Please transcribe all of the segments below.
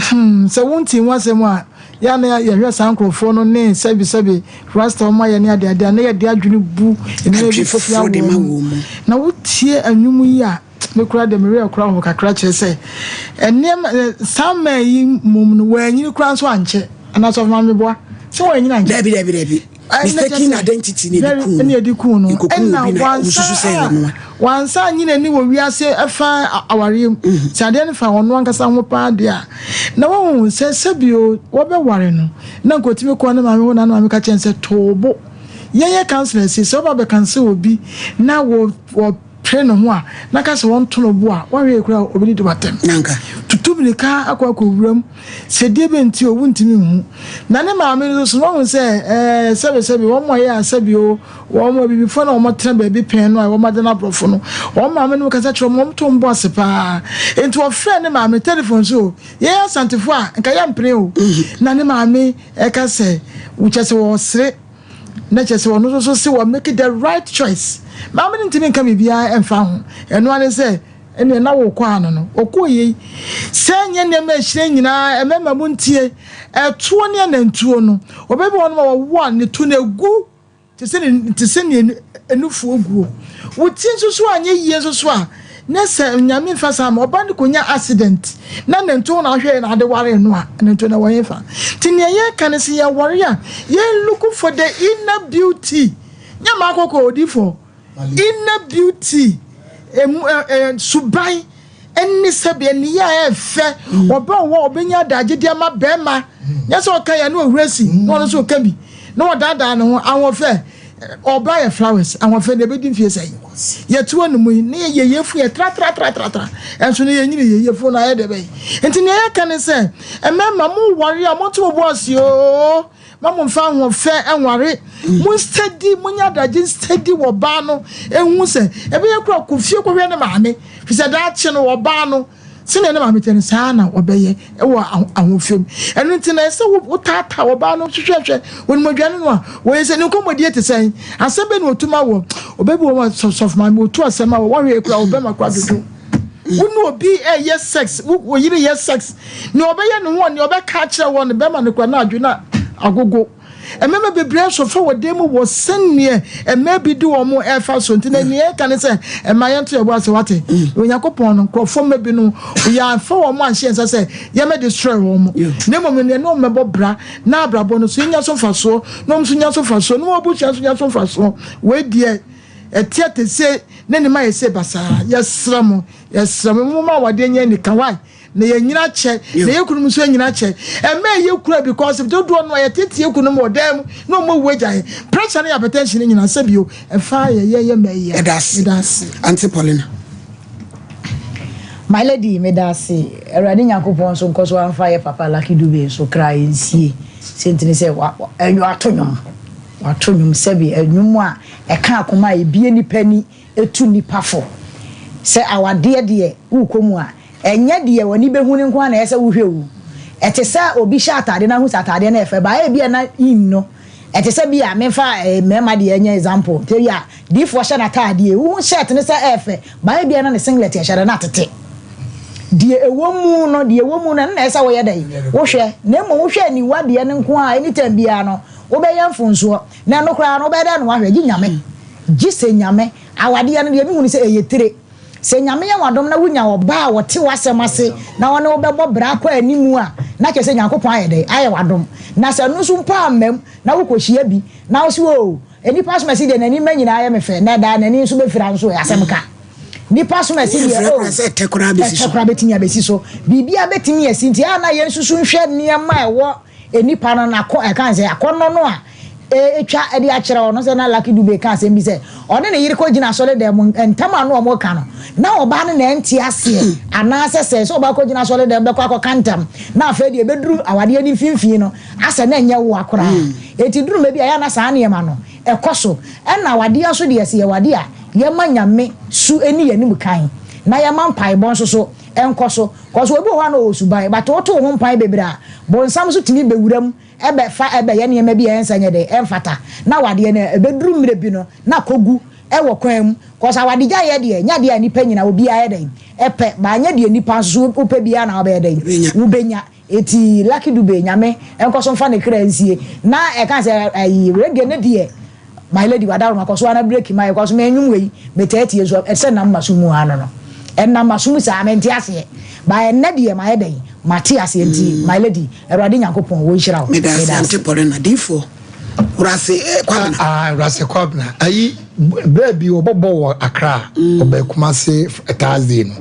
Sɛ wonte ho asɛm a, yɛ a na yɛhwɛ saa nkurɔfoɔ no ne sɛbesɛbe rasta wɔn ayɛ ne adeade a, na yɛde adwene bu nneɛma bi Adwene tia foforɔ de wɔn ma mu. wɔn mu. Na wotie nnwom yi a, me koraa deɛ me werɛ kora ho kakra, kyerɛ sɛ nneɛma saa mmaa yi mmom no, wɔanyini koraa nso ankyɛ. Anaasɛ ɔfoma meboa sɛ wɔanyini ankyɛ? Dabi, dabi, dabi. Mistaken identity ne Very ɛde kun ɛne ɛde kun no. Nkokun Ɛna obi na wansa wosusu sɛ ɛyɛ ɔno a. Wansa anyi n'ani wɔ wiase ɛfa awareɛ mu sɛ adeɛ no fa ɔno ankasa ho paa deɛ a, na wɔhu sɛ sɛbio wɔbɛware no na nkotumi kɔ ne maame hɔ na ne maame ka kyɛn sɛ toobo. Yɛnyɛ counsellor si sɛ wɔba bɛcansel obi na wɔ wɔpere ne ho a, na ka sɛ wɔnto no bo a, wɔahwɛ kura obi de di watɛm. Nanka tutu mirika akɔ wuram sɛ deɛ bɛ nti owu ntumi nhu. Na ne maame no nso wɔn sɛ sɛbisɛbi wɔn mo ayɛ asɛbi o, wɔn mo abibifoɔ na wɔn tena baabi pɛn no a wɔn ade n'aborɔfo no, wɔn maame no kasa kyerɛ wɔn, wɔn to mbɔ ase paa. Nti wɔfrɛ ne maame telephone so. Yɛyɛ Asantefoɔ a, nka yɛ mpene o. Na ne maame ɛka sɛ wokyɛ sɛ wɔsere na kyerɛ sɛ ɔno nso so sɛ wɔ make the right choice. Maame no ntumi nka biribiara ɛmfa ho. Ɛno ane sɛ ɛnea na wɔkɔ ano no ɔkɔ yei sɛ nyɛ nneɛma ahyire nyinaa. Ɛmɛma mu ntie ɛtoɔ ne anantuo no, ɔbɛbi wɔn ma wɔwo a ne to no egu te sɛ ne te sɛ ne enufuo guo. Wo ti nso so anyɛ yie nso so a, ne sɛ Nyame nfa saa ma ɔba no konya accident na nanto na ahwɛ na ade ware no a, nanto na wɔyɛ fa. Nti nea yɛka ne sɛ yɛware a, yɛn look for the inner beauty. Nyɛ maa kɔkɔ odiifo, inner beauty, emu ɛ ɛ suban ɛne sɛbi ɛniyɛ a ɛfɛ. Ɔbɛ wɔ ɔbɛnya adagye de ama bɛrima, nyɛ sɛ ɔka yɛn ne owura si na ɔno nso ɔka bi na ɔdaadaa ne ho. Ahoɔfɛ ɔba yɛ flowers, ahoɔfɛ na ebedi mfie sɛn yɛto anum yi ne yɛ yɛfu yɛ tratratratratra, ɛnso ne yɛnyini yɛ yɛfu na ayɛ dɛ bɛyi. Nti nea yɛka ne sɛ mmarima mo ware a, mo nto mo bo ase ooo, ma mo nfa ahoɔfɛ ɛnware. Mo steady, mo nya adagye steady wɔ baa no, ehu sɛ ɛbɛyɛ kura kɔ fie kɔhwɛ ne maame, fisɛ daakye no ɔbaa no sɛnea ne maame tɛ no saa na ɔbɛyɛ ɛwɔ ahoɔfɛ mu. Ɛno nti na ɛsɛ wotaataa ɔbaa no, hwehwɛhwɛ onimodwane no a wɔyɛ sɛ ne nkɔmmɔdie te sɛn, asɛm bɛ na otum awɔ ɔbɛbi wɔ sɔfo maame otu asɛm a wɔhwɛ kura ɔbɛma kura dodo. Wo ne obi ɛyɛ sex, wo yere yɛ sex, nea ɔbɛyɛ ne ho, nea ɔbɛka akyerɛ wɔ ne bɛma no kura na adwo na agogo. Mmarima bebree nso fa wɔ dan mu wɔ sɛneɛ mmaa bi de wɔn ɛfa so. Nti na nea ɛka ne sɛ mmaa yɛn to yɛ bɔ ase wate. Onyankopɔn no nkurɔfoɔ mma bi no yɛamfa wɔn anhyɛ nsa sɛ yɛmɛ destroy wɔn, na mmom nea ne wɔn mɛbɔ bra na abrabɔ no so yɛnya so mfasoɔ, na wɔn nso nya so mfasoɔ, na wɔn abusua nso nya so mfasoɔ. Wei deɛ ɛteɛ te se ne ne ma yɛ se basaa. Yɛsrɛ mo, yɛsrɛ mo, mo ma awadeɛ nyɛ nika wae na yɛnyina kyɛ na yɛ kunum nso nyina kyɛ. Ɛmɛ yɛ kura because dodoɔ no a yɛtete yɛ kunum wɔ dan mu na ɔmo awu agya yɛ pressure ne hypertension nyina sɛ bio ɛfa yɛ yɛ yɛ mɛ yɛ. Ɛda ase. Ɛda ase. Auntie Paulina. My lady, meda ase. Awurade Nyankopɔn nso nkɔ so amfa yɛ papa Lucky Dube nso kra nsie. Sɛntini sɛ ɛnwo ato nnwom, wato nnwom sɛbi nnwom a ɛka akoma a ebie nipa ni, etu nipa fo sɛ awadeɛ deɛ wokɔ mu a, ɛnyɛ deɛ w'ani bɛhu ne nko ara na ɛyɛ sɛ wohwɛ wo. Ɛte sɛ obi hyɛ atade na ahu sɛ atadeɛ no yɛ fɛ baa, ebi a na in no ɛte sɛ bi a memfa mmarima deɛ ɛnyɛ example te bi a diifoɔ hyɛ n'ataadeɛ, wohu shirt no sɛ ɛɛfɛ baa, ebi a na ne singlet ɛhyɛ no na atete. Deɛ ɛwɔ mu no, deɛ ɛwɔ mu no, ɛno na ɛsɛ sɛ woyɛ dɛ wohwɛ. Na mmom wohwɛ aniwa deɛ no nko a, anytime biara no wobɛyɛ mfonsoɔ. Na ɛno koraa no wobɛyɛ dɛ no wahwɛ gye Nyame gye sɛ Nyame awadeɛ no deɛ mehu no sɛ ɛyɛ tire sɛ Nyame yɛ wadom na wonya ɔbaa a wɔte w'asɛm ase na wɔne wobɛbɔ bra kɔ animu a, na kyerɛ sɛ Nyankopɔn ayɛ dɛ ayɛ wadom. Na sɛ ɛno nso mpo ammam na wokɔhyia bi na wo sɛ o nipa som asi deɛ n'ani ma nyinaa yɛ me fɛ, na daa n'ani nso bɛfira nso ɛ asɛm ka nipa som asi deɛ o. Sɛ ɛtɛ koraa bɛsi so. Ɛtɛ koraa bɛtumi abɛsi so, biribiara bɛtumi asi. Nti a na yɛn nso so nhwɛ nneɛma a ɛwɔ nipa no n'akɔ ɛka sɛ akɔnnɔ no a etwa ɛde akyerɛ ɔno sɛ na Lucky Dube ka asɛm bi sɛ ɔne ne yere kɔ gyina asɔre dɛm mu ntam a no ɔmo ka no na ɔbaa no na ɛnte aseɛ anaasɛ sɛ ɔbaa kɔ gyina asɔre dɛm bɛkɔ akɔka ntam na afei deɛ ɛbɛduru awadeɛ ne mfimfini no asɛ na ɛnyɛ wo akoraa. Eti duru mɛ bi a yɛ ana saa nneɛma no ɛkɔ so. Ɛna awadeɛ nso deɛ, sɛ yɛwade a, yɛma Nyame su ɛni yɛn anim kan na yɛma mpaebɔ nso so ɛnkɔ so kɔso. Obi wɔ hɔ a na ɔwɔ suban but woto wo ho mpae bebree a, bonsam nso tumi bɛwura mu ɛbɛfa ɛbɛyɛ nneɛma bi a ɛnsa nyɛ dɛ ɛmfata na awadeɛ no ɛbɛduru mmerɛ bi no na akɔgu. ɛwɔ kwan mu cause awadegyaeɛ deɛ nyɛ adeɛ a nipa nyina obiara yɛ dɛn ɛpɛ ba nyɛ deɛ nipa nso wopɛ biara na wobɛyɛ dɛn wobɛnya. Eti Lucky Dube Nyame nkɔ so mfa ne kra nsie na ɛka sɛ ɛyi reggae ne deɛ my lady wadaroma kɔ so ana break ma yɛ kɔ so ma ɛnwom wei metaa tie nso ɛsɛ nam maso mu ano no ɛnam maso mu saa mente aseɛ ba ɛnɛ deɛ mayɛ dɛn mate aseɛ nti my lady Awurade Nyankopɔn wɔ nhyira wo. Meda ase ante pɔre na difoɔ Wurase eh, Kwabena. Ah, ah, Wurase Kwabena. Ayi berɛ bi wɔbɔbɔ wɔ Accra, ɔbɛ Kumase Thursday no.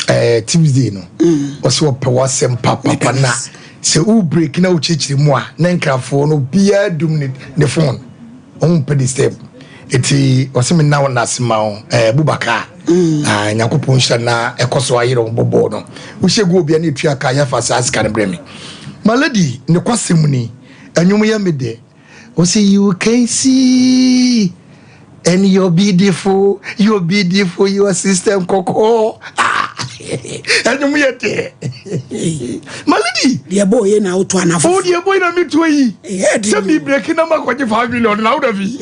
Eh, Tuesday no ɔsɛ ɔpɛ w'asɛm papapa na sɛ wo break na wokyerɛkyerɛ mu a na nkrafoɔ no obiara dum ne ne phone ɔmo mpɛ disturb eti ɔsɛ me na wo nase ma wo eh, Bubakar mm. ah, Nyankopɔn nhyira na ɛkɔ so ayerɛ wo bɔbɔɔ no wohyɛ gu obia ne etua ka yɛfa saa sika no brɛ me my lady ne kwasɛm ni ɛnwom yɛ me dɛ Ɔse you can see and you're beautiful, you're beautiful, your system kɔkɔɔ. Ah, ɛnwom yɛ dɛ. My lady. Deɛ bɔ yɛ na woto anafo. O deɛ bɔ yɛ na mi to yi. Sɛ mi breki na ma kɔgye 5 million na woda fi.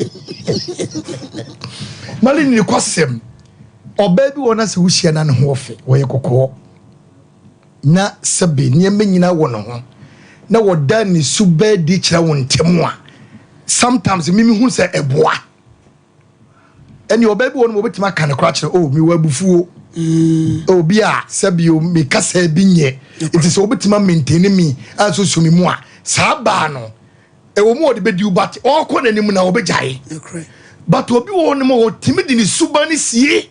My lady ne kɔsɛm. Ɔbaa bi wɔ na sɛ wohyia na ne ho ɔfɛ, wɔyɛ kɔkɔɔ. Na sɛbe nneɛma nyinaa wɔ ne ho na wɔda ne su bɛɛ di kyerɛ wo ntɛm a, sometimes mimi hu sɛ ɛboa. Ɛne ɔbaa bi wɔ no wɔbɛtumi aka ne kora kyerɛ, oh, mewɔ abufuo. Obi a sɛbe o me kasa bi nyɛ nti sɛ wobɛtumi amaintain me asoso me mu a, saa baa no ɛwɔ mu ɔde bɛdi wo but ɔkɔ n'anim na ɔbɛgyae. But obi wɔ hɔ no ma ɔtumi de ne suban no sie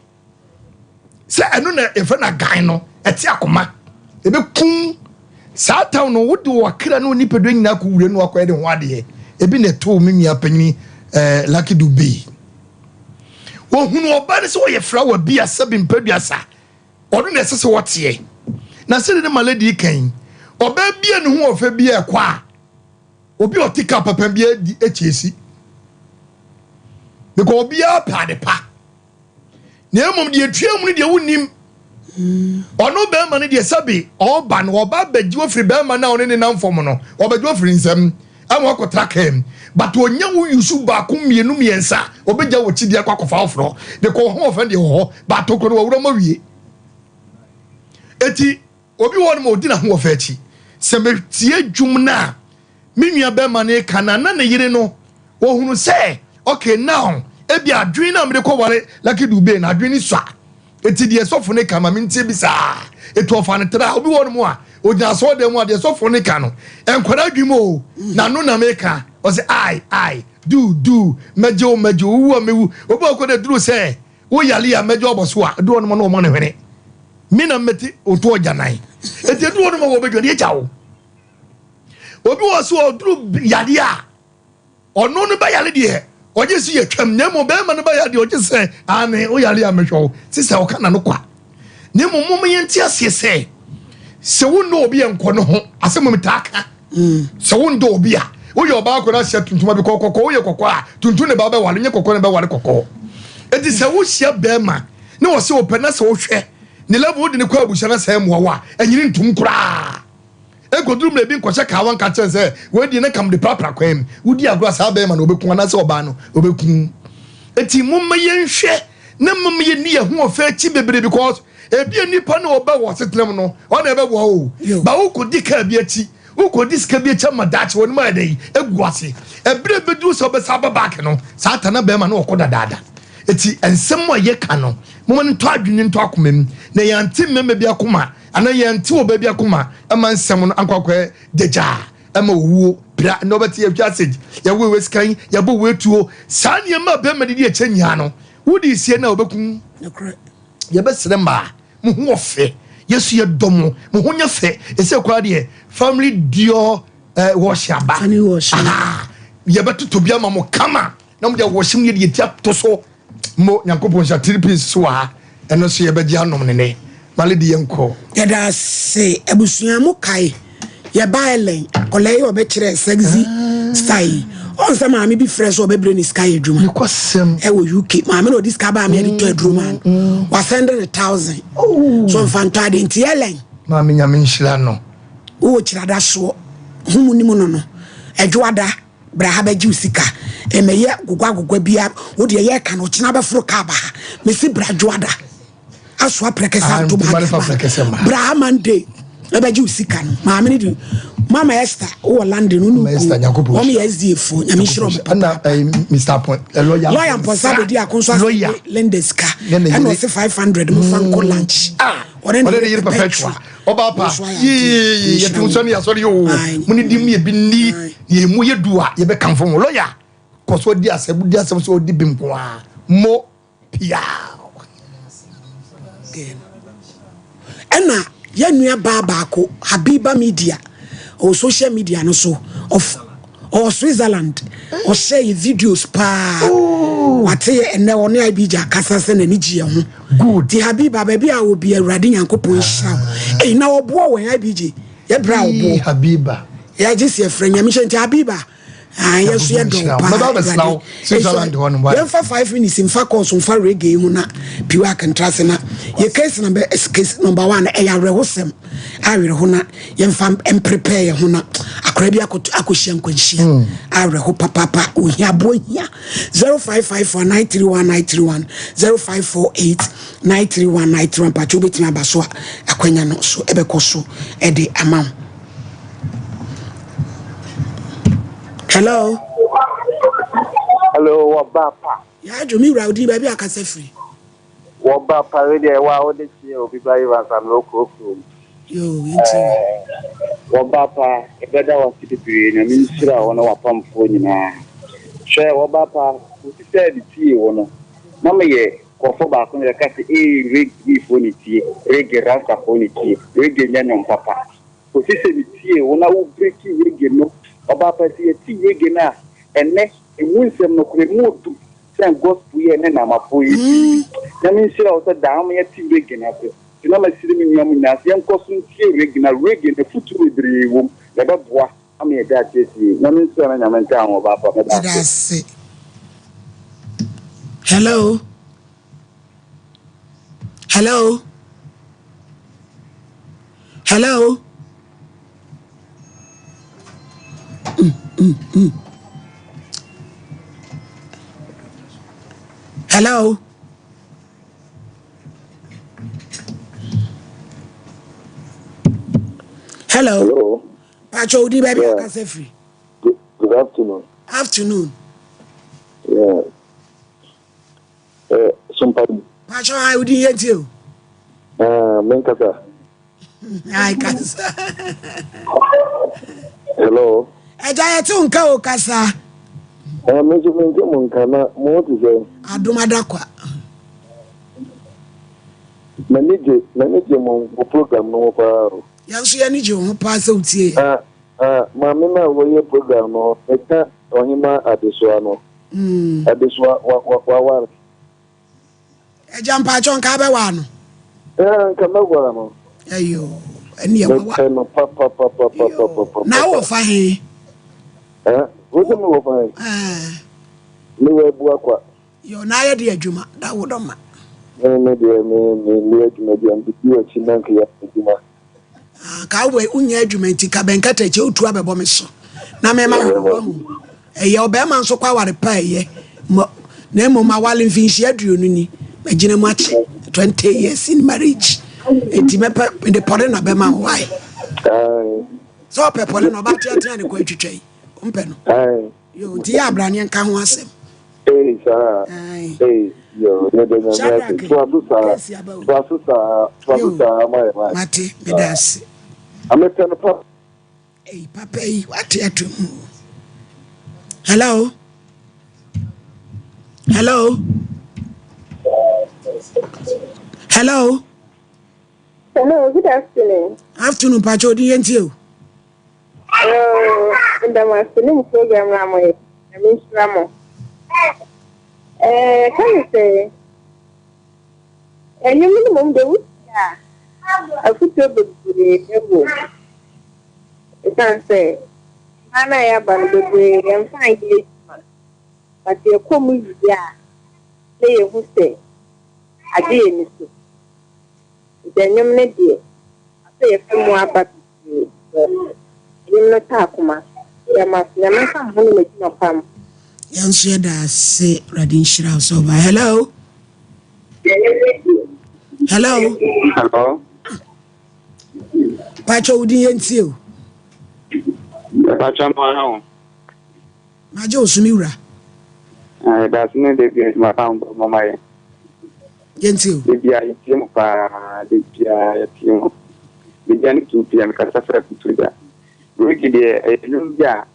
sɛ ɛno na yɛfrɛ no agan no, ɛte akoma ɛbɛkum saa town no. Wode wakra ne onipadua nyinaa kɔ wura no akɔyɛ ne ho adeɛ. Ebi na ɛtoo me nua panyini Lucky Dube. Wɔhunu ɔba no sɛ wɔyɛ flower bi a sɛbi mpaduasa ɔno na ɛsɛ sɛ wɔteɛ na sɛde ne malady kan ɔbaa bi a ne ho ɔfɛ bi a ɛkɔ a obi a ɔte kaa papa bi adi akyɛsi because obiara pɛ ade pa na mmom deɛ tua mu no deɛ wonnim. Ɔno bɛrima no deɛ sɛbe ɔba no ɔba bɛgye ofiri bɛrima no a ɔne ne nam fam no, ɔbɛgye ofiri nsam ama wakɔtra kaa mu, but ɔnya wo yusu baako mmienu mmiɛnsa ɔbɛgya wɔ kyidi akɔ akɔfa foforɔ de kɔ ho ɔfɛ deɛ wɔ hɔ baako koro no wɔwura ma wie. Eti obi wɔ no ma ɔdi n'ahoɔfɛ akyi. Sɛ metie dwom no a me nua bɛrima no reka no a, na ne yere no ɔhunu sɛ okay now ebi adwene no a mede kɔware Lucky Dube no adwene no sua. Eti deɛ sɔfo no ka ma mentie bi saa. Eti ɔfa no tra. Obi wɔ no mu a ogyina asɔredan mu a deɛ sɔfo no ka no nkwadaa adwene mu o n'ano na meka. Ɔsɛ ai ai do do mɛgye wo mɛgye wo wowu a mɛwu. Obi wɔ kɔ na duru sɛ wo yale a mɛgye ɔbɔ so a duru hɔ nom na ɔma no hwene. Me na mɛti oto ɔgya nan. Eti duru hɔ nom a wɔbɛdwane agya wo. Obi wɔ so ɔduru yadeɛ a ɔno no bɛyare deɛ ɔgye so yɛ twam, na mmom bɛrima no bɛyare deɛ ɔgye sɛ ane woyare a mehwɛ wo sisa ɔka na no kwa. Na mmom mom yɛnte aseɛ sɛ sɛ wonnɔ obi a nkɔ no ho asɛm mu taa ka. Sɛ wondɔ obi a woyɛ ɔbaa kɔ no ahyɛ tuntuma bi kɔkɔkɔ, woyɛ kɔkɔ a tuntum ne ba bɛware nyɛ kɔkɔ ne bɛware kɔkɔɔ. Enti sɛ wohyia bɛrima na wɔsɛ wɔpɛ na sɛ wohwɛ ne level wode ne kɔ abusua na sɛ mmoa wo a ɛnyini ntom koraa. Ɛnkɔduru mmerɛ bi nkɔhyɛ kawa nka kyerɛ sɛ wei deɛ na nka mede prapra kwan mu. Wodi agorɔ a saa bɛrima no ɔbɛku anaasɛ ɔbaa no ɔbɛku. Enti momma yɛnhwɛ na mmom yɛnni yɛn ho ɔfɛ akyi bebree because ebia nipa no ɔbɛ wɔ asetena mu no ɔna ɛbɛboa wo. Ba wokɔdi kaa bi akyi, wokɔdi sika bi akyi ama daakye w'anim ayɛ dɛn agu ase. Ɛberɛ bɛduru sɛ wobɛsa aba back no saa ta na bɛrima no ɔkɔ dadaada. Enti nsɛm a yɛka no momma no ntɔ adwene ntɔ akoma mu na yɛante mmarima bi akoma Anaa yɛnte ɔbaa bi akoma ma nsɛm no ankɔ akɔyɛ gyagyaa ma owuo, pira, nnɛ wobɛte yɛhwɛ asage, yɛwo wei sika yi, yɛbɔ wei tuo. Saa nneɛma a bɛrima de di akyɛ nyinaa no, wode sie no a wɔbɛku. Yɛbɛsrɛ mmaa, mo ho wɔ fɛ, yɛso yɛdɔ mo, mo ho nyɛ fɛ. Ɛsɛ koraa deɛ family dior eh, wash aba. Yɛbɛtotɔ bi ama mo kama na mo de awɔhyem ne yɛde yɛti ato so. Mo Nyankopɔn nhyira three piece so wɔ ha ɛno nso yɛbɛgye anom ne nɛ my lady yɛnkɔ. Yɛda ase abusua mo kae yɛ ba Ellen akɔlaa yi ɔbɛkyerɛ sexy style yi ɔn sɛ maame bi frɛ sɛ ɔbɛbrɛ ne sika yɛ adwuma ɛwɔ UK maame na ɔde sika baa me ɛde tɔ aduro maa no wasɛnde ne 1000 so mfa ntɔ ade nti Ellen maame Nyame nhyira no. Wowɔ kyirada soɔ ho mu nim no no ɛdwoada. Bra ha bɛgye wo sika. Ɛmɛyɛ gogwa gogwa bia wo deɛ yɛka no ɔkyena bɛforo kaa ba ha. Mesi bra dwoada. Asoa prɛkɛsɛ Ah, ato nti bag ma ne fa aba. prɛkɛsɛ ma. Bra Monday. Ɛbɛgye wo sika no. Maame no de Mama Esther wowɔ London wo ne Mama Esther, Nyankopɔn Wɔn nhyira. yɛ SDA foɔ. Nyame nhyira wɔn papa. Ɛna ɛyi Mr. Pon ɛ lawyer. Lawyer Mpɔnsa bɛdi ako nso ase Lawyer. Linda sika. Ne ne Ɛna yere. ɔse 500 mo fa nkɔ lunch. Ah, Ɔne ɔne ne yere perpetua. Ɔba pa. Nso ayɛ adeɛ. Yee, yɛte Nhyira nsɔ ne yasɔre yi o. Aye. Mo ne di mu yɛ bi ni. Aye. Yɛ mu yɛ du a yɛbɛkamfo mo. Lawyer, kɔ so di asɛm di asɛm so odi bi nko ara. Mo pia. Ɛna yɛn nua baa baako Habiba Media ɔwɔ social media no so of ɔwɔ Switzerland ɔhyɛ yɛ videos paa wate yɛ ɛnɛ ɔne Abija akasa sɛ n'ani gye yɛn ho. Good. Ti Habiba baabi a obi Awurade Nyankopɔn nhyira wo. Ɛyi na ɔboɔ wɔn IBJ yɛbrɛ a Yee, ɔboɔ Habiba. yɛgye si ɛfrɛ Nyame hyɛ nti Habiba ah, yɛ so yɛ dɔn paa. Mɛba abɛsena wo Awurade. Switzerland hɔ nom, why? Yɛmfa 5 minutes mfa course mfa reggae ho na piwa akentra se na yɛ case number case number 1 ɛyɛ awerɛhosɛm awerɛho na yɛmfa mprepare yɛ ho na akora bi akɔhyia nkwanhyia awerɛho papapa ohia aboɔ hia 0554 931 931 0548 931 931 patro wobɛtumi aba so a akwanya no so ɛbɛkɔ so ɛde ama wo. Hello. Hello, wɔba pa. Yɛadwo me wura wodin baabi akasa firi. Wɔba pa we deɛ wa wode kyeɛ obi ba Evans amena okurokurom. Yo, yɛntie wo. Wɔba pa, ɛbɛda wase bebree na menhyira wo ne wapamfoɔ nyinaa. Hwɛ wɔba pa, wosi sɛ de tie wo no. Na meyɛ kɔfo baako na yɛka sɛ ee reggae foɔ ne tie, reggae rasta foɔ ne tie, reggae nyɛ nnwom papa. Wosi sɛ ne tie wo na wo breaki reggae no. Ɔba pa sɛ yɛti reggae no a, ɛnɛ emu nsɛm no kora mu odu sɛ gospel yɛ ne namafoɔ yi ti. Na menhyira wo sɛ daa ma yɛte reggae no ase. Nti na masiri me nua mu nyinaa sɛ yɛnkɔ so ntie reggae na reggae no afotuo bebree wɔ mu na ɛbɛboa ama yɛde akyerɛkyerɛ. Na menhyira no Nyame nka ho ɔba pa mɛda Ɛda ase. ase. Hello. Hello. Hello. Hello. Hello. Hello. Pacho odi baabi Yeah. akasa firi. Good afternoon. Afternoon. Yeah. Somebody. Pacho ai odi yɛntie o. Menkasa. Ai kasa. Hello. Ɛgya yɛte wo nka o kasa. Me nso mente mo nka na mo ho te sɛ Adom adakwa. m'ani gye m'ani gye mo mo program no ho paa o. Yɛn nso yɛne gye wo ho paa sɛ wotie yɛ. Ah, ah, maame no a wɔyɛ program no meka ɔhema adesoa no. Adesoa wa wa waware. Ɛgya mpakyɛ nka abɛwaa no. Eh, nka mɛware no. Ɛyo ɛne yɛ wawa. Mepɛ no papapapapapapa. Na wowɔ fa he? Eh, wo sɛ mewɔ fa he? Mewɔ Abuakwa. Yo, na ayɛ de adwuma da wo dɔ ma. Me me deɛ me me me adwuma bi a mede di akyi na nka yɛ adwuma. Ah, ka wo wonya adwuma nti ka bɛnkata akyi wotu abɛbɔ me so. Na mema wo wahu. Ɛyɛ ɔbɛrima nso kɔ aware pa ɛyɛ. Na mmom awale mfinhyia 20 ni. Magyina mu akye 20 years in marriage. Enti mɛpɛ mede pɔre na bɛma wo wae. Sɛ ɔpɛ pɔre na ɔba teatea ne kɔ atwitwa yi. Wompɛ no. Yo, nti yɛ abraneɛ nka ho asɛm. Ee, saa. Ee, yo, yɛda Nyame ase. Toa so saa. Toa so saa. Toa so saa ma yɛ ma. Mate, meda ase. Amepɛ no pa. Ei, papa yi, wate ato mu. Hello. Hello. Hello. Hello, good afternoon. Afternoon, Pacho, odi yɛntie o. Oh, ndamase program na mo yɛ. Nyame nhyira mo. Eh, ka ne sɛ ɛnwom no mmom de wotie a afotuo bebree wɔ mu. Ɛsiane sɛ mmaa no a yɛaba no bebree yɛmfa anyɛ adwuma. But yɛkɔ mu wie a na yɛhu sɛ agye yɛ ni so. Nti ɛnwom no deɛ asɛ yɛfa mu aba bebree. Ɛnwom no ta akoma. Yɛma Nyame nka mo ho ne mo adwuma pa mu. Yɛn nso yɛda ase Awurade nhyira wo sɛ ɔba. Hello. Hello. Hello. Pakyɛ wo din yɛntie o. Pakyɛ mo aha o. Magye wo so me wura. Yɛda ase ne da bi adwuma pa mbɔ mama yɛ. Yɛntie o. Da bi a yɛtie mo paa, da bi a yɛtie mo. Media ne 2 pm kasa frɛ kutu da. Reggae deɛ ɛyɛ nnwom bi a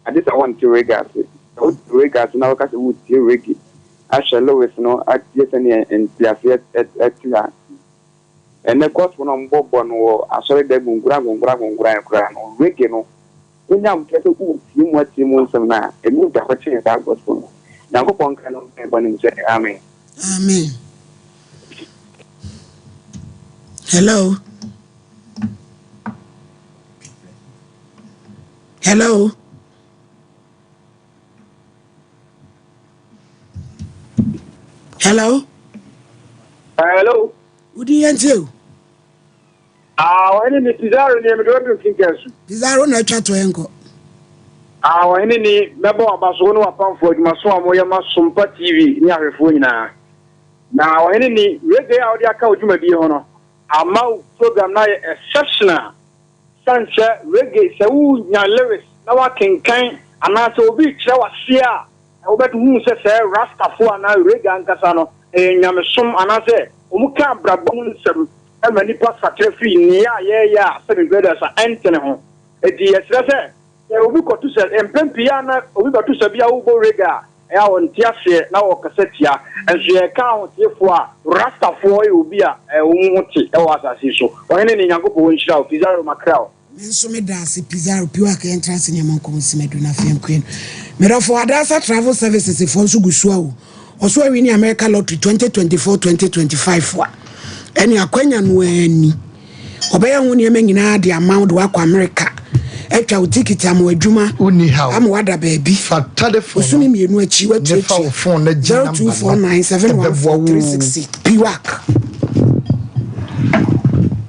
agye sɛ wonte reggae ase. Sɛ wote reggae ase na woka sɛ woretie reggae ahwɛ lyrics no atie sɛdeɛ nteaseɛ te a, ɛnnɛ gospel no a wɔbɔbɔ no wɔ asɔredan mu ngora ngora ngora koraa no, reggae no, wonya mpɛ sɛ woretie mu atie mu nsɛm no a, ɛmu da hɔ kyɛn saa gospel no. Nyankopɔn nka no mpaebɔ no mu sɛ, Amen. Amen. Hello. Hello. Hello. Hello. Wodi yɛn tie o. Ah, ɔhene ni Pizarro ni mede wadu nkinka su. Pizarro na atwa to yɛn kɔ. Ah, ɔhene ni mɛbɔ waba so wo ne wapamfo adwumaso a moyɛ ma Sompa TV ne ahwɛfoɔ nyinaa. Na ɔhene ni reggae a wode aka wo dwumadie ho no ama wo program no ayɛ exceptional. Sane sɛ reggae sɛ wo nya lyrics na woakenkan anaa sɛ obi rekyerɛ wo aseɛ a wobɛ hu sɛ sɛɛ Rastafoɔ anaa reggae ankasa no ɛyɛ nyamesom anaa sɛ wɔn ka abrabɔ mu nsɛm ma nipa sakyera firi nneɛ a yɛɛyɛ a sɛbi brothers a ɛntene ho. Enti yɛsrɛ sɛ sɛ obi kɔto sɛ mpɛn pii a na obi bɛto sɛ bi a wobɔ reggae a ɛyɛ a wɔnte aseɛ na wɔkasa tia. Nso yɛka ahoteefoɔ a, Rastafoɔ yɛ obi a wɔn ho te wɔ asase yi so. Ɔhene ne Nyankopɔn nhyira wo. Pizarro makra wo. Me nso me da ase Pizarro Piwak yɛntra ase ne yɛmmɔ nkɔmmɔ nsi madu na afei yɛnkɔ yɛn Me dɔfo Adasa Travel Services foɔ nso gu so a o Ɔso awini America Lottery 2024 2025 a ɛne akwanya no ara ni Ɔbɛyɛ ho nneɛma nyinaa de ama wo de woakɔ Amerika, atwa wo tikiti ama w'adwuma, Wonni haw. ama woada baabi. Fa telefon no Bosome mmienu akyi ne fa wo woatuatua. phone no gye number no, ɛbɛboa wo. 0249714368. Piwak.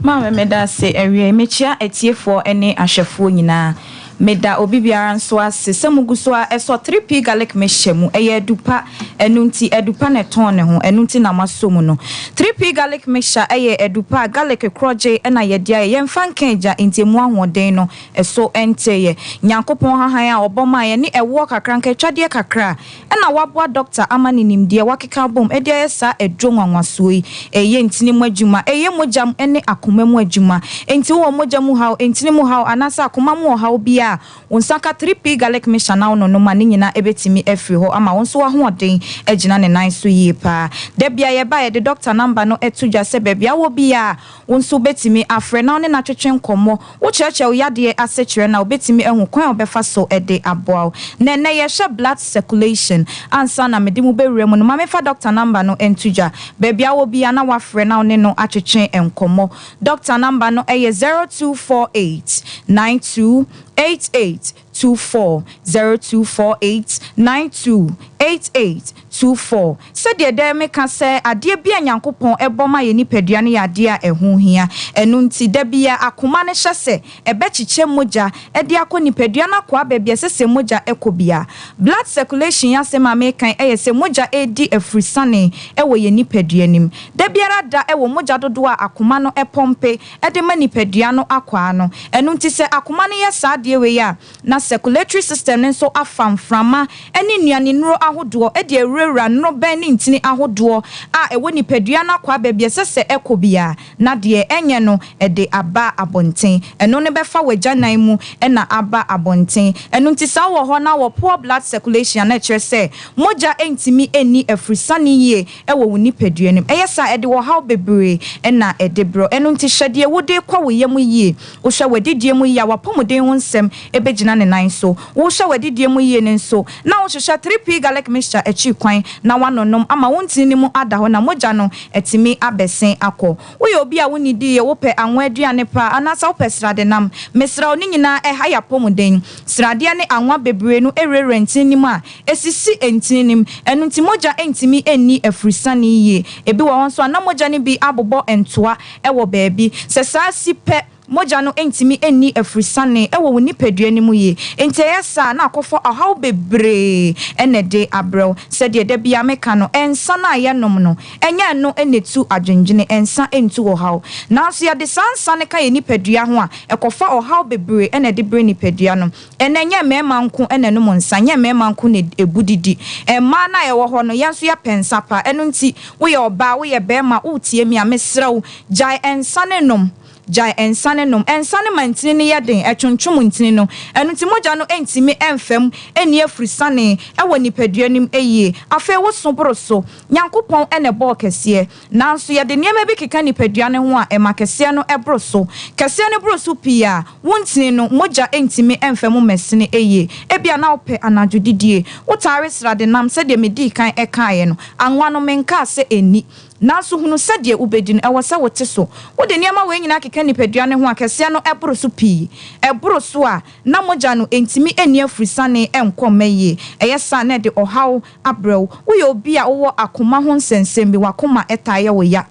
Maame meda ase awiei. Mekyea atiefoɔ ne ahwɛfoɔ nyinaa. Meda obi biara nso ase sɛ mogu so ara sɔ 3P Garlic Mixture mu. Ɛyɛ adu pa, ɛno nti adu pa na ɛtɔn ne ho, ɛno nti na moasɔ mu no. 3P Garlic Mixture yɛ adu pa a garlic korɔgye na yɛde ayɛ. Yɛmfa nka agya, nti emu ahoɔden no so nteeɛ. Nyankopɔn hahan a ɔbɔ maa yɛn ne ɛwoɔ kakra, nkaatwadeɛ kakra Ɛna waboa dɔkta ama ne nimdeɛ wakeka abom de ayɛ saa aduro nwanwasoɔ yi. Ɛyɛ ntini mu adwuma, ɛyɛ mogya mu ne akoma mu adwuma. Enti wowɔ mogya mu haw, ntini mu haw anaasɛ akoma mu ɔhaw biara a, wo nsa ka 3P Garlic Mixture na wononom a, ne nyinaa bɛtumi afiri hɔ ama wo nso w'ahoɔden agyina ne nan so yie pa ara. Da biara yɛba a, yɛde dɔkta namba no to dwa sɛ baabi a wowɔ biara, wo nso wobɛtumi afrɛ na wo ne no atwetwe nkɔmmɔ. Wokyerɛkyerɛ wo yadeɛ ase kyerɛ no a, obetumi ahu kwan a ɔbɛfa so de aboa wo. Na ɛnnɛ yɛrehwɛ blood circulation. Ansa na mede mo bɛwura mu no, ma memfa doctor number no nto dwa. Baabi a wowɔ biara na woafrɛ na wo ne no atwetwe nkɔmmɔ. Doctor number no yɛ 0248 92 88 24, 0248 92 88 24. Sɛdeɛ daa meka sɛ adeɛ bi a Nyankopɔn bɔ ma yɛn nipadua no yɛ adeɛ a ɛho hia. Ɛno nti, da biara akoma no hyɛ sɛ ɛbɛkyekyɛ mogya de akɔ nipadua no akoa baabi a ɛsɛ sɛ mogya kɔ biara. Blood circulation yi asɛm a mereka yi yɛ sɛ mogya redi afurusane wɔ yɛn nipadua no mu. Da biara da wɔ mogya dodoɔ a akoma no pɔmpe de ma nipadua no akwaa no. Ɛno nti sɛ akoma no yɛ saa adeɛ wei a, na circulatory system no nso afa mframa ne nnuanennuro ahodoɔ de awurawura nnorobɛn ne ntini ahodoɔ a ɛwɔ nipadua no akwaa baabi a ɛsɛ sɛ ɛkɔ biara, na deɛ ɛnyɛ no ɛde aba abɔnten. Ɛno no bɛfa w'agyanan mu na aba abɔnten. Ɛno nti sɛ wowɔ hɔ na wɔ poor blood circulation a, na ɛkyerɛ sɛ mogya ntumi nni afurusane yie wɔ wo nipadua no mu. Ɛyɛ saa a, ɛde ɔhaw bebree na ɛde brɛ wo. Ɛno nti, hwɛ deɛ wode rekɔ wo yam yie. Wohwɛ w'adidie mu yie a, w'apɔmuden ho nsɛm bɛgyina ne nan so. Wohwɛ w'adidie mu yie no nso, na wohwehwɛ 3P Garlic Mixture akyiri kwan na woanonom ama wo ntini no mu ada hɔ na mogya no atumi abɛsen akɔ. Woyɛ obi a wonnidi yie, wopɛ anwa aduane paa anaasɛ wopɛ sradenam? Mesrɛ wo, ne nyinaa ɛha y'apɔmuden. Sradeɛ ne anwa bebree no wurawura ntini no mu a, Esisi ntini no mu, ɛno nti mogya ntumi nni afurusane yie. Ebi wɔ hɔ nso a na mogya no bi abobɔ ntoa wɔ baabi. Sɛ saa si pɛ Mogya no ntumi nni afurusane wɔ wo nipadua no mu yie. Enti ɛyɛ saa a, na akɔfa ɔhaw bebree na ɛde abrɛ wo. Sɛdeɛ da biara meka no, nsa no a yɛnom no, ɛnyɛ ɛno na ɛtu adwendwene, nsa ntu ɔhaw. Nanso yɛde saa nsa no ka yɛn nipadua ho a, ɛkɔfa ɔhaw bebree na ɛde brɛ nipadua no. Ɛnnɛ, ɛnyɛ mmarima nko na ɛnom nsa, ɛnyɛ mmarima nko na ɛbu didi. Mmaa no a yɛwɔ hɔ no, yɛn nso yɛpɛ nsa paa. Ɛno nti, woyɛ ɔbaa, woyɛ barima, woretie me a, mesrɛ wo, gyae nsa no nom. Gyae nsa no nom. Nsa no ma ntini no yɛ den, ɛtwontwom ntini no. Ɛno nti mogya no ntumi mfa mu nni afurusane wɔ nipadua no mu yie. Afei wo so boro so. Nyankopɔn na ɛbɔɔ kɛseɛ. Nanso yɛde nneɛma bi keka nipadua no ho a, ɛma kɛseɛ no boro so. Kɛseɛ no boro so pii a, wo ntini no, mogya ntumi mfa mu mmɛsene yie. Ebia na wopɛ anadwo didie. Wotaa we sradenam sɛdeɛ medii kan kaeɛ no. Anwa no, menkaa sɛ ɛnni. Nanso hunu sɛ deɛ wobɛdi no, ɛwɔ sɛ wote so. Wode nneɛma wei nyinaa keka nipadua no ho a, kɛseɛ no boro so pii. Ɛboro so a, na mogya no ntumi nni afurusane nkɔ mma yie. Ɛyɛ saa a, na ɛde ɔhaw abrɛ wo. Woyɛ obi a wowɔ akoma ho nsɛnsɛm bi, w'akoma taa yɛ wo ya,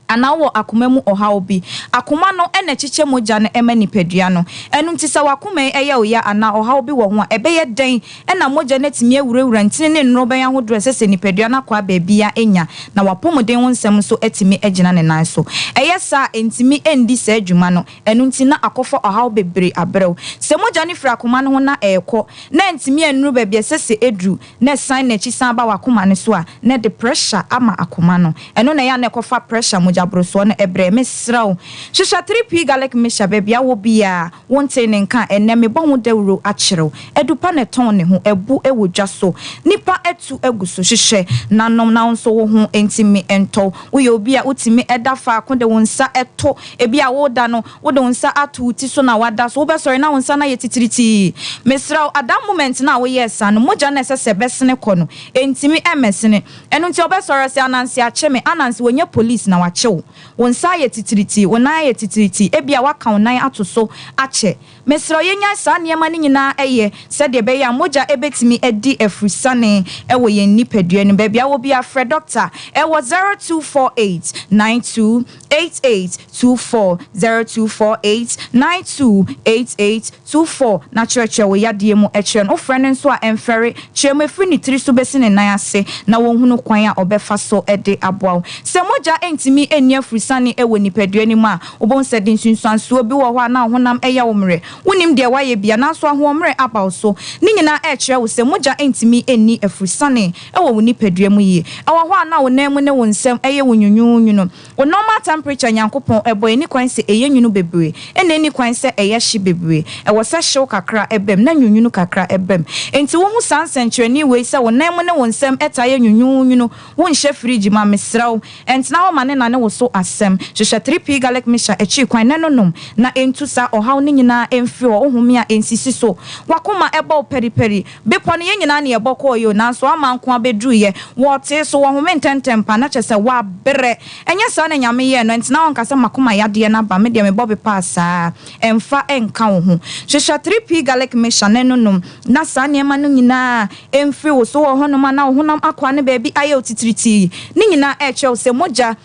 anaa wowɔ akoma mu ɔhaw bi. Akoma no na ɛkyekyɛ mogya no ma nipadua no. Ɛno nti sɛ w'akoma yi yɛ wo ya anaa ɔhaw bi wɔ ho a, ɛbɛyɛ dɛn na mogya no atumi awurawura ntini ne nnorobɛn ahodoɔ a ɛsɛ sɛ nipadua no akwaa baabiara nya, na w'apɔmuden ho nsɛm nso atumi agyina ne nan so. Ɛyɛ saa a, ɛntumi ndi saa dwuma no, ɛno nti na akɔfa ɔhaw bebree abrɛ wo. Sɛ mogya no firi akoma no ho na ɛrekɔ, na antumi annuru baabi a ɛsɛ sɛ ɛduru, na ɛsan n'akyi san ba w'akoma no so a, na ɛde pressure ama akoma no. Ɛno na ɛyɛ a na ɛkɔfa pressure, mogyaborosoɔ no, brɛ. Mesrɛ wo, hwehwɛ 3P Garlic Mixture baabi a wɔ biara. Wontee ne nka a, ɛnnɛ mebɔ ho dawuro akyerɛ wo. Adu pa na ɛtɔn ne ho, abu wɔ dwa so. Nnipa atu agu so. Hwehwɛ na nom na wo nso wo ho ntumi ntɔ wo. Woyɛ obi a wotumi da faako de wo nsa to, ebia woreda no, wode wo nsa ato wo ti so na woada so. Wobɛsɔre na wo nsa no ayɛ titiritii. Mesrɛ wo, at that moment no a woyɛɛ saa no, mogya no a ɛsɛ sɛ ɛbɛsene kɔ no, ɛntumi mmɛsene. Ɛno nti ɔbɛsɔre ɔse, Ananse akye me, Ananse, wɔnyɛ police na wɔakye wo. Wo nsa ayɛ titiritii, wo nan ayɛ titiritii, ebia woaka wo nan ato so akyɛ. Mesrɛ wo, yɛnnyae saa nneɛma no nyinaa yɛ sɛdeɛ ɛbɛyɛ a mogya bɛtumi adi afurusane wɔ yɛn nipadua no mu. Baabi a wɔ biara, frɛ dɔkta wɔ 0248 92 88 24, 0248 92 88 24, na kyerɛkyerɛ wo yadeɛ mu kyerɛ no. Wofrɛ no nso a, ɛmfɛre. Kyerɛ mu ɛfiri ne tiri so bɛsi ne nan ase na wɔnhunu kwan a ɔbɛfa so de aboa wo. Sɛ mogya ntumi nni afurusane wɔ nipadua no mu a, wobɛhu sɛ ɛde nsunsuansoɔ bi wɔ hɔ a na wo honam yɛ wo mmerɛ. Wonnim deɛ woayɛ bia, nanso ahoɔmmerɛ aba wo so. Ne nyinaa ɛrekyerɛ wo sɛ mogya ntumi nni afurusane wɔ wo nipadua mu yie. Ɛwɔ hɔ a na wo nan mu ne wo nsam yɛ wo nwunwuunwunu. Wo normal temperature Nyankopɔn bɔ ɛnni kwan sɛ ɛyɛ nwunu bebree ɛna ɛnni kwan sɛ ɛyɛ hye bebree. Ɛwɔ sɛ hyew kakra ba mu na nwunwunu kakra ba mu. Enti wohu saa nsɛnkyerɛnne wei sɛ wo nan mu ne wo nsam taa yɛ nwunwuunwunu, wonhyɛ fridge mu a, mesrɛ wo, ɛntena hɔ ma ne nane wo so asɛm. Hwehwɛ 3P Garlic Mixture akyiri kwan na ɛno nom na ɛntu saa ɔhaw no nyinaa mfiri hɔ. Wo home a ɛnsisi so, w'akoma bɔ wo paripari, Bepɔ no, yɛn nyinaa na yɛbɔ kɔeɛ o, nanso ama nko ara bɛduruiɛ. Wɔtee so, wɔhome ntɛmntɛm paa, na kyerɛ sɛ wɔabrɛ. Ɛnyɛ saa na Nyame yɛɛ no, ɛntena hɔ nka sɛ m'akoma yadeɛ no aba, me deɛ mebɔ bepɔ a saa. Ɛmfa nka wo ho. Hwehwɛ 3P Garlic Mixture na ɛno nom, na saa nneɛma no nyinaa mfiri wo so. Wowɔ hɔnom a na wo honam akwaa no baabi ayɛ wo titiritii. Ne nyinaa ɛrekyerɛ wo sɛ mogya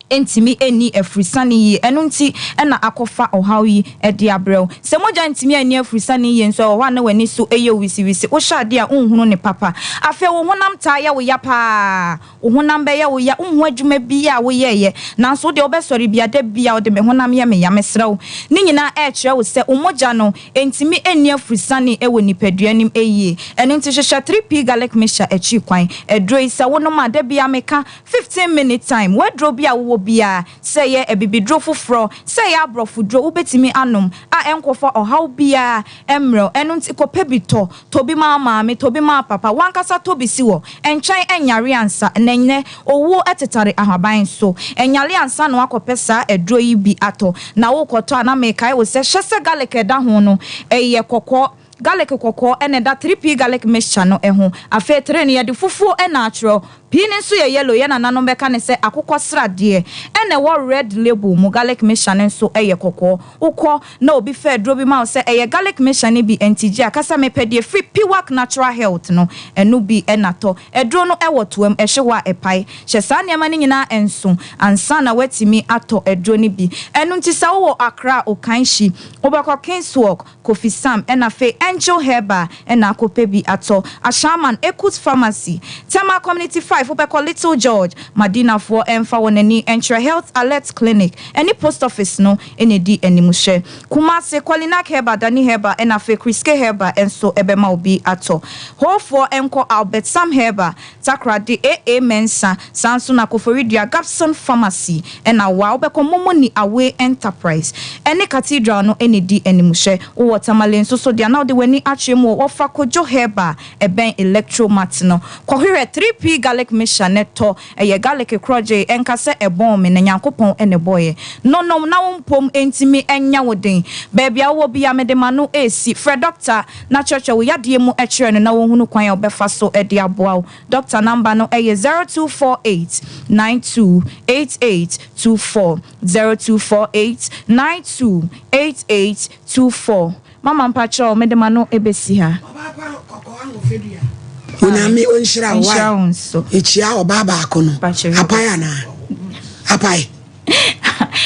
ntumi nni afurusane yie, ɛno nti na akɔfa ɔhaw yi de abrɛ wo. Sɛ mogya ntumi anni afurusane yie nso a, ɛwɔ hɔ a na w'ani so yɛ wo wisiwisi, wohyɛ adeɛ a wonhunu no papa. Afei wo honam taa yɛ wo ya pa ara, wo honam bɛyɛ wo ya, wonhu adwuma biara a woyɛeɛ, nanso wo deɛ wobɛsɔre biara, da biara wode me honam yɛ me ya, mesrɛ wo. Ne nyinaa ɛrekyerɛ wo sɛ wo mogya no ntumi nni afurusane wɔ nipadua no mu yie. Ɛno nti hwehwɛ 3P Garlic Mixture akyiri kwan. Aduro yi sɛ wonom a, da biara meka, 15 minute time, W'aduro bi a wowɔ biara, sɛ ɛyɛ abibiduro foforɔ, sɛ ɛyɛ aborɔfoduro, wobɛtumi anom a ɛnkɔfa ɔhaw biara mmrɛ wo. Ɛno nti kɔpɛ bi tɔ. Tɔ bi ma wo maame, tɔ bi ma wo papa, w'ankasa tɔ bi si hɔ. Ntwɛn nyare ansa, na ɛnnɛ owuo tetare ahaban so. Nyare ansa na woakɔpɛ saa aduro yi bi atɔ. Na worekɔtɔ a, na mekae wo sɛ, hwɛ sɛ garlic a ɛda ho no, ɛyɛ kɔkɔɔ. Garlic kɔkɔɔ na ɛda 3P garlic mixture no ho. Afei tere no yɛde fufuo na atwerɛ. Pii no nso yɛ yellow, yɛn nananom bɛka no sɛ akokɔ sradeɛ, ɛna ɛwɔ red label mu, garlic mixture no nso yɛ kɔkɔɔ. Wokɔ na obi fa aduro bi ma wo sɛ ɛyɛ garlic mixture no bi nti gye a, ka sɛ mepɛ deɛ ɛfiri Piwak Natural Health no, ɛno bi na tɔ. Aduro no wɔ toa mu, ɛhye hɔ a ɛpae. Hyɛ saa nneɛma no nyinaa nso ansa na woatumi atɔ aduro no bi. Ɛno nti sɛ wowɔ Accra, Okainshi, wobɛkɔ Kingswalk, Kofi Sam ɛna afei Angel Herbal ɛna akɔpɛ bi atɔ, Ashaiman Ekus Pharmacy, Tema Community 5 wobɛkɔ Little George, Madina foɔ ɛmfa wɔn ani nkyerɛ Health Alert Clinic ɛne Post Office no ɛna ɛdi animhwɛ. Kumasi, Kolinak Herbal, Dani Herbal ɛna afei Kriske Herbal nso ɛbɛma wo bi atɔ. Hoo foɔ ɛnkɔ Albert Sam Herbal, Takoradi AA Mensah, saa nso na Koforidua Gabson Pharmacy ɛna wa wobɛkɔ Momoni Away Enterprise ɛne Cathedral no ɛna ɛdi animhwɛ. Wowɔ Tamale nso so deɛ na wode w'ani akyerɛ mu wɔ Wɔfa Kojo Herbal ɛbɛn Electro Mart no. Kɔhwehwɛ 3P Garlic Mixture no tɔ, ɛyɛ garlic korɔgyee, ɛnka sɛ ɛbɔn me na Nyankopɔn na ɛbɔeɛ. No nom na wo mpom ntumi nyɛ wo den. Baabi a wowɔ biara mede m'ano resi. Frɛ dɔkta na kyerɛkyerɛ wo yadeɛ mu kyerɛ no na ɔnhunu kwan a ɔbɛfa so de aboa wo. Dɔkta namba no yɛ 0248 92 88 24, 0248 92 88 24. Mama mpakyɛw mede m'ano bɛsi ha. Ɔbaa pa kɔkɔɔ ahofadua. Onyame ɔnhyira wo Nhyira wo wai. nso. Ekyia ɔbaa baako no. Mpakyɛw. Apae anaa? Apae.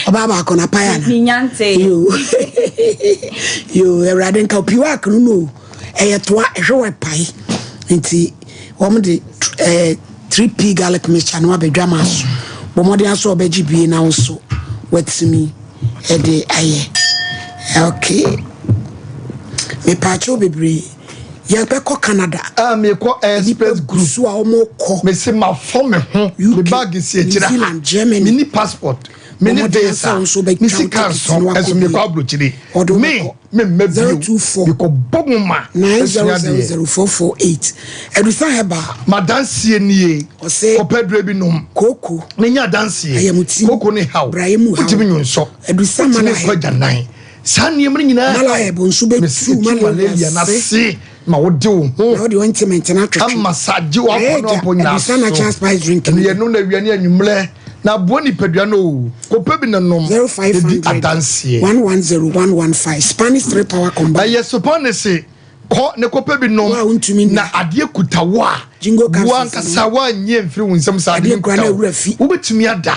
Ɔbaa baako no apae anaa? Minya ntee. Yoo. Yoo, Awurade nka wo. Piwak no no o. Ɛyɛ toa, ɛhwɛ wɔ ɛpae. Nti wɔn de eh, 3P garlic mixture no abɛdwa ma so. Bɔ mmɔden aso ɔbɛgye bie na wo so watumi ɛde ayɛ. Okay. Mepaakyɛw bebree. Yɛbɛkɔ Canada. Ah, mekɔ Express Group. So a wɔn kɔ. Mese mafɔ me ho. Me bag si akyire ha. New Zealand, Germany. Mini passport. Mini visa. Me sika nso. Ɛso mekɔ aburokyire. Me me mma bio. Mekɔ bɔ mu ma. 9000448. Adusa Herbal. Madanseɛ nie. Ɔse. Kɔpɛ aduro bi nom. Kooko. Menya adanseɛ. Ayamuti. Kooko ne haw. Brayɛ mu haw. Wotumi nwonsɔ. Adusa Wotumi kɔ agyanan. Saa nneɛma no nyinaa Malaria bo nso bɛtu malaria no ase ma wode wo ho na wode ointment no atwetwe ama sa gye w'akɔ no ɔpɔ nyinaa so natural spice drink ɛno yɛnom na awia ne anwummerɛ na aboa nipadua no o kɔpɛ bi na nom ɛdi adanseɛ 110 115 Spanish 3 power combined ɛyɛ Spanish kɔ ne kɔpɛ bi nom na adeɛ kuta wo a wo ankasa woanyɛ mfiri wo nsam saa adeɛ kuta wo wobɛtumi ada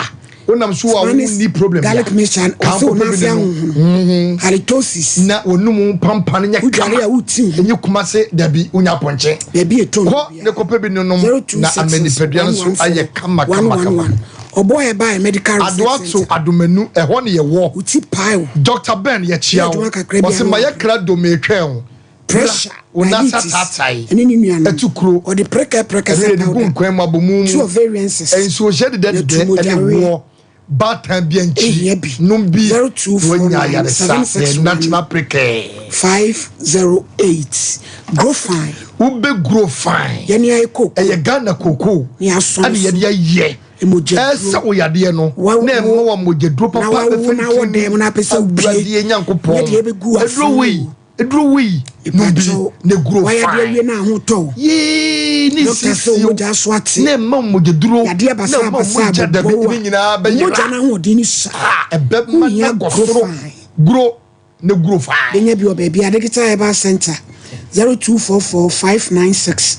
wonam so a wonni problem garlic mixture ka ɔsɛ kɔpɛ bi onase ne nom ahohono halitosis na wɔnum pampa no nyɛ Wodware kama a wotim ho. ɛnyɛ kuma se dabi wonya apɔnkye baabi ɛtɔ kɔ ne kɔpɛ bi ne nom na ama nipadua no so ayɛ kama kama kama ɔbɔ ɛba medical research adoato center adomanu ɛhɔ ne yɛwɔ woti pae wo Dr. Ben yɛkyia Yɛ wo adwuma kakra bi ɔse ano ma wɔ. yɛkra dome twɛn wo pressure wo nasa diabetes taatae ɛne ne nuanom ɛtu kuro ɔde prɛkɛ prɛkɛ ɛne sɛ yɛde gu powder nkwan mu abɔmu two mu ovariances nsuohyɛ dedɛdedɛ na tu ɛne mogyaweɛ. woɔ baatan bi Ehia ankyi bi. nom bi na 0249 wanya ayaresa na 761 natural prekɛɛ 508 grow fine wobɛ grow fine yɛne ayɛ koko ɛyɛ Ghana koko Ne asɔn ɛne yɛde ayɛ Mogyaduro. ɛsɛ wo yadeɛ no na ɛma wa mogyaduro na papa wawo bɛfɛ na wɔ dan mu na apɛ sɛ wobie. Awurade Nyankopɔn Nyɛ deɛ ɛbɛgu ɛduro w'afono wei mu. ɛduro wei nom bi Mepakyɛw, na grow wayɛ adeɛ awie fine na ahotɔ wo. yee ne Dɔkta sɛ sisio wo mogya so ate. na ɛma mogyaduro Yadeɛ na basa ɛma basa mogya dabi bobɔ wo ne a, nyinaa bɛyera mogya no ahoɔden no sua. a ɛbɛma Wohia no akɔ grow soro fine. grow ne grow fine Bɛnya bi wɔ baabi a Digital Herbal Center 0244 596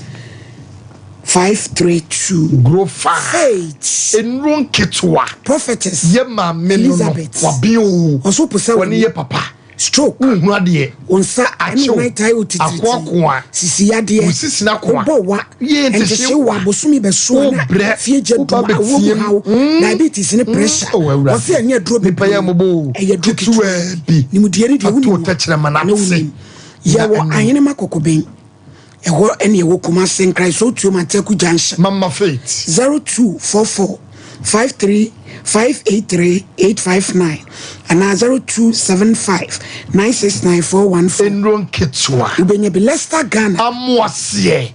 532. grow fine Faith. nnuro nketewa Prophetess. yɛ maame no no Elizabeth. waben o Ɔso po sɛ wɔne w'ani. yɛ papa Stroke. wohunu adeɛ Wo nsa ɛne akyew wo nan tae wo titiritii. akoakoa Sisi yadeɛ. Wo sisi no akoa. Wobɔ wa. Yie nte Ɛntehye hye wa. wa. Bosome bɛso a na Wobrɛ. fie gya Woba dum. Awoɔ mu bɛteam. haw. Diabetes ne pressure. Oh, Awurade. Ɔse ɛnyɛ aduro Nipa yɛ mmɔbɔ o. Ɛyɛ aduro Ketewaa ketewa bi. Nimdeɛ ne deɛ Fa to wonim. tɛkyerɛma no Na ase. wonim. Yɛwɔ Na ɛnom. Ahenema Kɔkɔbɛn. Ɛhɔ ɛne ɛwɔ Kumase Nkran Sotuo Mantaku Junction. Mama Faith. 0244 53 583 859 anaa 0275 969 414. Nnuro nketewa. Wobɛnya bi Leicester Ghana. Amoaseɛ.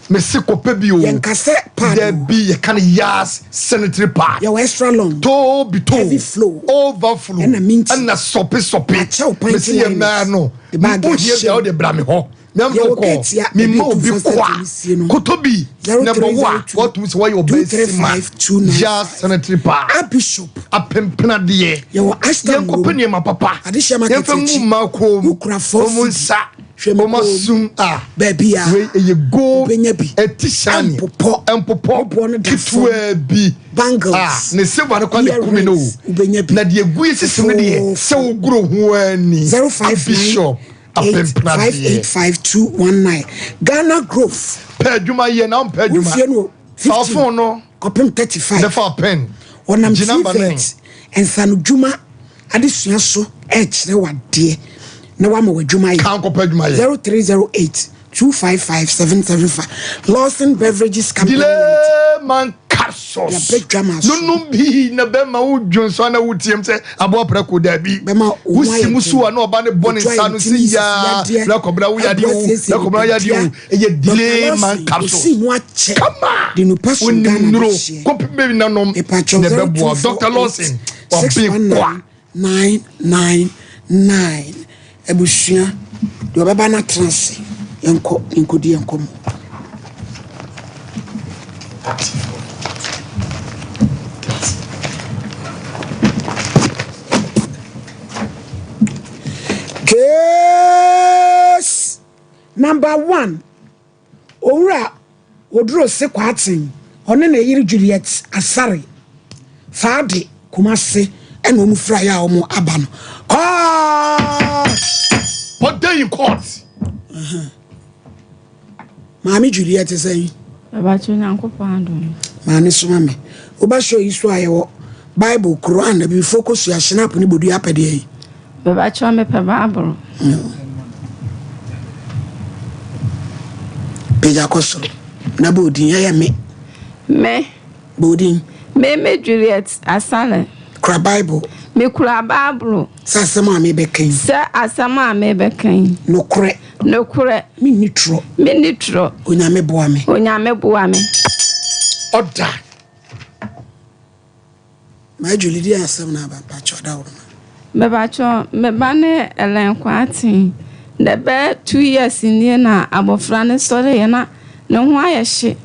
Mese kɔpɛ bi o. Yɛnka sɛ pad o. Dabi yɛka no yas sanitary pad. Yɛwɔ extra long. Too bi too. Heavy flow. Overflow. Ɛna minti. Ɛna sɔpe sɔpe. Akyɛw panty Mese yɛ liners. mmaa no. De bag Wohia ahyɛ bia mu. wode bra me hɔ. Mea me Yɛwɔ kɔ. Ketia, Me baabi ma obi Otumfoɔ kɔ statue a. no sie no. Koto bi. Na ɛbɔ wo a, 0302 woatumi sɛ woayɛ ɔbaa sima. 235 Ya sanitary pad. A Bishop. Apempenadeɛ. Yɛwɔ Ashton Yɛnkɔpɛ Road. nneɛma papa. Adehyɛ market Yɛmfa ngu akyi. mmaa kɔn mu. Wokura 4 Wɔn cedi. nsa. Hwɛ me Wɔn kɔn mu. asum a. Baabi a. Wei ɛyɛ gold. Wobɛnya bi. Ɛti shani. Ɛmpopɔ. Ɛmpopɔ. Woboɔ no da fam. Ketewaa bi. Bangles. Ah, ne silver no kora de kumi no o. Earrings. Wobɛnya bi. Na deɛ egu yɛ sisi no deɛ sɛ wogoro ho ani. 059 Bishop apempenadeɛ. 585219 Ghana Grove. Pɛ adwuma yɛ na ɔmpɛ adwuma. Wofie no Fa wo 15 phone no. kɔpem 35. Ne fa pen. Ɔnam Gyina ba ne. TVET nsanodwuma adesua so ɛrekyerɛ wadeɛ na wama w'adwuma yɛ. Kan kɔpɛ adwuma yɛ. 0308 255 775 Lawson Beverages Company Limited. Delay man capsules. Yɛabɛ dwama so. Nunum bi na bɛma wo dwonsɔ na wotiam sɛ aboa prɛko daabi. Bɛma wo ho Wosi ayɛ mu so den. a na ɔba ne bɔ ne Otu ayɛ nsa no ntini si sisi yaa yadeɛ. na kɔbra wo yadeɛ Aboa o siesie na kɔbra yadeɛ o nipadua. ɛyɛ delay Dr. man Lawson, capsules. osi mu akyɛ. Kama De nupa so wonim Ghana nnuro de hyeɛ. kɔpi baabi nanom Mepakyɛw na ɛbɛboa Dr. Lawson ɔben kwa. 619 abusua deɛ ɔbɛba no atena ase yɛnkɔ nkɔdi yɛn nkɔmmɔ. Case number one, Owura Oduro Se Kwarteng, ɔne ne yere Juliet Asare Faade Kumase ɛna wɔn firaeɛ a wɔn aba no. Court! Ɔda in court. Maame Juliet sɛn? Babakyɛ Onyankopɔn adom. Maame soma me. Woba show yi so a yɛwɔ Bible, Quran, abibifoɔ kosua, Schnapp ne bodua apɛdeɛ yi. Babakyɛ mepɛ Bible. Pagya kɔ soro na bɔ odin ɛyɛ me. Me. Bɔ odin. Me me Juliet Asare. Kura Bible. Mekura Bible. Sɛ asɛm a mebɛka yi. Sɛ asɛm a mebɛka yi. Nokorɛ. Nokorɛ. Menni torɔ. Menni torɔ. Onyame boa me. Onyame boa me. Ɔda. Maa Julie di asɛm na aba mpakyɛ ɔda wo ma. Mebakyɛ me ba ne Ellen Kwarteng. Na ɛbɛyɛ 2 years nie na abɔfra no sɔreeɛ na ne ho ayɛ hye.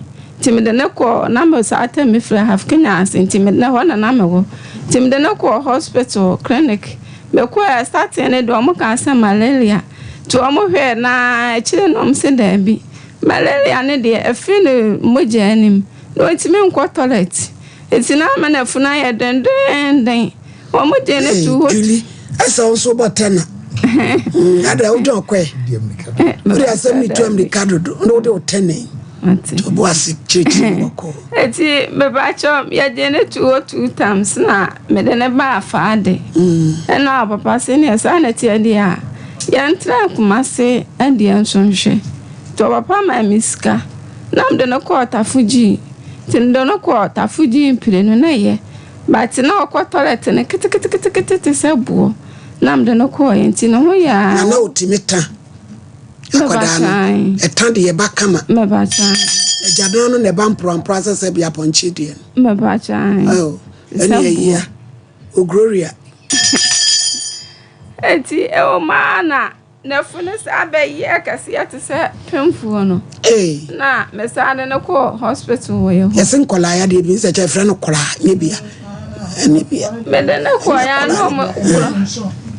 Nti mede ne kɔɔ na me saa time mefiri Half Kenya ase nti me hɔ na na mewɔ. Nti mede ne kɔɔ hospital clinic. Mekɔɛ starting ne deɛ ɔmo kaa sɛ malaria. Nti ɔmo hwɛɛ na akyire no ɔmo se daabi. Malaria ne deɛ ɛfiri ne mogya anim. Na ɔntumi nkɔ toilet. Nti na ama n'afunu ayɛ dendenden. Ɔmo gye ne to hɔ. Julie, ɛsɛ wo nso wobɔ tɛna. Ada wodwa ɔkɔɛ. Wode asɛm ne tu amirika dodo na wode wo tɛne. Nti wobo ase kyerɛkyerɛ mu bɔkɔɔ. Eti mebakyɛ yɛgye ne to hɔ 2 times na mede ne ba afaade. Ɛna papa se neɛ saa na ɛteɛ deɛ a yɛntra Kumase adeɛ nso nhwɛ. Nti papa maa me sika na mede no kɔɔ Tafo Gyii. Nti mede no kɔɔ Tafo Gyii mprenu na ɛyɛ. But na ɔkɔ toilet no keteketekete te sɛ boɔ. Na mede no kɔɔ nti ne ho yɛ a. Na na otimi ta. Akwadaa no ɛta deɛ ɛba kama. Mɛbakyan. Agyadan no na ɛba mporampora sɛ sɛ bia pɔnkye deɛ no. Mɛbakyan. Oh, ɛne ayia. O Gloria. Eti ɛwɔ maa na n'afu no saa bɛyɛ kɛseɛ te sɛ pemfoɔ no. Na mesaa de no kɔɔ hospital wɔ yɛ hɔ. Yɛse nkɔlaa yadeɛ bi nsɛ kyɛ frɛ no koraa nyɛ bia. Ɛne bia. Mede no kɔɔ ya na ɔmo korɔ.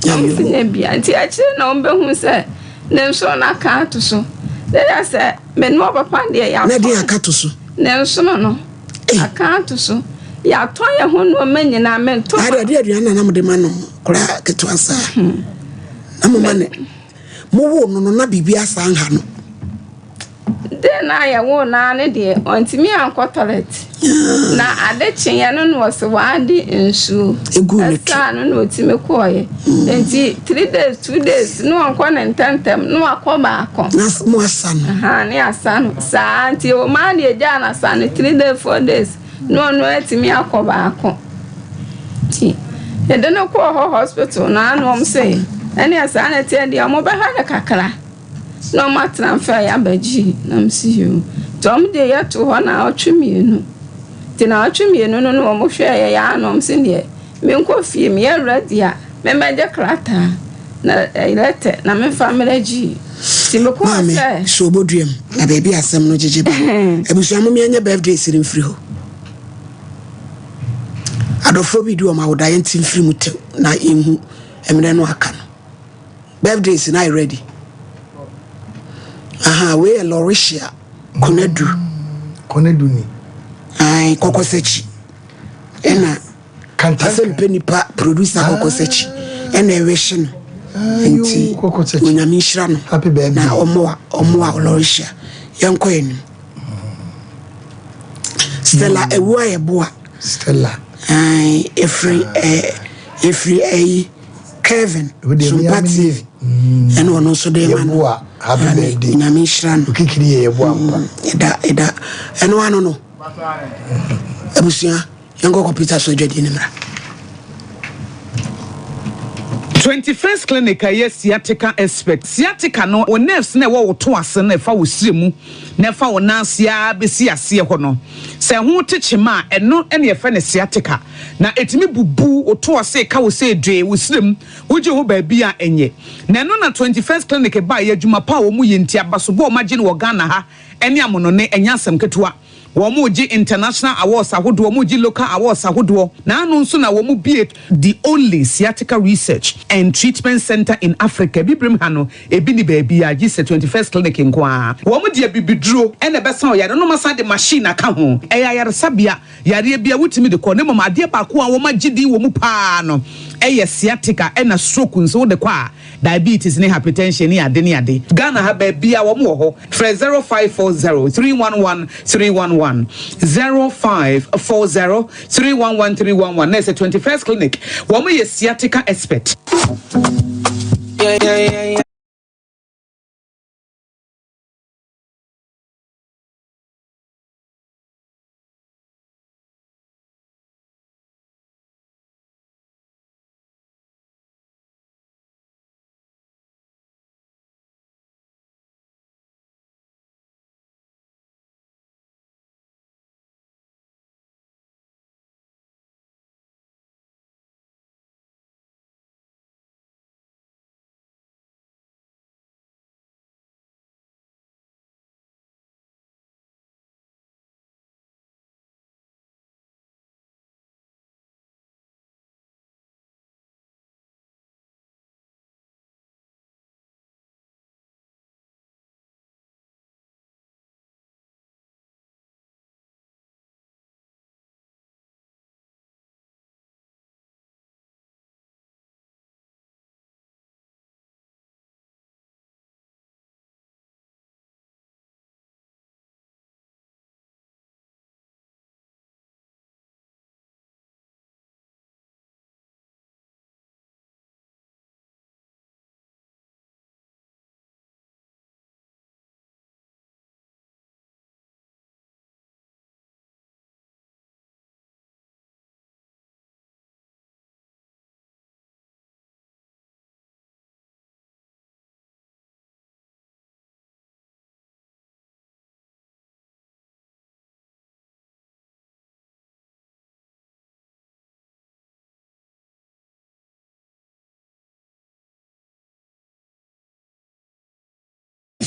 Ɔmo si nyɛ bia. Nti akyire na ɔmo bɛhu sɛ ne nsono no aka ato so. Ne yɛ sɛ me ne ɔpapa deɛ yɛatɔ. Na deɛ aka to so. Ne nsono no aka ato so. Yɛatɔ yɛn ho nneɛma nyinaa mentɔ. Ade ade aduane na na mo de ma no koraa ketewa saa. Na mo ma ne mo wo no no na biribi asa nha no. De na yɛwo naa ne deɛ ɔntumi ankɔ toilet. Na ade kyeeɛ no na ɔse waade nsuo. Ɛsaa no na ɔtumi kɔɔeɛ. Nti 3 days 2 days na ɔnkɔ ne ntɛntɛm na wakɔ baako. Na mo asa no. Aha ne asa no. Saa nti ɔmaa ne egyaa na asa no 3 days 4 days na ɔno atumi akɔ baako. Nti yɛde no kɔɔ hɔ hospital na ano ɔmo se ɛne saa na ɛteɛ deɛ ɔmo bɛha no kakra. Na ɔmo atena mfa yɛ abɛgye na ɔmo si yoo. Nti ɔmo de yɛto hɔ na ɔtwe mmienu. Nti na ɔtwe mmienu no na ɔmo hwɛ yɛ yɛ ano ɔmo si deɛ menkɔ fie meyɛ ready a memmɛgye krataa na lɛtɛ na memfa mmerɛ gye. Nti mekɔɔ Maame, sɛ. so obodua mu na baabi a asɛm no gyegye ba no. Abusua mom yɛnyɛ birthday sere mfiri hɔ. Adɔfoɔ bi di wɔn awoda yɛnte mfiri mu tew na yɛnhu mmerɛ no aka no. Birthdays no ayɛ ready. Aha, wei yɛ Lauricia Konadu. Konadu ni. Ae, Kɔkɔsakyi. Ɛna asɛ mpɛ nipa producer Kɔkɔsakyi. Ɛna ɛwɛhye no. Nti, Onyame nhyira no. Na ɔmmoa, ɔmmoa Lauricia. Yɛnkɔ anim. Stella Awuah Yeboah. Stella. Ae, ɛfiri, ɛfiri ɛyi. Kevin Sumpa TV ɛna ɔno nso de ma no. Happy birthday. Nyame nhyira no. Okikiri yɛ yɛboa mpa. Ɛda ɛda ɛno ano no. Abusua yɛnkɔ kɔpita so adwadie no mmra. 21st Clinic a ɛyɛ sciatica expert. Sciatica no, wo nerves no a ɛwɔ wo to ase no a ɛfa wo srɛ mu na ɛfa wo nan ase ara bɛsi aseɛ hɔ no, sɛ ɛho te kyema a, ɛno na yɛfrɛ no sciatica. Na ɛtumi bubu wo to ase, ka wo sɛ dwee, wo srɛ mu, wogye ho baabi a ɛnyɛ. Na ɛno na 21st Clinic baeɛ, adwuma pa a wɔyɛ nti, abasobɔ a wɔagye no wɔ Ghana ha ne amonone, ɛnyɛ asɛm ketewa. Wɔregye international awards ahodoɔ, wɔregye local awards ahodoɔ, na ano nso na wɔbue the only sciatica research and treatment centre in Africa. Abibirem ha no, ebi nni baabiara gye sɛ 21st Clinic nko ara. Wɔde abibiduro na ɛbɛsa ɔyare no, na wɔasan de machine aka ho. Ɛyɛ ayaresabea, yareɛ biara wotumi de kɔ, na mmom adeɛ baako a wɔagye din wɔ mu pa ara no yɛ sciatica, ɛna stroke nso wode kɔ a, Diabetes ne hypertension ne ade ne ade. Ghana ha baabiaa wɔn wɔ hɔ. Frɛ 0540 311 311, 0540 311 311 na ɛsɛ 21st Clinic. Wɔn yɛ sciatica expert.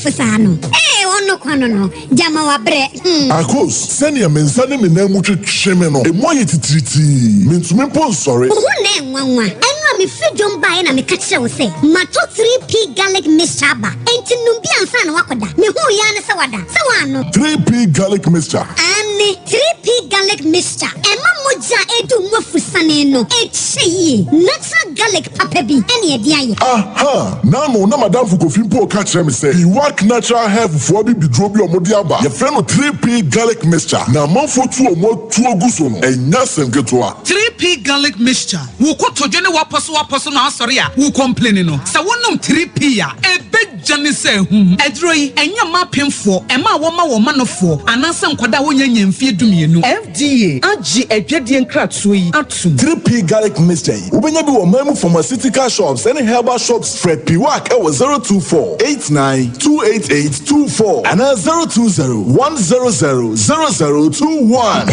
Fo saa no ee ɔno kwa no no gyama wabrɛ hmm. Akos, sɛnea me nsa ne me nan mu twetwe me no, emu ayɛ titiritii. Mintumi mpo nsɔre. Wo ho na ɛnwanwa. Ɛno a mefiri dwom baeɛ na meka kyerɛɛ wo sɛ matɔ 3P garlic mixture aba, enti nom bi ansa na woakɔda. Mehuu yi ara ne sɛ woada. Sɛ woannom. 3P garlic mixture. Aane, 3P garlic mixture. Ɛma mogya a ɛredi wo mu afusane no kyɛ yie. Natural garlic papa bi na yɛde ayɛ. Aha! N'ano na m'adamfo Kofi mpo reka kyerɛ me sɛ Iwak Natural Health foɔ abibiduro bi a wɔde aba, yɛfrɛ no 3P Garlic Mixture, na amanfoɔ tu wɔn atuo gu so no, ɛnyɛ asɛm ketewa. 3P Garlic Mixture, Wo kotodwe ne w'apɔsowapɔso no asɔre a wo complaini no, sɛ wonom 3P a, ɛbɛ. Gya ne sɛ ahum. Aduro yi, ɛnyɛ mma apemfoɔ, mmaa a wɔma wɔn manofoɔ, anaasɛ nkwadaa a wɔnnya nnya mfeɛ dumienu. FDA agye adwadie nkratoɔ yi atom. 3P Garlic Mixture yi, wobɛnya bi wɔ ɔman mu pharmaceutical shops ne herbal shops. Frɛ Piwak wɔ 024 89 288 24 anaa 020 100 0021.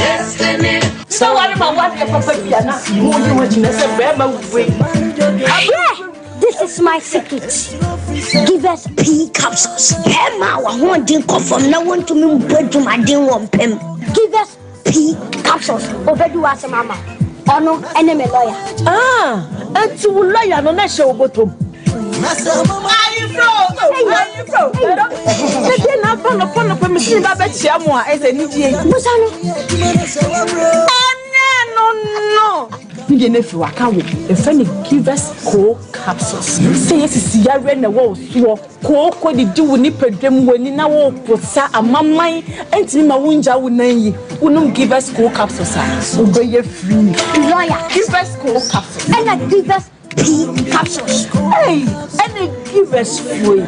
Sɛ ware ma wadeɛ papa bi a na mo yi ho agyina sɛ bɛrima wei. Hwɛ! This is my secret. Givers P capsules. Bɛrima a w'ahoɔden kɔ fam na wontumi mbɔ adwumaden wɔ mpam. Givers P capsules. Obedi w'asɛm ama wo. Ɔno ne me lɔya. Ah, enti wo lɔya no na ɛhyɛ wo bɔtɔ mu? Ayefro o, ayefro. Sɛ deɛ na aba nɔpa nɔpa mesi me ba bɛkyia mo a ɛsɛ anigyeɛ yi. Busa no. Ɛnyɛ no no. Ne deɛ no afiri waka wo. Yɛfrɛ no Givers Co capsules. Sɛ yɛ sisi yareɛ na ɛwɔ wo soɔ, kooko didi wo nipadua mu, w'ani na woreposa, amaman ntumi ma wongya wo nan yi, wonom Givers Co capsules a, wobɛyɛ free. Lawyer. Givers Co capsules. Ɛna Givers P capsules. Ei, ɛna Givers foɔ yi,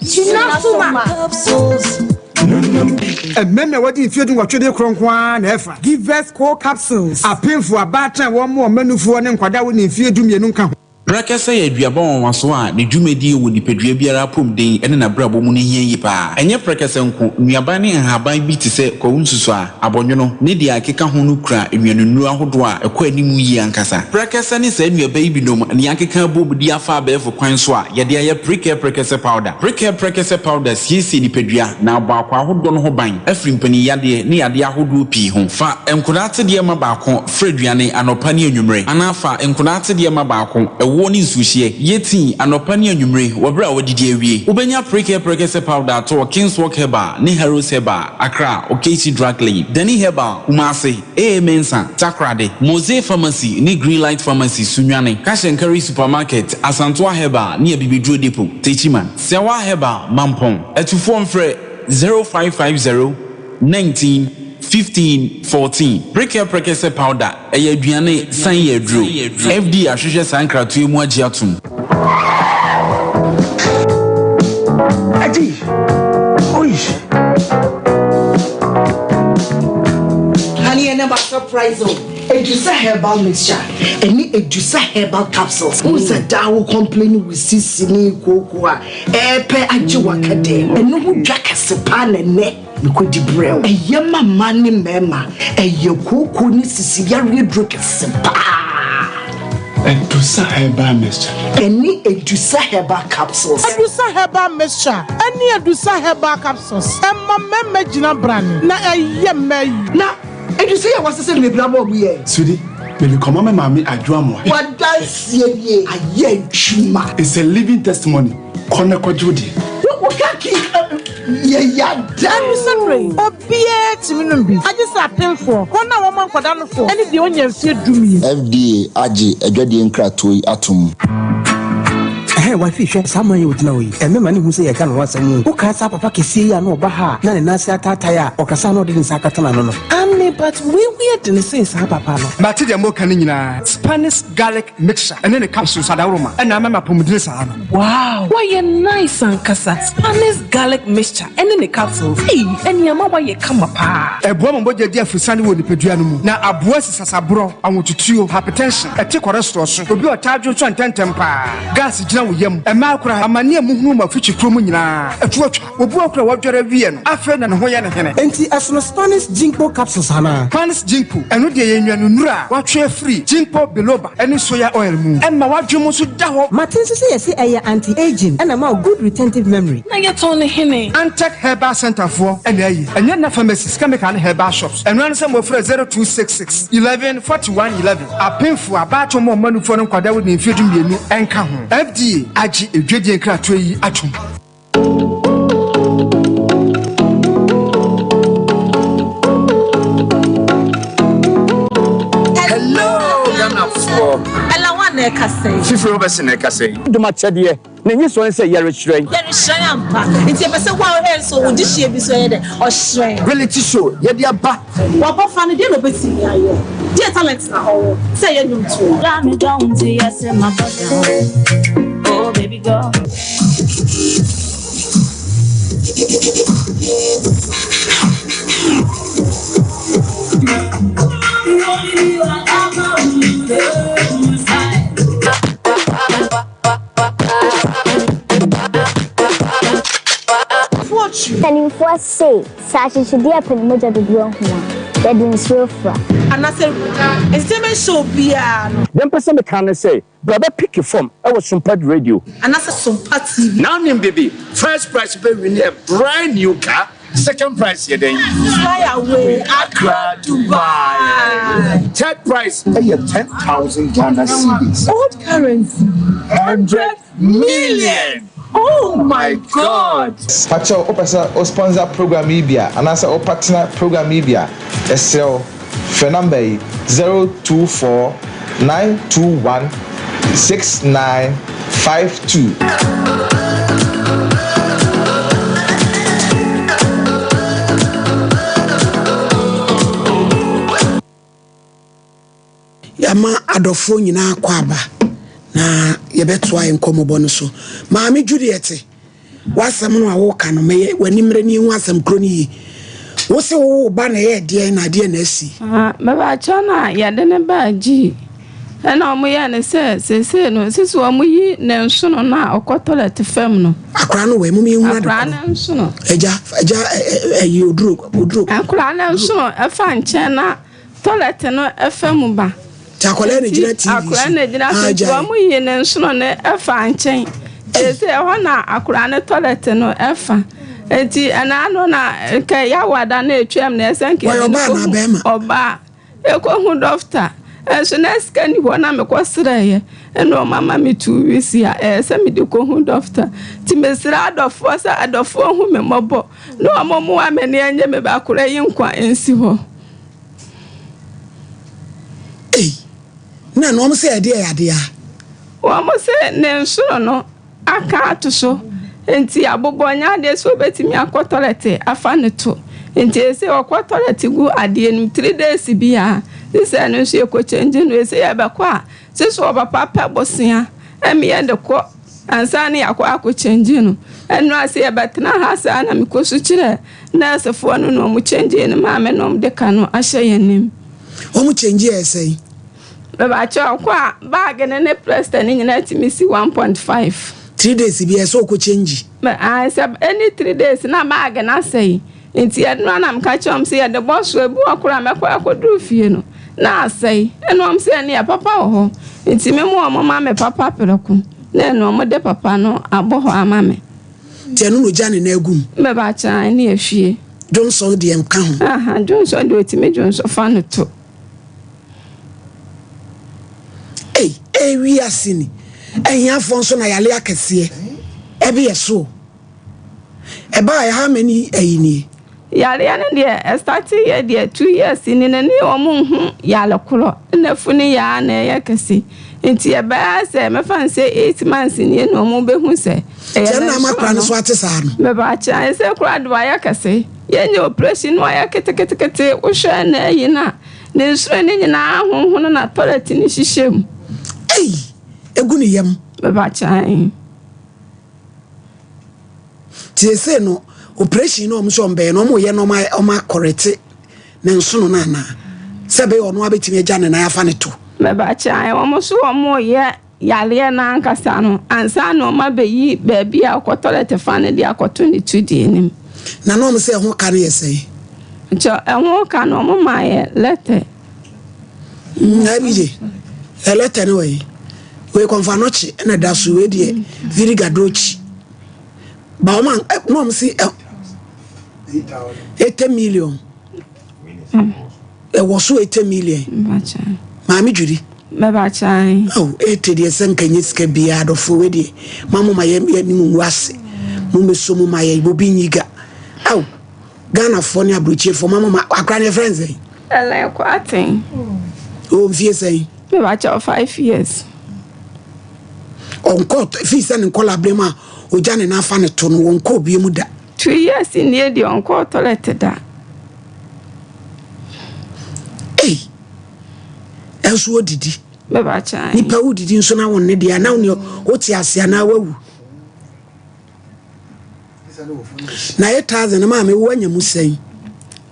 wobɛgyina so ma. Mmarima a wɔadi mfeɛ dunwɔtwe de korɔ nko ara na ɛfa. Givers Co Capsules, Apemfo, abaatan a wɔmmoa wɔn mma nufoɔ ne nkwadaa a wɔnni mfeɛ dumienu nka ho. Prɛkɛsɛ yɛ aduaba nwanwaso a ne dwumadie wɔ nipadua biara apɔmuden ne n'abrabɔ mu no hia yie pa ara. Ɛnyɛ prɛkɛsɛ nko, nnuaban ne nhaban bi te sɛ kwawu nsusuaa, abɔnwono, ne deɛ ɛkeka ho no kura nnuanennuro ahodoɔ a ɛkɔ anim yie ankasa. Prɛkɛsɛ ne saa nnuaba yi binom na yɛakeka abom de afa abɛɛfo kwan so a yɛde ayɛ Prekɛ Prɛkɛsɛ Powder. Prekɛ Prɛkɛsɛ Powder siesie nipadua na abɔ akwaa ahodoɔ no ho ban afiri mpaninyadeɛ ne yadeɛ ahodoɔ pii ho. Fa nkwadaa atedeɛ ma baako fra aduane anɔpa ne anwummere anaa fa nkwadaa atedeɛ ma baako, ɛwoɔ ne nsuohyeɛ, yɛ tii anɔpa ne anwummere wɔ berɛ a woadidi awie. Wobɛnya Prekɛ Prɛkɛsɛ Powder atɔ wɔ Kingswalk Herbal ne Harrows Herbal, Accra, Okaishie Drug Lane, Dani Herbal, Kumasi, AA Mensah, Takoradi, Mose Pharmacy ne Greenlight Pharmacy, Sunyani, Cash and Carry Supermarket, Asantoa Herbal ne Abibiduro Depot, Techiman, Sewa Herbal, Mampong. Atufoɔ mfrɛ 0550 19 15 14. Prekɛ Prɛkɛsɛ Powder, ɛyɛ aduane san yɛ aduro. FDA ahwehwɛ saa nkratoɔ yi mu agye atom. Aji, oish. Honey, ɛnɛ ma surprise o. Edusa herbal mixture ɛne Edusa herbal capsules. Wohu sɛ daa wo complain wo sisi ne kooko a ɛɛpɛ agye w'akadɛɛ. Ɛno ho dwa kɛse paa na ɛnɛ mekɔdi brɛ wo. Ɛyɛ ma mmaa ne mmarima. Ɛyɛ kooko ne sisi yareɛ duro kɛse paa. Edusa herbal mixture. Ɛne Edusa herbal capsules. Edusa herbal mixture ɛne Edusa herbal capsules ɛma mmarima gyina brane na ɛyɛ mmaa yi. Na Edusa yi a wɔasesa no bebree ama wɔn yɛ. Sweetie, mede kɔma me maame Adwo Amoah. W'adanseɛ nie, ayɛ adwuma. It's a living testimony, kɔ na kɔgye wo deɛ. Wo ka ki yɛ yada. Ɛne sɛ berɛ yi, obiara tumi nom bi, agye sɛ apemfoɔ, wɔn a wɔma nkwadaa nofoɔ, ne deɛ ɔnnya mfeɛ dumien. FDA agye adwadie nkratoɔ yi atom. Ɛhɛn, wifey hwɛ saa man yi a ogyina hɔ yi, ɛmmɛma no nhu sɛ yɛreka ne ho asɛm o. Wokae saa papa kɛseɛ yi a na ɔba ha a na ne nan ase ataatae a ɔkasa a na ɔde ne nsa akata n'ano no? Aane, but wei ho yɛ den sen saa papa no. Mate deɛ moka no nyinaa. Spanish garlic mixture ɛne ne capsules adaworoma ɛna ama me apɔmudene saa no. Wow! Wayɛ nice ankasa! Spanish garlic mixture ɛne ne capsules, ei ɛne ama wayɛ kama paa. Ɛboa ma mogya di aforosiane wɔ nipadua no mu, na aboa asi sasaborɔ, ahotutuo, hypertension, ɛte cholesterol so, obi a ɔtaa dwonsɔ ntɛmntɛm paa, gas gyina wo yam, mmaa koraa, amane a muhunu wɔ afikyikuo mu nyinaa, ɛto atwa. Obi wɔ hɔ koraa a wadware awie no, afei na ne ho yɛ no hene. Enti ɛsono Spanish Ginkgo capsules anaa? Spanish Ginkgo, ɛno deɛ yɛ nnuanennuro a wɔatwe afiri Ginkgo biloba ne soya oil mu. Ɛma w'adwene mu nso da hɔ. Mate nso sɛ yɛse ɛyɛ anti-aging ɛna ɛma wo good retentive memory. Na yɛtɔn no hene? Antec Herbal Centre foɔ na ayi. Ɛnyɛ nna pharmacies, chemical ne herbal shops. Ɛno ara ne sɛ mofrɛ 0266 11 41 11. Apemfoɔ, abaatan mu ɔmanufoɔ ne nkwadaa a wɔdi mfeɛ 12 nka ho. FDA agye edwadie nkratoɔ yi atom. Hello Ghanafoɔ. Ɛla wan na ɛkasa yi. Fifiri Robertson na ɛkasa yi. Dom akyɛdeɛ, n'anisɔ ne sɛ yɛrehyerɛn. Yɛrehyerɛn ampa. Nti yɛpɛ sɛ wo a wohwɛ nso wo dehyeɛ bi nso ɛyɛ dɛ? Ɔhyerɛn. Reality show yɛde aba. W'abɔfra no deɛ na ɔbɛtumi ayɛ? Deɛ talent na ɔwɔ sɛ ɛyɛ nnwomtoɔ? Oh baby girl. Mpanimfoɔ se, sɛ akyekyedeɛ pɛ ne mogya dodoɔ ahu a, yɛde nsuo fra. Anaasɛ entertainment show biara no. Deɛ mpɛ sɛ meka ne sɛ. Bra bɛ picki form wɔ Sumpad Radio. Anasɛ Sompa TV. Now nim bibi, first prize bɛ win a brand new car, second prize yɛ dɛn? Fly away Accra Dubai. Third prize ɛyɛ 10,000 Ghana cedis. Old currency. 100 million. Oh my God! Pakyɛw wopɛ sɛ wo sponsor program yi bi a anaasɛ wo partner program yi bi a, yɛsrɛ wo frɛ number yi, 024 921 6952. Yɛama adɔfoɔ nyinaa akwaaba na yɛbɛtoa yɛn nkɔmmɔbɔ no so. Maame Juliet, w'asɛm no a woka no, mɛyɛ w'ani mmerɛ ne yɛhu asɛm korɔ no yie. Wo se wo wo ba na ɛyɛ deɛn na adeɛ na asi? Ah, mebakyɛ no a yɛde no baa gyii ɛna wɔn yɛɛ no sɛ seesei no sisi wɔn yi ne nsono no a ɔkɔ tɔlɛt fam no. Akora no wɔ mu yɛn hu ade Akora no nsono. Agya, agya ɛyi oduro, oduro. Akora no nsono ɛfa nkyɛn na. Toilet no fa mu ba. Nti akwadaa na gyina TV so. Akwadaa na gyina so nti wɔn yi ne nsono no fa nkyɛn. Sese ɛhɔ na akwadaa no toilet no fa. Nti ɛna ano na nka yawada na etwam na ɛsɛ nka yɛde no kɔ ɔbaa ekohu dɔkta. Nso na sika ni hɔ na mekɔ srɛeɛ ɛna wɔn ama me 2 weeks a ɛyɛ sɛ mede kɔhu dɔkta. Nti mesrɛ adɔfoɔ sɛ adɔfoɔ hu me mmɔbɔ na wɔn mmoa me ne ɛnyɛ me ba akwadaa yi nkwa nsi hɔ. Ei, na na wɔn sɛ ɛdeɛ yɛ adeɛ a. Wɔn sɛ ne nsono no aka ato so nti abobɔ nyɛ adeɛ sɛ obetumi akɔ tɔlɛte afa ne to nti ese ɔkɔ tɔlɛte gu adeɛ no mu 3 days biara sisɛ ɛno nso yɛkɔ kyɛngye no ese yɛbɛkɔ a sisi ɔpapa pɛ bosea ɛmi yɛn de kɔ ansa ne yɛakɔ akɔ kyɛngye no ɛno ase yɛbɛtena ha saa na mekɔ so kyerɛ nɛɛsefoɔ no na ɔmo kyɛngye no maame na ɔmo de ka no ahyɛ yɛn nim. Wɔn kyɛngye yɛ sɛn? Mebakyɛ ɔkɔ a bag ne ne plaster ne nyinaa tumi si 1.5. 3 days bi ɛsɛ ɔkɔ kyɛngye. Mɛ ayi sɛ ɛni 3 days na bag na asɛe nti yɛde no anam ka kyerɛ wɔn sɛ yɛde bɔ so ebi wɔ koraa mɛkɔ akɔduru fie no na asɛe ɛna wɔn sɛ ɛne yɛ papa wɔ hɔ nti me mu wɔn ma me papa prɛko na ɛna wɔn de papa no abɔ hɔ ama me. Nti ɛno na ogya ne nan agu mu. Mebakyɛ ɛne efie. Dwonsɔ deɛ nka ho. Aha dwonsɔ deɛ otumi dwonsɔ fa no to. Ei, ewi ase ni. Ahiafoɔ nso na yale akɛseɛ. Ɛbi yɛ so. Ɛbaa yɛ how many ɛyi nie? Yareɛ no deɛ ɛstart yɛ deɛ 2 years ni na ne wɔn nhu yare korɔ na funu yɛ a na ɛyɛ kɛse nti ɛbɛyɛ sɛ mɛfa n sɛ 8 months nie na wɔn bɛhu sɛ ɛyɛ ne nsono akora no so ate saa no. Mɛbakyɛ ayɛ sɛ kora de wayɛ kɛse yɛnyɛ operation no wayɛ ketekete wohwɛ na ayi no a ne nsono ne nyinaa ahohono na toilet ne hyehyɛ mu. Ei, egu ne yam. Mɛbakyɛ. Nti sɛ no operation no ɔmo sɛ ɔmo bɛyɛ no ɔmo yɛ no ɔmo akɔrɛte ne nsono no anaa sɛ bɛyɛ ɔno abɛtumi agya ne nan afa ne to. Mɛbakyɛ wɔn nso wɔn yɛ yareɛ no ankasa no ansa na wɔn abɛyi baabi a ɔkɔ toilet fa no de akɔto ne to deɛ nim. Na na ɔmo sɛ ɛho ka no yɛ sɛn? Nkyɛ ɛho ka no ɔmo maa yɛ letter. Ɛbi de ɛ letter no wɔ yi wei kɔnfa nɔkye ɛna da so wei deɛ virigadokyi ba ɔmo na ɔmo si ɛ 80 million ɛwɔ so 80 million maame dwiri. Mɛbakyɛ. Awo 80 deɛ sɛ nka nye sika biara dɔfo wei deɛ ma mo ma yɛ yɛ ne mu ngu ase mo mbɛ so mo ma yɛ obi nyi ga awo Ghanafoɔ ne aburokyefoɔ ma mo ma akora ne yɛ frɛ nsɛn. Ellen Kwaten. O mfie sɛn. Mɛbakyɛ 5 years. Ɔnkɔ fii sɛ ne nkɔla abere mu a ogya ne n'afa ne to no wɔnkɔ obie mu da. 2 years nie deɛ ɔnkɔ toilet da. Ei, ɛnso odidi. Mɛbakyɛ. Nipa wodidi nso na wɔn ne deɛ na wɔn wote ase anaa wawu. Na 8,000 maame wo anya mu sɛn?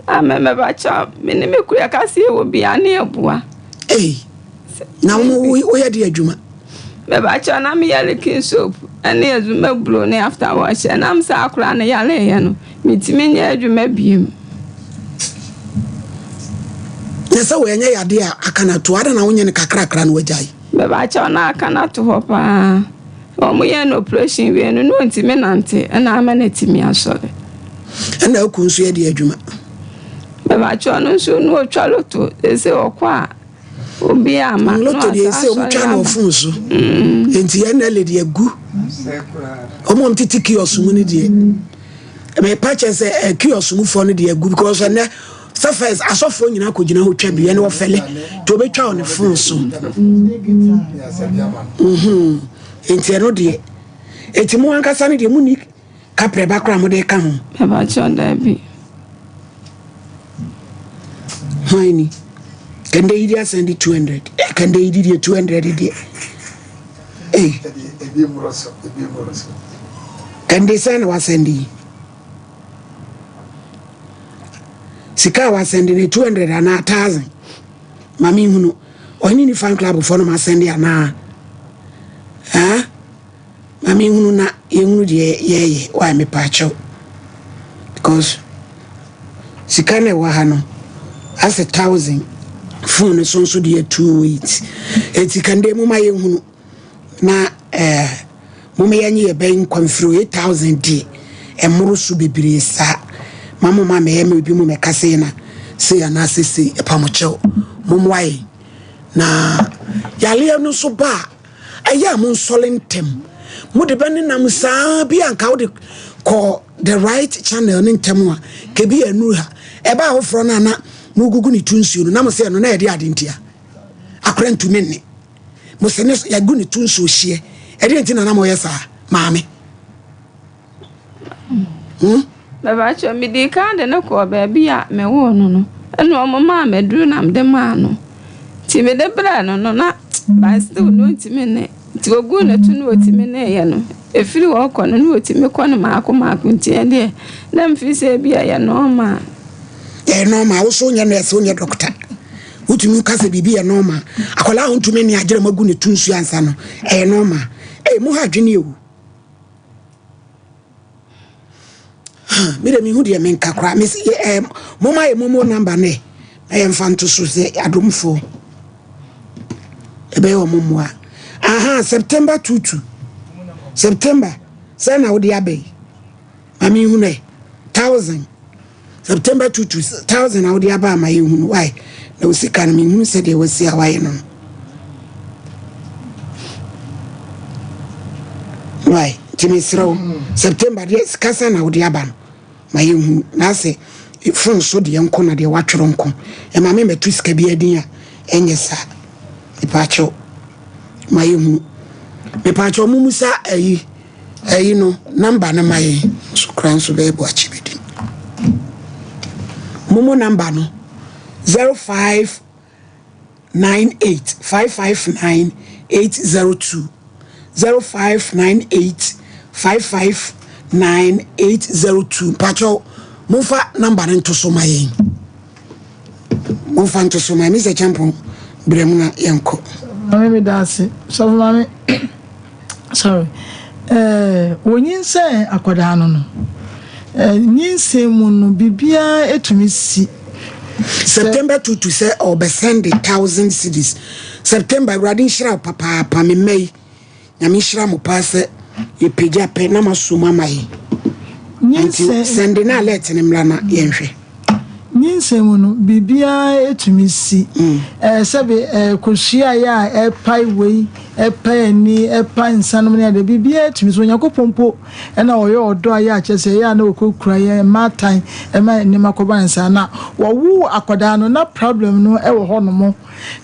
Ame mɛbakyɛ me ne me kura kase wɔ bia ne ɛboa. Ei, na wo woyɛ de adwuma? Mɛbakyɛ na meyɛ licking soap ɛne azuma buro ne after wash ɛnam sɛ akora no yareɛ no metumi nyɛ adwuma biem. Na sɛ wɔnyɛ yadeɛ a aka no ato ada na wonyɛ no kakrakra na wagyae. Mebakyɛw na aka no ato hɔ paa. Wɔn yɛɛ no operation wie no na ɔntumi nante ɛna ama no atumi asɔre. Ɛna aku nso yɛ de adwuma. Mebakyɛw no nso na ɔtwa loto sɛ ɔkɔ a obi ama na Loto deɛ ɔsan sɛ ɔmo asɔre twa no aba. ɔfon so. Nti yɛn na ɛlɛ deɛ gu. Ɔmo a ɔmo tete kiosk mu no deɛ. Mepa kyɛ sɛ ɛ kiosk mu foɔ no deɛ gu because ɛnɛ sɛ first asɔfoɔ nyinaa kɔ gyina hɔ twa bi ɛne ɔfɛlɛ nti ɔbɛtwa wɔ ne fon so. Mhm. Nti ɛno deɛ. Nti mo ankasa no deɛ mo ni kaprɛ ba koraa mo de ka ho. Mebakyɛw daabi. Hwan ni? Kɛndɛ yi di asan di 200. Eh, kɛndɛ yi di deɛ 200 deɛ. Ei. Kɛndɛ sɛn na wasan di yi? Sika a wasan di no 200 anaa 1000? Ma me nhunu. Ɔhene ni fan club foɔ no ma sɛn di anaa? Ah? Ma me nhunu na yɛnhunu deɛ yɛyɛ. Why me pa kyɛw? Because sika na ɛwɔ ha no asɛ 1000 phone no so nso deɛ 28. Eti kɛndɛ mu ma yɛnhunu na eh, moma yɛnye yɛbɛn nkwamfiri 8000 deɛ ɛmmoro so bebree saa. Ma mo ma mɛyɛ ma ebi mu mɛka sei na sei anaasɛ sei ɛpamokyɛw. Mommoa yɛn. Na yaleɛ no nso ba a ɛyɛ a monsɔle ntɛm. Mode bɛnenam saa bi anka wode kɔ the right channel ne ntɛm a kebi anuru ha. Ɛba afoforɔ no a na mogugu ne to nsuo no na mo sɛ ɛno na yɛde ade ntia. Akora ntumi nne. Mo sɛ ne yɛgu ne to nsuo hyeɛ. Ɛdeɛ nti na na moyɛ saa maame? Hmm? Mebakyɛ medi kan de no kɔɔ baabi a mewoo no no ɛna ɔmo maa me aduru na mede maa no. Nti mede brɛɛ no no na but still no ntumi ne. Nti oguu ne to no otumi neeɛ no. Efiri hɔ kɔ no na otumi kɔ no maako maako nti ɛdeɛ na mfiri sɛ ebi ɛyɛ normal. Ɛyɛ normal, wo so wonyɛ nurse wonyɛ doctor. Wotumi ka sɛ biribi yɛ normal. Akwadaa a wontumi ne agyerɛ mu agu ne to nsuo ansa no, ɛyɛ normal. Ee, mo ha adwene o. Me de mehu deɛ menka koraa. Me se eh, moma yɛ momo number no ɛ. Na yɛmfa nto so sɛ adomfoɔ. Ɛbɛyɛ wɔn mmoa. Aha, September 22. September, sɛ na wode aba yi. Ma mehu no ɛ. 1000. September 22, 1000 na wode aba ama yɛhu no. Why? Na wo sika no menhunu sɛdeɛ wasi a wayɛ no no. Why? Nti mesrɛ wo, September deɛ sika sɛn na wode aba no? Ma yɛnhunu. Na asɛ phone so deɛ nko na deɛ watwerɛ nko. Ɛma me mmɛto sika bi adin a ɛnyɛ saa. Mepaakyɛw. Ma yɛnhunu. Mepaakyɛw mo musa ayi ayi no number no ma yɛn. So kora nso bɛyɛ boakye bi din. Momo number no 05 98 559 802 0598 559 802 mpakyɛw momfa number no nto so ma yɛn momfa nto so ma yɛn Mr. Champon brɛ mu na yɛnkɔ. Maame mi da ase sɔfo maame sorry ɛɛ wonyinsɛn akwadaa no no ɛɛ nyinsɛn mu no biribiara etumi si. September tutu sɛ ɔbɛsɛnde 1000 cedis. September Awurade nhyira wo papaapa me mma yi. Nyame nhyira mo paa sɛ yɛpagya pɛ na moaso mu ama yɛn. Nti sɛnde na alert no mmra na yɛnhwɛ. Nyinsɛn mu no biribiara etumi si. Ɛɛ sɛbe ɛɛ kosua yɛ a ɛpae wei, ɛpae ani, ɛpae nsanom ne adeɛ biribiara etumi si. Onyankopɔn mpo ɛna ɔyɛ ɔdɔ a yɛ a kyerɛ sɛ ɛyɛ a na ɔkurakura yɛn mmaatan ɛma nneɛma kɔba ne saa. Na wɔwoo akwadaa no na problem no ɛwɔ hɔnom.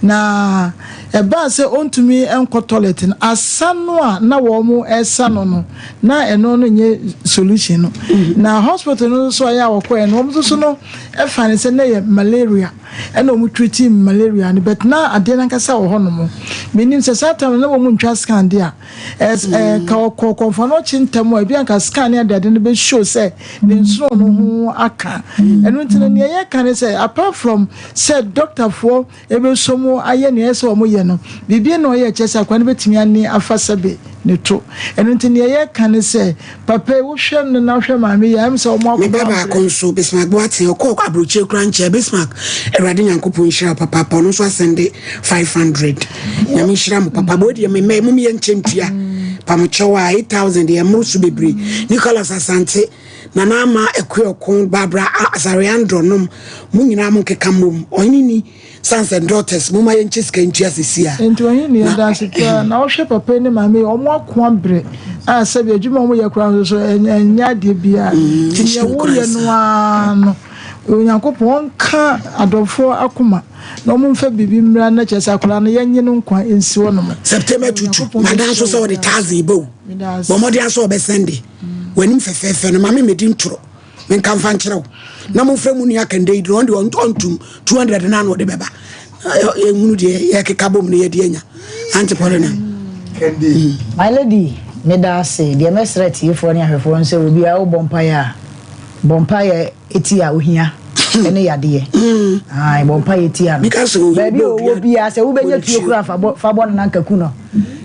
Na ɛbaa sɛ ɔntumi nkɔ toilet no, asa no a na wɔn ɛsa no no, na ɛno no nyɛ solution no. Na hospital no nso a ɛyɛ a wɔkɔɛ no, wɔn nso so no ɛfa ne sɛ na ɛyɛ malaria, ɛna wɔn treat malaria no, but na adeɛ no ankasa wɔ hɔnom. Menim sɛ saa time no na wɔn ntwa scan deɛ a, ɛs ɛɛ ka ɔkɔ kɔnfa no ɔkye ntɛm a, ebi anka scan ne adeade no bɛ show sɛ ne nsono no ho aka. Ɛno nti no nea yɛka ne sɛ apart from sɛ dɔktafoɔ ɛbɛsɔ mu ayɛ nea ɛsɛ sɛ wɔn yɛ no, biribi na ɔyɛ kyerɛ sɛ akwadaa no bɛtumi ane afa sɛbe ne to. Ɛno nti neɛ yɛka ne sɛ, papa yi wohwɛ no na wohwɛ maame yi a, ɛm sɛ wɔn Me ba akoma baako abrɛ. nso, Bismarck Boateng, ɔkɔɔ aburokyire koraa nkyɛɛ. Bismarck, Awurade Nyankopɔn nhyira wo papaapa. Ɔno nso asɛnde 500. Nyame nhyira mo papa. Bɔ deɛ me mma yi, mom yɛ nkyɛ ntua. Pamokyɛw a, 8000 deɛ ɛmmoro so bebree. Nicholas Asante, Nana Ama Akuoko, Barbara Asareandro nom, mo nyinaa mo nkeka mmom. Ɔhene ni. Sons and daughters momma yɛnkyɛ sika ntua sisi a. Nti ɔhene ni yɛda ase paa na wohwɛ papa yi ne maame yi ɔmo ako abrɛ a sɛbi adwuma ɔmo yɛ koraa nso so ɛnyɛ adeɛ biara nti neɛ woyɛ no ara no Onyankopɔn ɔnka adɔfoɔ akoma na ɔmo mfa biribi mmra na kyerɛ sɛ akwadaa no yɛnye no nkwa nsi hɔ nom. September tutu madan so sɛ ɔde thousand ba o bɔ mmɔden asɛ ɔbɛsɛnde w'anim fɛfɛɛfɛ no ma me medi ntoro. Menka mfa nkyerɛ wo na momfrɛ mo nua kɛndɛ yi deɛ ɔno deɛ ɔntum 200 no ano ɔde bɛba yɛhunu deɛ yɛkeka bom no yɛde anya Auntie Paulina. My lady meda ase deɛ mɛsrɛ atiefoɔ ne ahwɛfoɔ no sɛ obiara wobɔ mpaeɛ a bɔ mpaeɛ tia ohia ne yadeɛ ae bɔ mpaeɛ tia no baabi a ɔwɔ biara sɛ wobɛnya tuo koraa fa bɔ fa bɔ no na nka ku no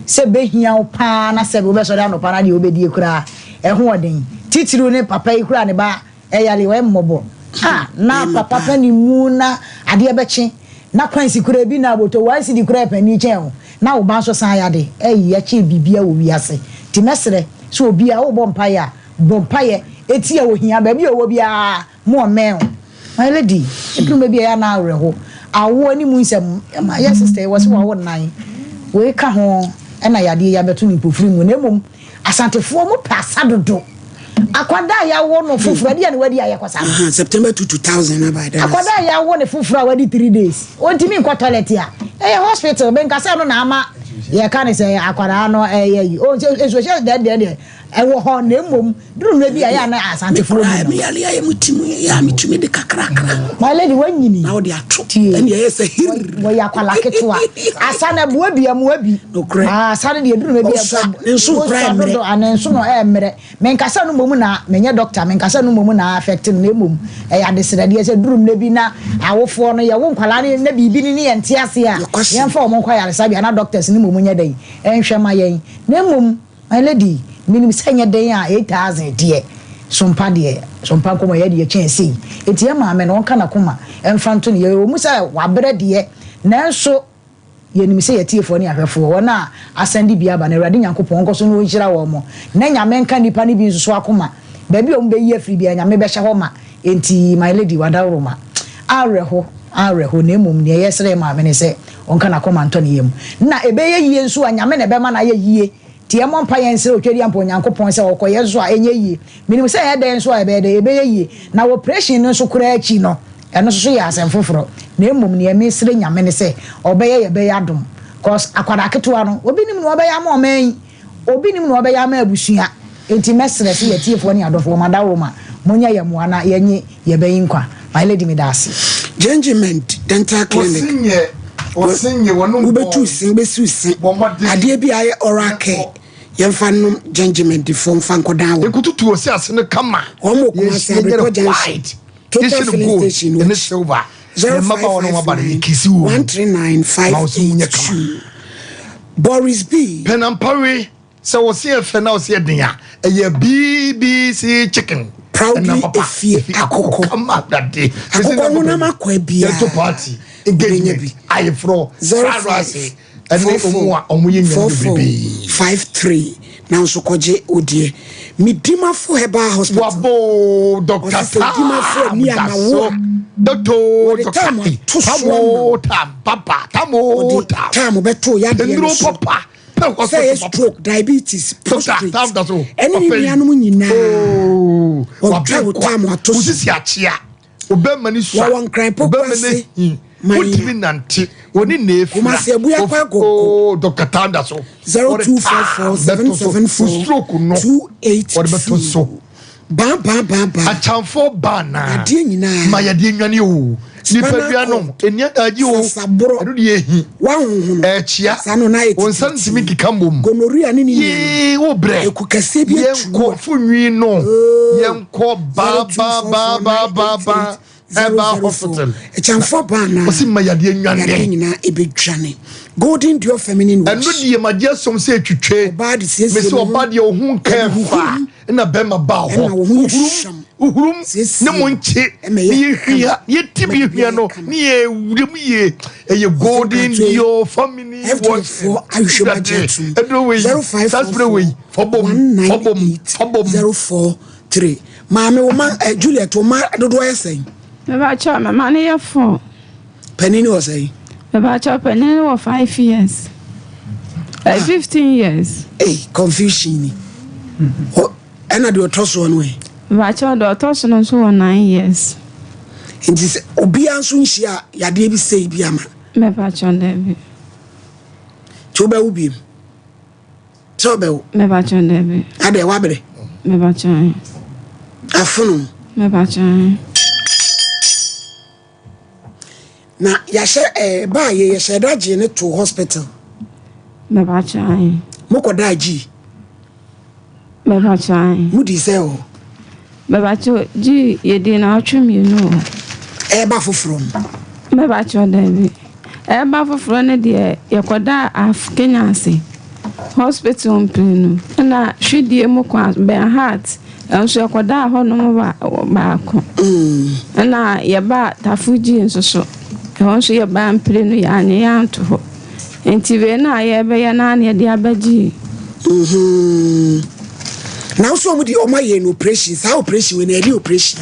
sɛ bɛhia wo paa na sɛ wobɛsɔre anɔpa na deɛ wobɛdie koraa Ɛho ɔden. Titiriw ne papa yi koraa ne ba yare ɔyɛ mmɔbɔ. Ah na papa pɛ ne mu na adeɛ bɛkye na kwansi koraa bi na aboto one cedi koraa yɛ panin kyɛn wo na wo ba nso san yade ɛyi ɛkyɛn biribiara wɔ wiase nti mɛsrɛ sɛ obiara wobɔ mpaeɛ a bɔ mpaeɛ ɛtia ohia baabi a ɔwɔ biara Mo ɔmmɛn o. My lady, ɛduru mɛ bi a ɛyɛ a na awerɛho. Awoɔ ne mu nsɛm, ɛma yɛ sister yi wɔse wawo nnan. Wei ka ho ɛna yadeɛ yi abɛto no mpofiri mu. Na mmom Asantefoɔ mo pɛ asa dodo. Akwadaa a yawo no foforɔ ɛdeɛ na wadi a yɛkɔsa no. September 2 2000 aba ɛda. Akwadaa a yawo no foforɔ a wadi 3 days ɔntumi nkɔ toilet a ɛyɛ hospital. Menkasa no na ama yɛka ne sɛ akwadaa no ɛyɛ yi. Nsuohyɛ dɛdɛɛ deɛ Ɛwɔ hɔ, na mmom duru mmerɛ bi a ɛyɛ a na Asantefoɔ mu no. Me koraa me yare ayɛ me ti mu yɛ a metumi de kakrakra. My lady wanyini. Na wode ato. Tie. Ɛne ɛyɛ sɛ hirr. Wɔyɛ akwala ketewa. Asa no ɛboa bi ɛmoa bi. Nokorɛ. Ah, asa no deɛ duru mmerɛ bi a. Ɔsa, ne nso koraa ɛmmerɛ. Dodo, ne nso no ɛmmerɛ. Menkasa no mmom na menyɛ doctor, menkasa no mmom na affect no, na mmom ɛyɛ adesrɛdeɛ sɛ duru mmerɛ bi na awofoɔ no yɛwo nkwadaa no na biribi ne ne yɛnte aseɛ a, yɛmfa wɔn nkɔ ayaresabea na doctors no mmom nyɛ dɛn ɛnhwɛ ma yɛn. Na mmom. My lady, menim sɛ nyɛ dɛn a 8000 deɛ, sompa deɛ, sompa nkɔmɔ yɛ deɛ kyɛn sei. Enti yɛn maame no ɔnka n'akoma mfa nto ne yam. Ɛwɔ mu sɛ wabrɛ deɛ, nanso yɛnim sɛ yɛatiefoɔ ne ahwɛfoɔ, wɔn a asan de bi aba no, Awurade Nyankopɔn ɔnkɔ so na ɔnhyira wɔn. Na Nyame nka nnipa no bi nso so akoma. Baabi a wɔbɛyi afiri biara, Nyame bɛhyɛ hɔ ma. Enti my lady, wadaworoma. Awerɛho, awerɛho, na mmom deɛ yɛsrɛ yɛn maame ne sɛ ɔnka n'akoma ntɔ ne yam. Na ɛbɛyɛ yie nso a, Nyame na ɛbɛma no ayɛ yie. Nti yɛmmɔ mpaeɛ nsrɛ Otwadiampa Onyankopɔn sɛ ɔkɔyɛ nso a ɛnyɛ yie. Menim sɛ ɛyɛ dɛn nso a ɛbɛyɛ dɛn? Ɛbɛyɛ yie. Na operation no nso koraa akyi no, ɛno nso so yɛ asɛm foforɔ. Na mmom neɛ mesrɛ Nyame ne sɛ ɔbɛyɛ yɛbɛyɛ adom. Cos akwadaa ketewa no, obi nim nea ɔbɛyɛ ama ɔman yi. Obi nim nea ɔbɛyɛ ama abusua. Enti mɛsrɛ sɛ yɛatiefoɔ ne adɔfoɔ, madaworo monyɛ yɛn mmoa na yɛnye yɛbɛyi nkwa. My lady meda ase. Gengiment Dental Clinic Wobɛtu se, wobɛsiw se, adeɛ bi a ayɛ oral care, yɛmfa nnom Gengiment foɔ mfa nkɔdan wɔn. Yɛnkotutu ɔse ase no kama. Wɔn wɔ Kumasi Abirikɔ Junction, Total Filling Station no akyi. 0559 139 582. Boris B. Pɛnampawe. Sɛ wo se yɛ fɛ na wo se yɛ den a, ɛyɛ BBC chicken. Proudly efie akoko. Kama dade. Akoko honam akɔ abia. Yɛto party, engagement, ayeforɔ, fried rice, ɛne ɔmo a ɔmo yɛ nnuane bebrebe. 53 nanso kɔgye wo deɛ. Medimafo Herbal Hospital. Wabo Dr. Tam Daso. Doctor Dr. Tamo Tam Papa Tamo Tam. Tam bɛto yadeɛ no so. Papa. Sɛ ɛyɛ stroke, diabetes, prostate, ɛne ne nuanom nyinaa. Oh, Wɔtwa wo tam ato so. Wosisi akyea. Obɛma ne sua. Wɔwɔ nkran Obɛma ne hi. Wotumi nante. Wɔne na efura. Kumasi Abua kɔ agogo. Oh, Dr. Tanda so. 0244 774 stroke no. 282. Wɔde bɛto so. Baa baa baa baa. Akyamfoɔ baa naa. Adeɛ nyinaa. Ma yadeɛ nwane o. Nipa dua no ɛni adagye o. Sasaborɔ. Ɛno deɛ ehi. Wahohono. Ɛkyia. Saa no na ayɛ Wo nsa ntumi nkeka mbom. Gonorrhea ne ne nua Yee wo brɛ. Eku kɛseɛ bi atu. Yɛnkɔ funwi no. Yɛnkɔ baa baa baa baa baa baa. Herbal hospital. Ɛkyamfoɔ baa naa. Ɔsi ma yadeɛ nwane. Yadeɛ nyinaa ebedwane. Golden Dior feminine wash. Ɛno deɛ magye asom sɛ ɛtwitwe. Ɔbaa de siesie Mese ne ho. ɔba deɛ ɔho nka ɛfa na bɛrima ba hɔ. Ɛma wo ho yɛ hyam. Wohurum Siesie ne mo nkye Ɛma ne ɛyɛ yɛ hwia yɛ ti bi hwia no ne yɛ wura mu yie. Ɛyɛ Golden Dior feminine wash. FDfoɔ ahwehwɛ mu agye atum. Ɛduro wei saa spray wei fɔbom fɔbom fɔbom. 054 198 043 Maame wo ma eh, Juliet wo ma dodoɔ yɛ sɛn? Mebakyɛw me ma no yɛ 4. Panin wɔ sɛn? Mebakyɛw panin no wɔ 5 years. Eh, 15 years. Hey, confusion ni. Ɛna deɛ ɔtɔ soɔ no ɛ? Mebakyɛw deɛ ɔtɔ so no nso wɔ 9 years. Nti sɛ obiara nso nhyia yadeɛ bi sei bi ama? Mebakyɛw daabi. Nti wobɛwo biem? Sɛ wobɛwo? Mebakyɛw daabi. Adɛ wabrɛ? Mebakyɛw. Afono? Mebakyɛw. Na yɛahyɛ ɛɛ baa yɛ yɛhyɛ ɛda gyee ne to hospital. Mebakyɛw. Mokɔ daa gyi? Mebakyɛw. Mudi sɛ o? Mebakyɛw gyi yɛdi naawɔtwe 2 o. Ɛɛba foforɔ no? Mebakyɛw daabi. Ɛɛba foforɔ no deɛ yɛkɔda af Kenya ase hospital mprenu ɛna hwidie mu kwan Ben Hart nso yɛkɔdaa hɔnom baako. Ɛna yɛba Tafo gyi nso so ɛhɔ nso yɛbaa mprenu yɛanye yɛanto hɔ. Nti wei na yɛbɛyɛ na ne yɛde abɛgye. Na nso ɔmo de ɔmo ayɛ no operation saa operation wei na yɛde operation.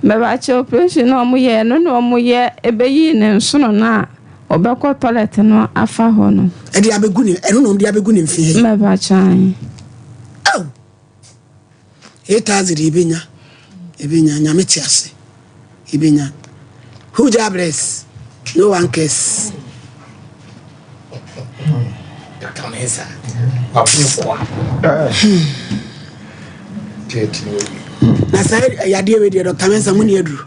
Mebakyɛ operation na ɔmo yɛ no na ɔmo yɛ ebeyi ne nsono na ɔbɛkɔ toilet no afa hɔ no. Ɛde abɛgu ne ɛno na ɔmo de abɛgu ne mfe. Mebakyɛ. Aw. 8,000 ebenya. Ebenya nyame te ase. Ebenya. Who ja bless? No one cares. Dr. Mensah. Wapene kwa. Na saa yadeɛ wei deɛ Dr. Mensah mu ni aduru.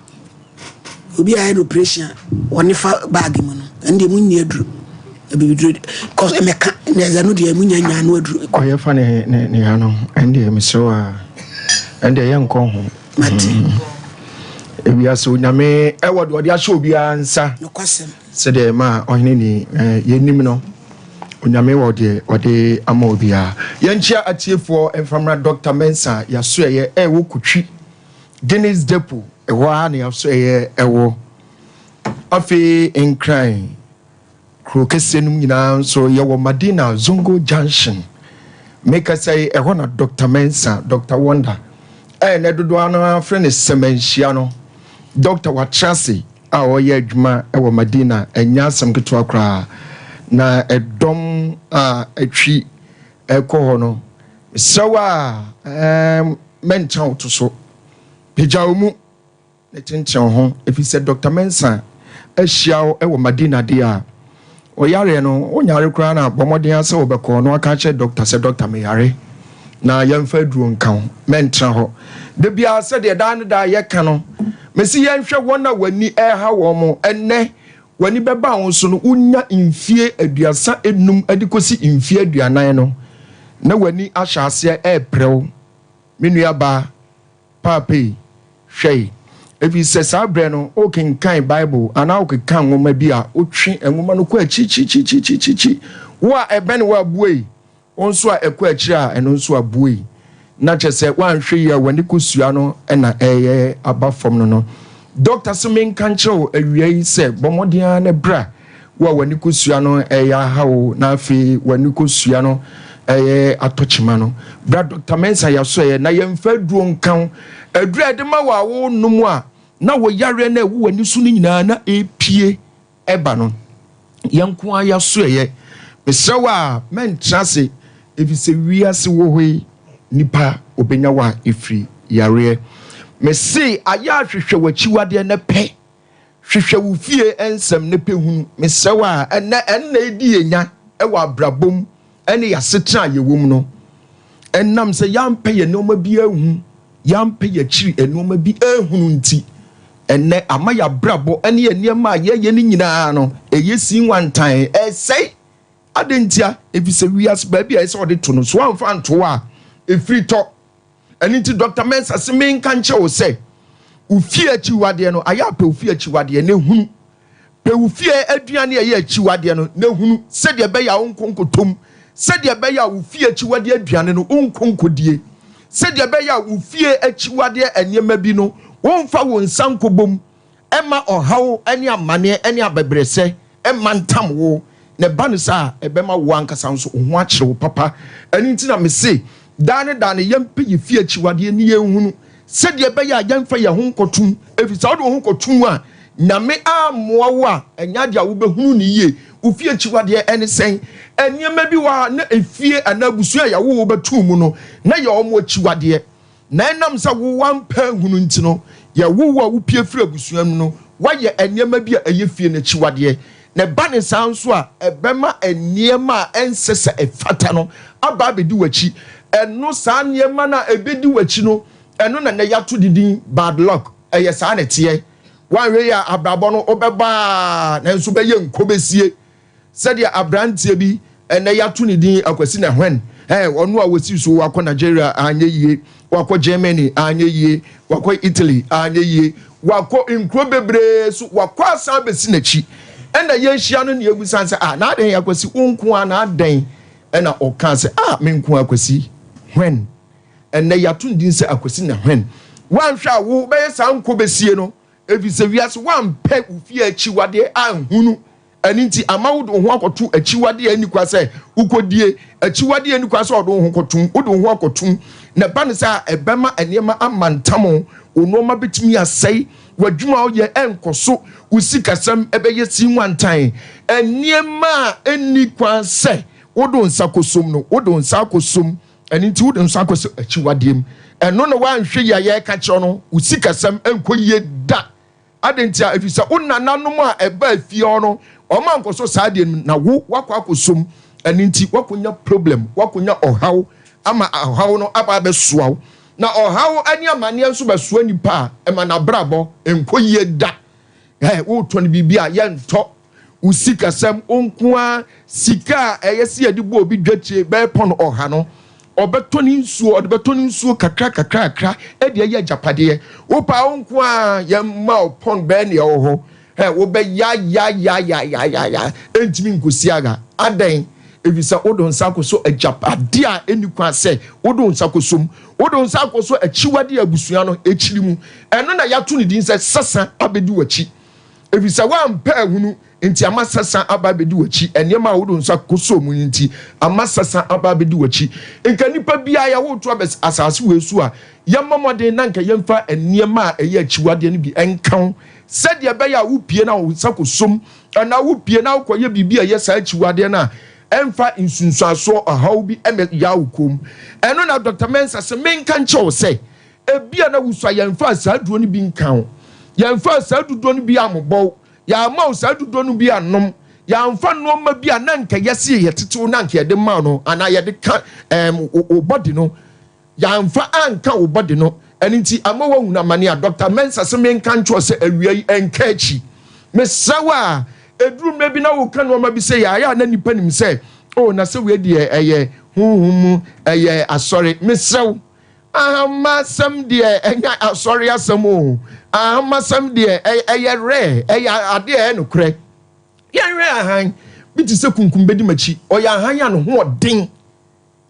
Obi a ayɛ no operation a wɔne fa bag mu no ɛno deɛ mu nni aduru. Abibiduro cause ɛmɛka na ɛdɛ no deɛ mu nya nya no aduru. Ɔyɛ fa ne ne ne ha no ɛno deɛ mesrɛ wo a ɛno deɛ yɛnkɔ ho. Mate. Ewiase onyame ɛwɔ deɛ ɔde ahyɛ obiara nsa. Nokwasɛm. Sɛdeɛ ma ɔhene ni yɛnim no onyame wɔ deɛ ɔde ama obiara. Yɛnkyia atiefoɔ mfamra Dr. Mensah yɛasoɛyɛ ɛwɔ Kutwi Guinness Depot ɛhɔ ara na yɛasoɛyɛ ɛwɔ. Afei Nkran kuro kɛseɛ no mu nyinaa nso yɛwɔ Madina Zongo Junction. Mekasa yi ɛhɔ na Dr. Mensah, Dr. Wonder ɛyɛ dodoɔ no afrɛ no sɛmɛnhyia no. Dr. watra ase a ɔyɛ adwuma ɛwɔ Madina ɛnyɛ asɛm ketewa koraa. Na ɛdɔm a atwi ɛkɔ hɔ no mesrɛ wo a mɛnkyɛn wo to so pagya wo mu ne kyenkyen ho ɛfiri sɛ Dr. Mensah ahyia wo ɛwɔ Madina deɛ a ɔyareɛ no wonyare koraa na bɔ mmɔden sɛ wobɛkɔ na waka kyerɛ doctor sɛ doctor meyare na yɛmfa aduro nka ho mɛntena hɔ da biara sɛdeɛ daa ne daa yɛka no mesi yɛnhwɛ wɔn a w'ani ɛha wɔn mo ɛnɛ w'ani bɛba wo so no wonya mfie 35 de kɔsi mfie 40 no na w'ani ahyɛ aseɛ ɛɛprɛw. Me nua baa paapei hwɛ ɛfiri sɛ saa berɛ no wokenkan Bible anaa wokenkan nwoma bi a wotwe nwoma no kɔ akyirikyirikyirikyirikyiri wo a ɛbɛn wo abue wo nso a ɛkɔ akyiri a ɛno nso abue na kyerɛ sɛ woanhwɛ yi a w'ani kosua no ɛna ɛyɛ aba fam no no. Doctor sɛ menka nkyerɛ wo awia yi sɛ bɔ mmɔden ara ne bra wo a w'ani kosua no ɛyɛ aha wo na afei w'ani kosua no ɛyɛ atɔkyema no. Bra Dr. Mensah yɛaso ɛyɛ na yɛmfa aduro nka wo. Aduro a yɛde ma wo a wonom a na wo yareɛ no a ɛwɔ w'ani so no nyinaa na ɛpie ɛba no. Yɛn nko ara yɛaso ɛyɛ. Mesrɛ wo a mɛntena ase ɛfiri sɛ wiase wɔ hɔ yi nipa obɛnya wo a ɛfiri yareɛ. Mese ayɛ ahwehwɛ w'akyiwadeɛ ne pɛ. Hwehwɛ wo fie nsɛm ne pɛ hunu. Mesrɛ wo a ɛnɛ ɛnna ɛdi yɛnya ɛwɔ abrabom ɛne yɛasetena a yɛwɔ mu no. Ɛnam sɛ yɛampɛ yɛ nneɛma bi ahu, yɛampɛ yɛakyiri nneɛma bi ahunu nti, ɛnɛ ama yɛabrabɔ ɛne yɛ nneɛma a yɛyɛ no nyinaa no, ɛyɛ si nwantan, ɛsɛe. Adɛn ntia? Ɛfiri sɛ wiase baabi a ɛsɛ ɔde to no, so amfa anto a, ɛfiri tɔ. Ɛno nti Dr. Mensah sɛ menka nkyerɛ wo sɛ, wo fie akyiwadeɛ no, ayɛ apɛ wo fie akyiwadeɛ na ehunu. Pɛ wo fie aduane a ɛyɛ akyiwadeɛ no na hunu sɛdeɛ ɛbɛyɛ a wonkɔ nkɔtɔ mu, sɛdeɛ ɛbɛyɛ a wo fie akyiwadeɛ aduane no wonkɔ nkɔdie, sɛdeɛ ɛbɛyɛ a wo fie akyiwadeɛ nneɛma bi no womfa wo nsa nkɔbɔ mu mma ɔhaw ne amaneɛ ne abɛbrɛsɛ mma ntam wo, na ɛba no saa a, ɛbɛma wo ankasa nso wo ho akyere wo papa. Ɛno nti na mese, daa ne daa no yɛmpɛ yɛn fie akyiwadeɛ ne yɛnhunu sɛdeɛ ɛbɛyɛ a yɛmfa yɛn ho nkɔto mu, ɛfiri sɛ wode wo ho kɔto mu a, Nyame ammoa wo a, ɛnyɛ adeɛ a wobɛhunu no yie. Wo fie akyiwadeɛ ne sɛn? Nneɛma bi wɔ hɔ a na efie anaa abusua a yɛwoo wo bɛtoo mu no, na ɛyɛ wɔn akyiwadeɛ. Na ɛnam sɛ wo woampɛ anhunu nti no, yɛwoo wo a wopue firi abusua mu no, woayɛ nneɛma bi a ɛyɛ fie no akyiwadeɛ. Na ɛba no saa nso a, ɛbɛma nneɛma a ɛnsɛ sɛ ɛfata no aba abɛdi w'akyi. Ɛno, saa nneɛma no a ɛbɛdi w'akyi no, ɛno na nnɛ yɛato de din bad luck. Ɛyɛ saa na ɛteɛ. Woanhwɛ yie a, abrabɔ no wobɛbɔ ara nanso wobɛyɛ nkɔbɛsie. Sɛdeɛ aberanteɛ bi, ɛnnɛ yɛato ne din Akwasi Nahwen, ɛɛ, ɔno a wɔsii so, wakɔ Nigeria, anyɛ yie, wakɔ Germany, anyɛ yie, wakɔ Italy, anyɛ yie, wakɔ nkuro bebree so, wakɔ asan abɛsi n'akyi. Ɛnna yɛhyia no na yɛbisa no sɛ, ah, na adɛn Akwasi, wo nko ara na adɛn? Ɛnna ɔkaa sɛ, ah, me nko ara Akwasi, hwɛn. Ɛnnɛ yɛato ne din sɛ Akwasi Nahwen. Woanhwɛ a wo bɛyɛ saa nkɔbɛsie no, efisɛ wiase woampɛ wo fie akyiwadeɛ anhunu. Ɛno nti ama wode wo ho akɔto akyiwadeɛ a ɛnni kwan sɛ wokɔdie, akyiwadeɛ a ɛnni kwan sɛ wɔde wo ho kɔtom, wode wo ho akɔtom, na ɛba no saa a, ɛbɛma nneɛma amantam wo, wo nneɛma bɛtumi asɛe, w'adwuma a woyɛ ɛrenkɔ so, wo sikasɛm bɛyɛ sinwantan. Nneɛma a ɛnni kwan sɛ wode wo nsa kɔsom no, wode wo nsa akɔsom, ɛno nti wode wo nsa akɔsɔ akyiwadeɛ mu. Ɛno na woanhwɛ yie a yɛreka kyerɛ no, wo sikasɛm ɛnkɔ yie da. Adɛn ntia? Ɛfiri sɛ wo nananom a ɛbaa fie hɔ no, wɔn ankɔsɔ saa adeɛ no mu, na wo, woakɔ akɔsɔ mu. Ɛno nti, woakɔnya problem, woakɔnya ɔhaw ama ɔhaw no aba abɛsoa wo. Na ɔhaw ne amaneɛ nso bɛsoa nipa a, ɛma n'abrabɔ nkɔ yie da. Ɛ, wotɔn biribi a, yɛntɔ. Wo sikasɛm, wo nko ara sika a ɛyɛ sɛ yɛde bɔ obi dwatie bɛyɛ pɔn ɔha no, ɔbɛtɔ ne nsuo, ɔde bɛtɔ ne nsuo kakra kakra kakra de ayɛ agyapadeɛ. Wo paa wo nko ara yɛmma wo pɔn bɛyɛ nea ɛwɔ hɔ. Ɛ, wobɛyayayayayaya, ɛntumi nkɔsi aga. Adɛn? Ɛfiri sɛ wode wo nsa akɔsɔ agyapadeɛ a ɛnni kwan sɛ wode wo nsa kɔsɔ mu. Wode wo nsa akɔsɔ akyiwadeɛ a abusua no kyiri mu. Ɛno na yɛato ne din sɛ sasa abɛdi w'akyi. Efisɛ woampɛ ahunu nti ama sasa aba abedi w'akyi, nneɛma a wode wo nsa kosoo mu no nti ama sasa aba abedi w'akyi. Nka nnipa biara yɛawo to aba asase wei so a, yɛmmɔ mmɔden na nka yɛmfa nneɛma a ɛyɛ akyiwadeɛ no bi nka ho, sɛdeɛ ɛbɛyɛ a wopue na wo nsa kɔsom anaa wopue na wokɔyɛ biribi a ɛyɛ saa akyiwadeɛ no a, ɛmfa nsunsuansoɔ ɔhaw bi mmɛya wo kɔn mu. Ɛno na Dɔkta Mensah se menka nkyerɛ wo sɛ, Ebia na wusua, yɛmfaa saa aduro no bi nkaa wo, yɛmfaa saa aduduro no bi ammobɔ wo, yɛamma wo saa aduduro no bi annom, yɛamfa nnoɔma bi a na anka yɛse yɛtete wo na anka yɛde ma wo no anaa yɛde ka ɛɛm wo body no, yɛamfa anka wo body no. Ɛno nti ama woahunu amane a Dɔkta Mensah se menka nkyerɛ wo sɛ awia yi ɛnka akyi. Mesrɛ wo a, ɛduru mmerɛ bi na woka nnoɔma bi sei a, ɛyɛ a na nnipa nim sɛ oh na sɛ wei deɛ ɛyɛ honhom mu, ɛyɛ asɔre. Mesrɛ wo, Ahamasɛm deɛ ɛnyɛ asɔre asɛm o. Ahamasɛm deɛ ɛyɛ rare, ɛyɛ adeɛ a ɛyɛ nokorɛ. Yɛnhwɛ ahan bi te sɛ kunkum bɛdi m'akyi. Ɔyɛ ahan a ne ho ɔden,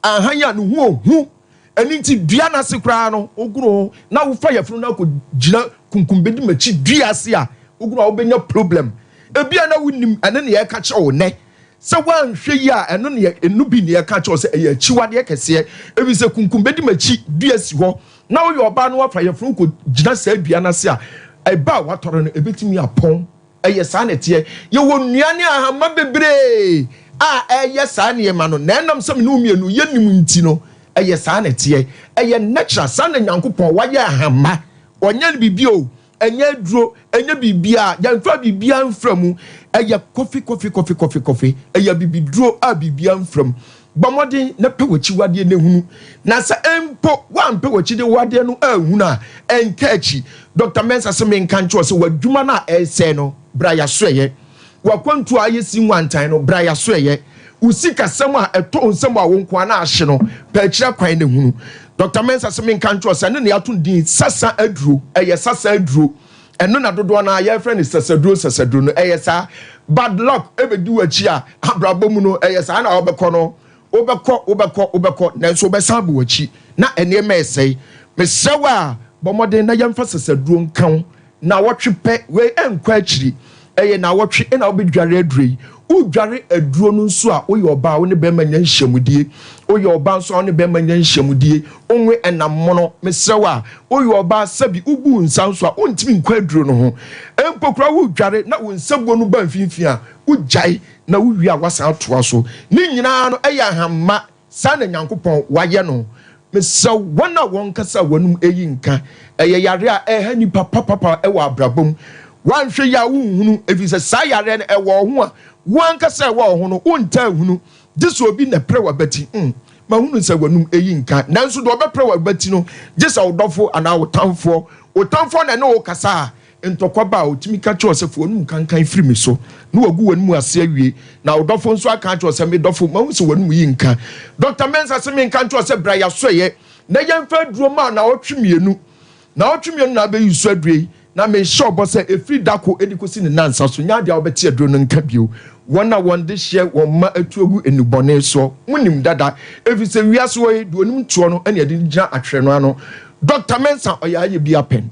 ahan a ne ho ɔhu. Ɛno nti dua no ase koraa no, wogono ho na wofa yafunu no akɔgyina kunkum bɛdi m'akyi dua ase a, wogono a wobɛnya problem. Ebia na wonim ɛno na yɛreka kyerɛ wo nnɛ. Sɛ woanhwɛ yie a, ɛno ne ɛno bi na yɛka kyerɛ wo sɛ ɛyɛ akyiwadeɛ kɛseɛ, ɛfiri sɛ kunkum bɛdi m'akyi dua si hɔ, na woyɛ ɔbaa na woafa yafunu kɔgyina saa dua no ase a, ɛba a woatɔre no, ɛbɛtumi apɔn. Ɛyɛ saa na ɛteɛ. Yɛwɔ nnua ne ahama bebree a ɛyɛ saa nneɛma no, na ɛnam sɛ me ne wo mmienu yɛnnim nti no, ɛyɛ saa na ɛteɛ. Ɛyɛ natural, saa na Nyankopɔn wayɛ ahama. Ɔnyɛ no biribi o, Ɛnyɛ aduro, ɛnyɛ biribiara, yɛmfa biribiara mfra mu. Ɛyɛ kɔfe, kɔfe, kɔfe, kɔfe, kɔfe. Ɛyɛ abibiduro a biribiara mfra mu. Bɔ mmɔden na pɛ w'akyiwadeɛ na hunu. Na sɛ mpo woampɛ w'akyiwadeɛ no anhunu a, ɛnka akyi. Dɔkta Mensah se menka nkyerɛ wo sɛ w'adwuma no a ɛresɛe no, bra yɛasoɛeɛ. W'akwantuo a ayɛ si nwantan no, bra yɛasoɛeɛ. Wo sikasɛm a ɛtɔ wo nsam a wo nko ara na ahye no, pɛ akyiri akwan na hunu. Dɔkta Mensah se menka nkyerɛ wo sɛ ɛno na yɛato no din sasa aduro. Ɛyɛ sasa aduro. Ɛno na dodoɔ no ara yɛfrɛ no sasaduro sasaduro no. Ɛyɛ saa. Bad luck ɛbɛdi w'akyi a, abrabɔ mu no, ɛyɛ saa na wobɛkɔ no. Wobɛkɔ, wobɛkɔ, wobɛkɔ, nanso wobɛsan abɔ w'akyi na nneɛma resɛe. Mesrɛ wo a, bɔ mmɔden na yɛmfa sasaduro nka wo. Nnawɔtwe pɛ, wei ɛnkɔ akyiri. Ɛyɛ nnawɔtwe na wobɛdware aduro yi. Wodware aduro no nso a, woyɛ ɔbaa a, wo ne barima nya nhyiamudie. Woyɛ ɔbaa nso a, wo ne barima nya nhyiamudie. Wonwe ɛnam mono. Mesrɛ wo a, woyɛ ɔbaa, sɛbi wobu wo nsa nso a, wontumi nkɔ aduro no ho. Mpo koraa wodware na wo nsabuo no ba mfimfini a, wogyae na wowie a woasan atoa so. Ne nyinaa no ɛyɛ ahamma, saa na Nyankopɔn wayɛ no. Mesrɛ wo, wɔn a wɔn kasa a wɔnom eyi nka, ɛyɛ yareɛ a ɛha nnipa papapa wɔ abrabɔ mu. Woanhwɛ yie a wonhunu, ɛfiri sɛ saa yareɛ no ɛwɔ wo ho a, wo ankasa ɛwɔ wo ho no wontaa nhunu, gye sɛ obi na ɛprɛ w'abati. Mm, mahunu sɛ w'anom eyi nka, nanso deɛ ɔbɛprɛ w'abati no, gye sɛ wo dɔfo anaa wo tamfoɔ. Wo tamfoɔ na ɛne wo kasa a, Ntɔkwa ba a, otumi ka kyerɛ wo sɛ, Fa w'anom kankan firi me so, na wagu w'anom ase awie. Na wo dɔfo nso aka akyerɛ wo sɛ, Me dɔfo, mahu sɛ w'anom yi nka. Dɔkta Mensah se menka nkyerɛ wo sɛ bra yɛasɔeɛ na yɛmfa aduro mma wo naawɔtwe mmienu. Naawɔtwe mmienu na abɛyi so aduro yi, na mehyɛ wo bɔ sɛ ɛfiri da ko de kɔsi ne nnansa so, nyɛ adeɛ a wobɛte aduro no nka bio. Wɔn a wɔn dehyeɛ wɔn mma atu agu nnubɔne soɔ, monim dada, ɛfiri sɛ wiase hɔ yi, deɛ ɔnim toɔ no na yɛde no gyina atwerɛ no ano. Dɔkta Mensah, ɔyɛ ayɛ bi apɛn.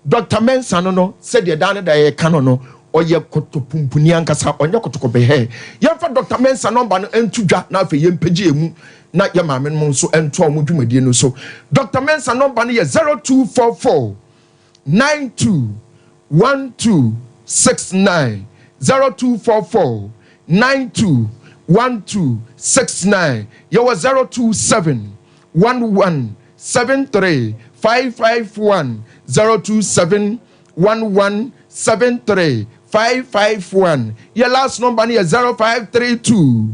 Dɔkta Mensah no no, sɛdeɛ daa ne daa yɛka no no, ɔyɛ kɔtɔpumpuni ankasa, ɔnyɛ kɔtɔkɔbɛhɛɛ. Yɛmfa Dɔkta Mensah nɔmba no nto dwa na afei yɛmpagye yɛn mu na yɛn maamenom nso ntoa wɔn dwumadie no so. Dɔkta Mensah nɔmba no yɛ 0244 92 12 69, 0244 92 12 69. Yɛwɔ 027 11 73 551 027 11 73 551 Yɛ last number no yɛ 0532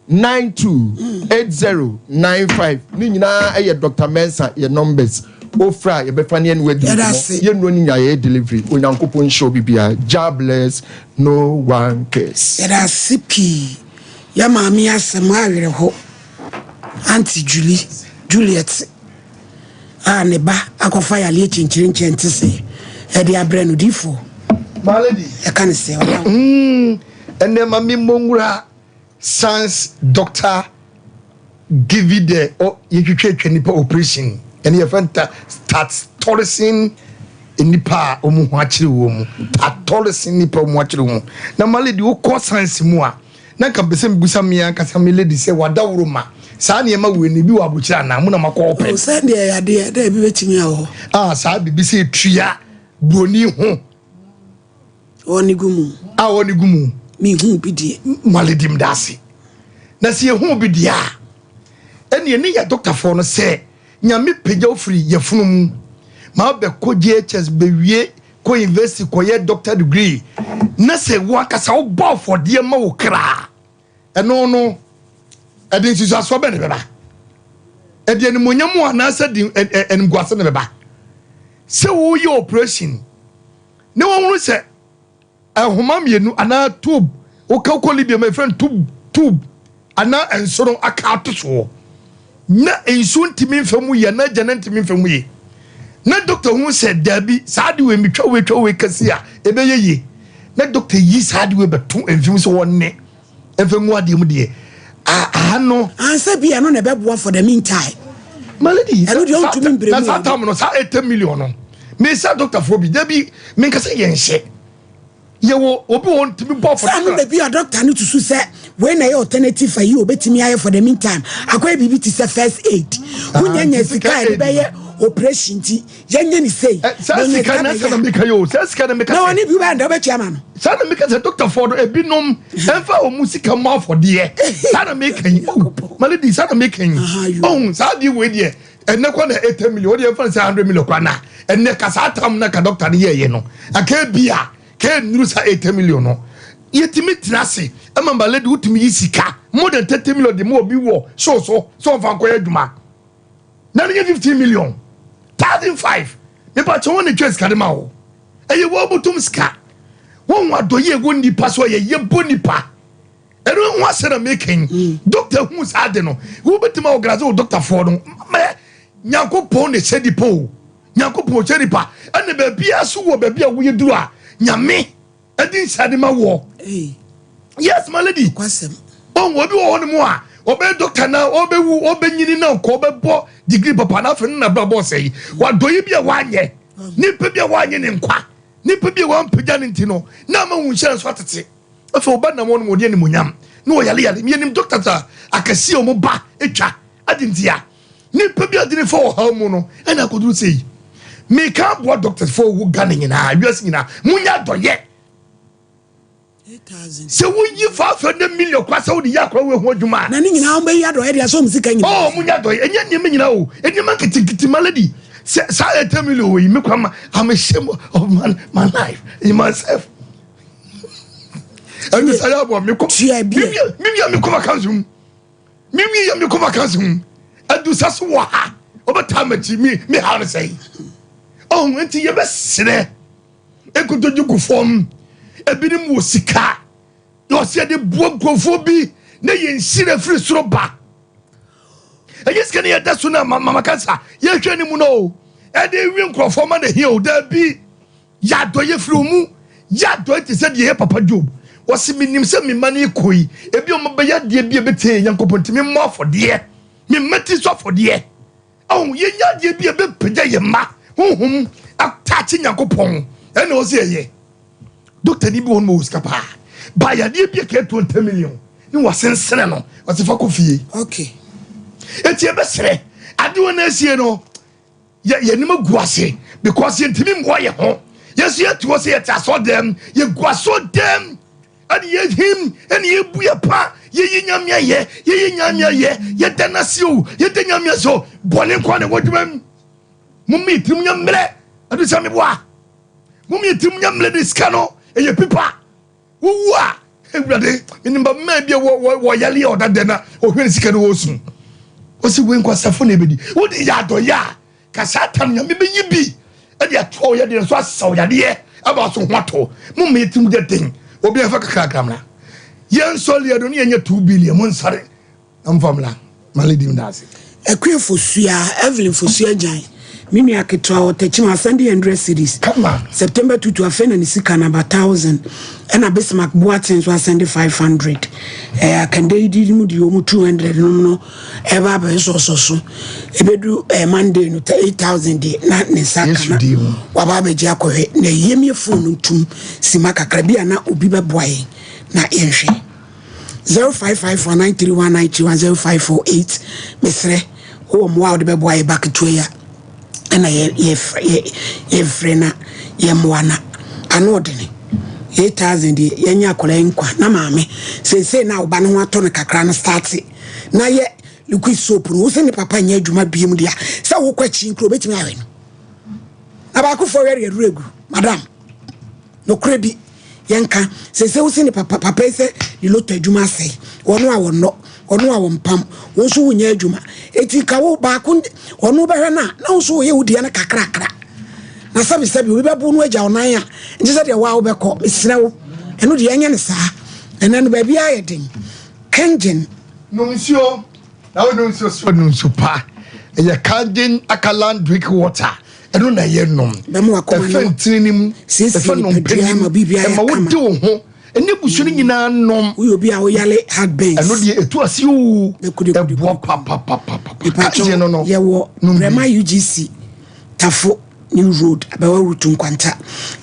92 80 95 Ne nyinaa yɛ Doctor Mensah yɛ numbers Wofrɛ a yɛbɛfa ne yɛne wadi nkɔmmɔ Yɛnnuro no nya yɛyɛ delivery Onyankopɔn nhyira obi biara Jah bless no one curse. Yɛda ase pii yɛ maame asɛm awerɛho. Auntie Julie, Juliet, a ne ba akɔfa yareɛ kyenkyerenkyɛn nte sɛ ɛde abrɛ no difoɔ. My lady. Ɛka ne sɛ ɔda. Ɛnɛ ma mi mmɔ nwura sans doctor give it the oh, yɛtwitwa atwa nipa operation ɛne yɛfɛ nta start torison nipa a wɔn ho akyere wɔn mu tatɔresin nipa wɔn akyere wɔn na my lady wokɔ science mu a Na nka mepɛ sɛ mebisa me ankasa me lady sɛ wadaworo ma saa nneɛma wei no ebi wɔ abrokyire anaa? Mo na moakɔ hɔ pɛn. Oh, sɛ deɛ ɛyɛ adeɛ dɛ ebi bɛtumi awɔ hɔ. Ah, saa biribi sɛ etua broni ho. Wɔ ne gu mu. A wɔ ne gu mu. Mehu bi deɛ. Ma lady meda ase. Na sɛ yɛhu bi deɛ a, ɛneɛ ne yɛ dɔktafoɔ no sɛ Nyame pagya wo firi yafunu mu ma wobɛkɔ JHS bɛwie kɔ university kɔyɛ doctor degree na sɛ wo ankasa wobɔ afɔdeɛ ma wo kra a, ɛno no ɛde nsusuasoɔ bɛn na ɛbɛba? Ɛde animuonyam anaasɛ de animguase na ɛbɛba? Sɛ woyɛ operation na wɔhunu sɛ Nhoma mmienu anaa tube, woka wokɔ Libya ma yɛfrɛ no tube, tube anaa nsono aka ato soɔ na nsuo ntumi mfa mu yie anaa gya no ntumi mfa mu yie na dɔkta hu sɛ daabi saa ade wei metwa wei twa wei kasi a ɛbɛyɛ yie na dɔkta yi saa ade wei bɛto mfim sɛ wɔne mfa ngu adeɛ mu deɛ aha no. Ansa bi ɛno na ɛbɛboa for the meantime. My lady, ɛno deɛ ɔntumi mbrɛ mu. Na saa tam no saa 80 million no mesa dɔktafoɔ bi dabi menka sɛ yɛnhyɛ yɛwɔ obi wɔ ntumi bɔ afɔre. Sɛ no baabi a dɔkta no susu sɛ wei na ɛyɛ alternative ayi obetumi ayɛ for the meantime akɔyɛ biribi te sɛ first aid wonya nya sika a yɛde bɛyɛ operation nti yɛnyɛ ne sei. Saa sika na sɛ na meka yɛ o saa sika na meka sɛ. Na wɔne bi bɛyɛ ndɛ wobɛtua ma no. Saa na meka sɛ dɔktafoɔ no ebinom ɛmfa wɔn sika mmɔ afɔdeɛ saa na meka yi oh my lady saa na meka yi oh saa adeɛ wei deɛ. Ɛnɛ kɔ na 80 million wode ɛmfa no sɛ 100 million kora na ɛnɛ ka saa tam na ka dɔkta no yɛɛyɛ no aka bi a ka ɛnnuru saa 80 million no yɛtumi tena ase ɛma ma lady wotumi yi sika more than 30 million de ma obi wɔ show so sɛ ɔmfa nkɔyɛ adwuma na no nyɛ 15 million 1005 mepa kyɛ wɔn na twa sika de ma wo ɛyɛ wɔn abotom sika wɔn ho adɔyɛ ɛwɔ nipa so ɛyɛ yɛbɔ nipa Ɛno ho asɛm na meka yi. Dɔkta hu saa ade no, wobɛtumi a organise wo dɔktafoɔ no. Mɛ Nyankopɔn na ɛhyɛ nipa o. Nyankopɔn ɔkyɛ nipa ɛna baabiara so wɔ baabi a woyɛ duru a Nyame ɛde nhyira de ma woɔ. Yes my lady. Ɔn obi wɔ hɔ nom a ɔbɛyɛ doctor na ɔbɛwu ɔbɛnyini na ɔkɔ ɔbɛbɔ degree papa na afei no na brabɔ ɔsɛe. Wadɔyɛ bi a wanyɛ nipa bi a wanyɛ ne nkwa nipa bi a wampagya ne nti no na ama wo nhyira nso atete. Afei ɔba nam hɔ nom ɔde animonyam na ɔyale yale. Yɛnim doctors a akɛseɛ ɔmo ba atwa adi ntia. Nipa bi a ɔde ne fa ɔhaw mu no ɛna akɔduru sei. Meka aboa doctors fo wɔ Ghana nyinaa, wiase nyinaa, munya adɔyɛ. Sɛ woyi 500 million kwa sɛ wode yɛ akora wo ho adwuma a. Na ne nyinaa wɔn bɛyi adɔyɛ deɛ sɛ wɔn sika nyinaa. Oh, munya adɔyɛ, ɛnyɛ nneɛma nyinaa o, nneɛma nketenkete ma lady. Sɛ saa 8 million wɔ yi, me kwa ma, I'm ashamed of my, my life, in myself. Ɛnu sɛ yɛ aboa me kɔ, me wia me kɔ vacancy mu. Me wie yɛ mekɔ vacancy ho adusa so wɔ ha ɔbɛtaa makyi me me ha no sɛe ɔho nti yɛbɛserɛ nkotodwe gu fam ebinom wɔ sika na ɔsɛ yɛde boa nkurɔfoɔ bi na yɛn nhyira firi soro ba ɛnyɛ sika ne yɛda so no mama kansa yɛhwɛ ne mu no o ɛde wi nkurɔfoɔ ma na hia o daabi Yɛ adɔeɛ firi wo mu. Yɛ adɔeɛ te sɛ deɛ yɛ papa Job. Ɔse, Menim sɛ me mma no rekɔ yi, ebi a wɔbɛyɛ adeɛ bi a ɛbɛtia yɛn Nyankopɔn nti memmɔ afɔdeɛ. Me mma ti so afɔdeɛ. Ɔho, yɛnyɛ adeɛ bi a ɛbɛpagya yɛn mma honhom ataakye Nyankopɔn. Ɛna ɔse yɛyɛ. Dɔktani bi wɔ hɔ nom ɔwɔ sika paa. Ba yadeɛ bi a ɛkɛyɛ 20 million ne wasensene no. Ɔse fa kɔ fie. Okay. Eti yɛbɛsrɛ adeɛ wɔ na asie no. Yɛ yɛn anim agu ase because yɛntumi mmoa yɛn ho. Yɛn nso yɛte hɔ sɛ yɛte asɔɔdɛm, yɛgu asɔɔdɛm ɛne yɛhim ɛne yɛbu yɛ pa, yɛyi Nyame ayɛ, yɛyi Nyame ayɛ, yɛda no ase o, yɛda Nyame ase o, bɔne nko na ɛwɔ adwuma mu. Momma yɛ tirim nyɛ mmerɛ, ɛno sɛ meboa. Momma yɛ tirim nyɛ mmerɛ de sika no, ɛyɛ pipa. Wowu a, Awurade, menim ba mmaa bi a wɔyale a ɔda dɛ na ɔhwɛ ne sika no wɔsu. Ɔsi wei nkwasafo na ebedi. Wode yɛ adɔyɛ a, ka Satan nyame bɛyi bi ɛde atoa wo yadeɛ so asa wo yadeɛ ama so ho atɔ. Mo mma yɛtirim yɛ den. Obi ɛfa kakrakra mmra. Yɛn nsɔre yɛ do ne yɛnyɛ 2 billion mo nsɔre. Mfa mmra ma lady no ase. Akua Fosuaa, Evelyn Fosuaa Gyan, me nua ketewa wɔ Techiman asɛnde hundred cedis. Kama. September tutu afei na ne sika no aba thousand. Ɛna Bismarck Boateng nso asɛnde 500. Ɛɛ Akande yi di mu di wɔn 200 nom no ɛba abɛsɔsɔ so. Ebedu ɛɛ Monday no 8000 deɛ na ne nsa aka na waba abɛgye akɔhwɛ. Na yɛmie phone no ntum sima kakra bi a na obi bɛboa yɛn na yɛnhwɛ. 0554931931 0548 mesrɛ wowɔ mmoa a wode bɛboa yɛ ba ketewa yi a ɛna yɛfrɛ na yɛmmoa na ano ɔdene 8000 deɛ yɛnyɛ akwadaa yi nkwa na maame seesei na ɔba no ho atɔ no kakra no starte na yɛ liquid soap no wo sɛ ne papa nyɛ adwuma biem deɛ sɛ wokɔ akyi nkuro obɛtumi ahwɛ no na baakofoɔ wɛre aduru agu madam Nokorɛ bi, yɛnka, seesei wo se ne papa, papa yi sɛ ne loto adwuma asɛe, ɔno a ɔnnɔ, ɔno a ɔmpam, wo nso wonyɛ adwuma, enti nka wo baako, ɔno bɛhwɛ no a, na wo nso woyɛ wo deɛ no kakrakra. Na sɛbisɛbi, obi bɛbo no agya wo nan a, nkyɛ sɛ deɛ wo a wobɛkɔ, mesrɛ wo, ɛno deɛ ɛnyɛ no saa. Ɛnɛ no baabiara yɛ den. Kengen. Nom nsuo. Na wo nom nsuo so nom nsu pa. Ɛyɛ Kangen Alkaline drink water. Ɛno na ɛyɛ nom. Ɛfɛ ntini no mu. Ɛfɛ nnompe no mu. Ɛma wo de wo ho. Ɛne abusua no nyinaa nom. Woyɛ obi a woyale heartburns. Ɛno deɛ ɛtu ase oo. Ɛboa papapapapa. Kangen no no. Yɛwɔ Brɛma UGC Tafo New Road Abɛwa Route Nkwanta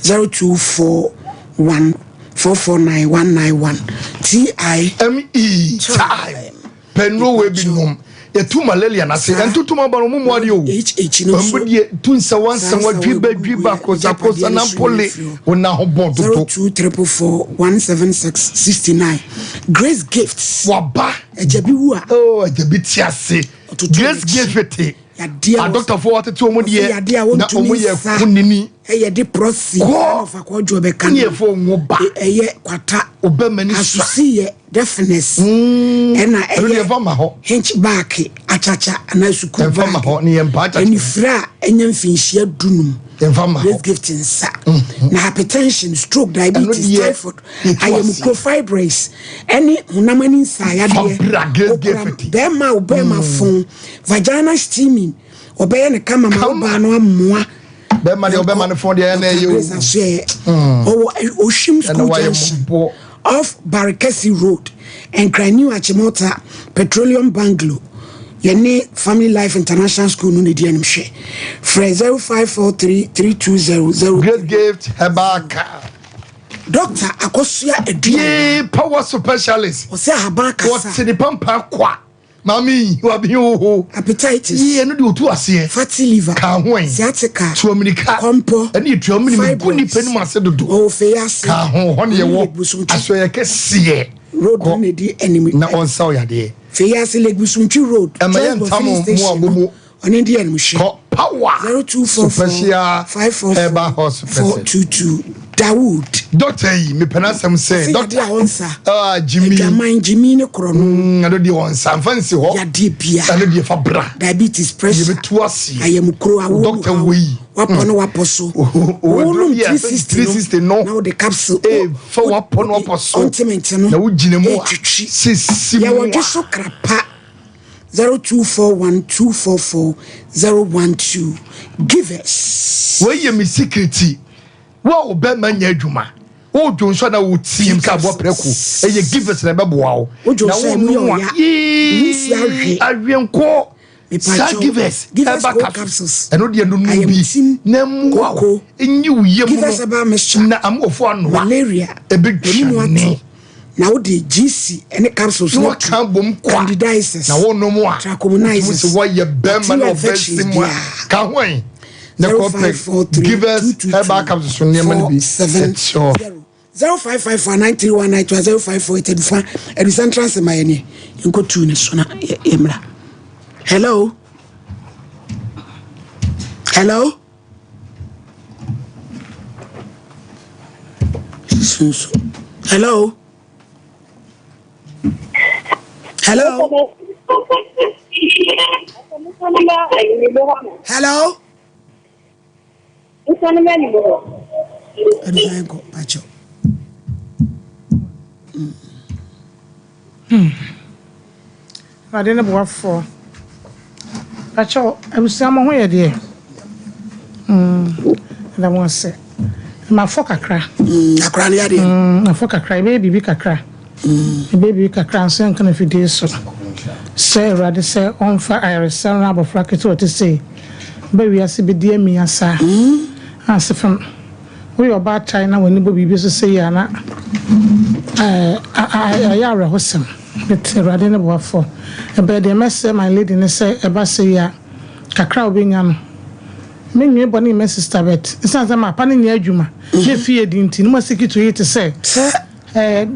0241 449 191 TI. ME time. Pɛ nnuro wei bi nom. Yɛtu malaria no ase. Ɛntotom aba no, ɔmo mmoa deɛ o. Ɔmo deɛ tu nsawa nsawa, dwiba dwiba, kosa kosa, nampole, wo nan ho bɔn dodo. 02 444 176 69 Grace Gifts. Waba. Agya bi wu a. Oh, agya bi te ase. Grace Gift te. Adɔktafoɔ atete wɔn deɛ na wɔn yɛ kunini. Ɛyɛ de prɔsi. Kɔ. Ɔfa kɔdwo bɛka. Ne yɛ fɔ ngo ba. Ɛyɛ kwata. Ɔbɛ mani sa. Asusi yɛ deafness. Ɛna ɛyɛ hinchback akyakya anaa sukuu back. Anifira a ɛnya mfinhyia dunum. Grace Gift nsa. Na hypertension, stroke, diabetes, typhoid, ayamukuro, fibroids, ɛne honam ani nsaayadeɛ. Okura bɛrima a ɔbɛrima fon, vaginal steaming, ɔbɛyɛ no kama ma wo baa no amoa. Bɛrima deɛ ɔbɛma no fɔn deɛ ɛna ɛyɛ o. Grace Asoɛyɛ. Ɔwɔ Ohwim School Junction off Barikasi Road, Nkran New Achimota Petroleum Bungalow. Yɛne Family Life International School no na ɛdi anim hwɛ. Frɛ 0543 320 0. Great Gift Herbal Car. Doctor Akosua Aduana. Yee power specialist. Ɔsɛ ahaban kasa. Wɔte ne pampa kwa. Maame yi wabi hoho. Hepatitis. Yee ɛno deɛ otu aseɛ. Fatty liver. Ka ho ɛ. Sciatica. Tuomirika. Kɔmpɔ. Ɛne etuomirika gu nipa no mu ase dodo. Ɔwɔ ase. Ka ho hɔ ne yɛwɔ asoɛyɛ kɛseɛ. Road no na edi anim. Na ɔnsa ɔyadeɛ. Feyase Lake Busumtwi Road. Ɛma yɛn ntam mu abobo. Ɔne di anim hwɛ. Kɔ power. 0244 544 Herbal hospital. 422 Dawood. Doctor yi mepɛ n'asɛm sɛ. Ɔsɛ yadeɛ a ɔnsa. Ah Jimmy. Adwaman Jimmy ne korɔ no. Mm, ɛno deɛ ɔnsa nfa nsi hɔ. Yadeɛ bia. Ɛno deɛ fa bra. Diabetes pressure. Yɛbɛtu aseɛ. Ayamukuro awo. Doctor wei. Wapɔ ne wapɔ so. Wonom 360 no. Na wode capsule. Ee fa wapɔ ne wapɔ so. Ointment no. Na wogyina mu a. Etwitwi. Sisi mu a. Yɛwɔ dwe so krapa. 0241 244 012 Givers. Wei yɛ me secret. Wo a wo bɛrima nyɛ adwuma, wo dwonsɔ na wo team sɛ aboa prɛko, ɛyɛ givers na ɛbɛboa wo. Na wo nom a, yee, awenkɔ, saa givers, ɛba capsules, ɛno deɛ no nom bi, na mmoa wo, nyi wo yam no, na amoɔfo anoa, ɛbɛdwane. Na wode GC ne capsules no to bom kwa candidiasis na wonom a trichomoniasis wotumi sɛ wɔyɛ bɛrima na ɔbɛsi mu a ka ho ɛ na kɔpɛ givers herbal capsules so nneɛma no bi ɛkyɛ 0554 931 0 548 adufa adusa ntrase ma yɛne yɛnkɔtu ne so na yɛmmra. Hello, hello. Sunsun. Hello. Hello. Hello. Awurade ne boafoɔ. Pakyɛw abusua mo ho yɛ deɛ? Mm, ɛda mo ase. Mafɔ kakra. Mm, akora no yadeɛ. Mm, mafɔ kakra. Ɛbɛyɛ biribi kakra. Mm. Ɛbɛyɛ biribi kakra nso yɛnka no fidie so. Sɛ Awurade sɛ ɔmfa ayaresa no abɔfra ketewa te sei ba wiase bɛdi amia saa. Mm. Ase fam. Woyɛ ɔbaatan na w'ani bɔ biribi so sei a na ɛyɛ awerɛhosɛm but Awurade ne boafoɔ. Ɛbɛyɛ deɛ mɛsrɛ my lady ne sɛ ɛba sei a kakra a wobɛnya no menwene bɔne mma sister but ɛsiane sɛ mapa no nyɛ adwuma na ɛfie di nti no moasi ketewa yi te sɛ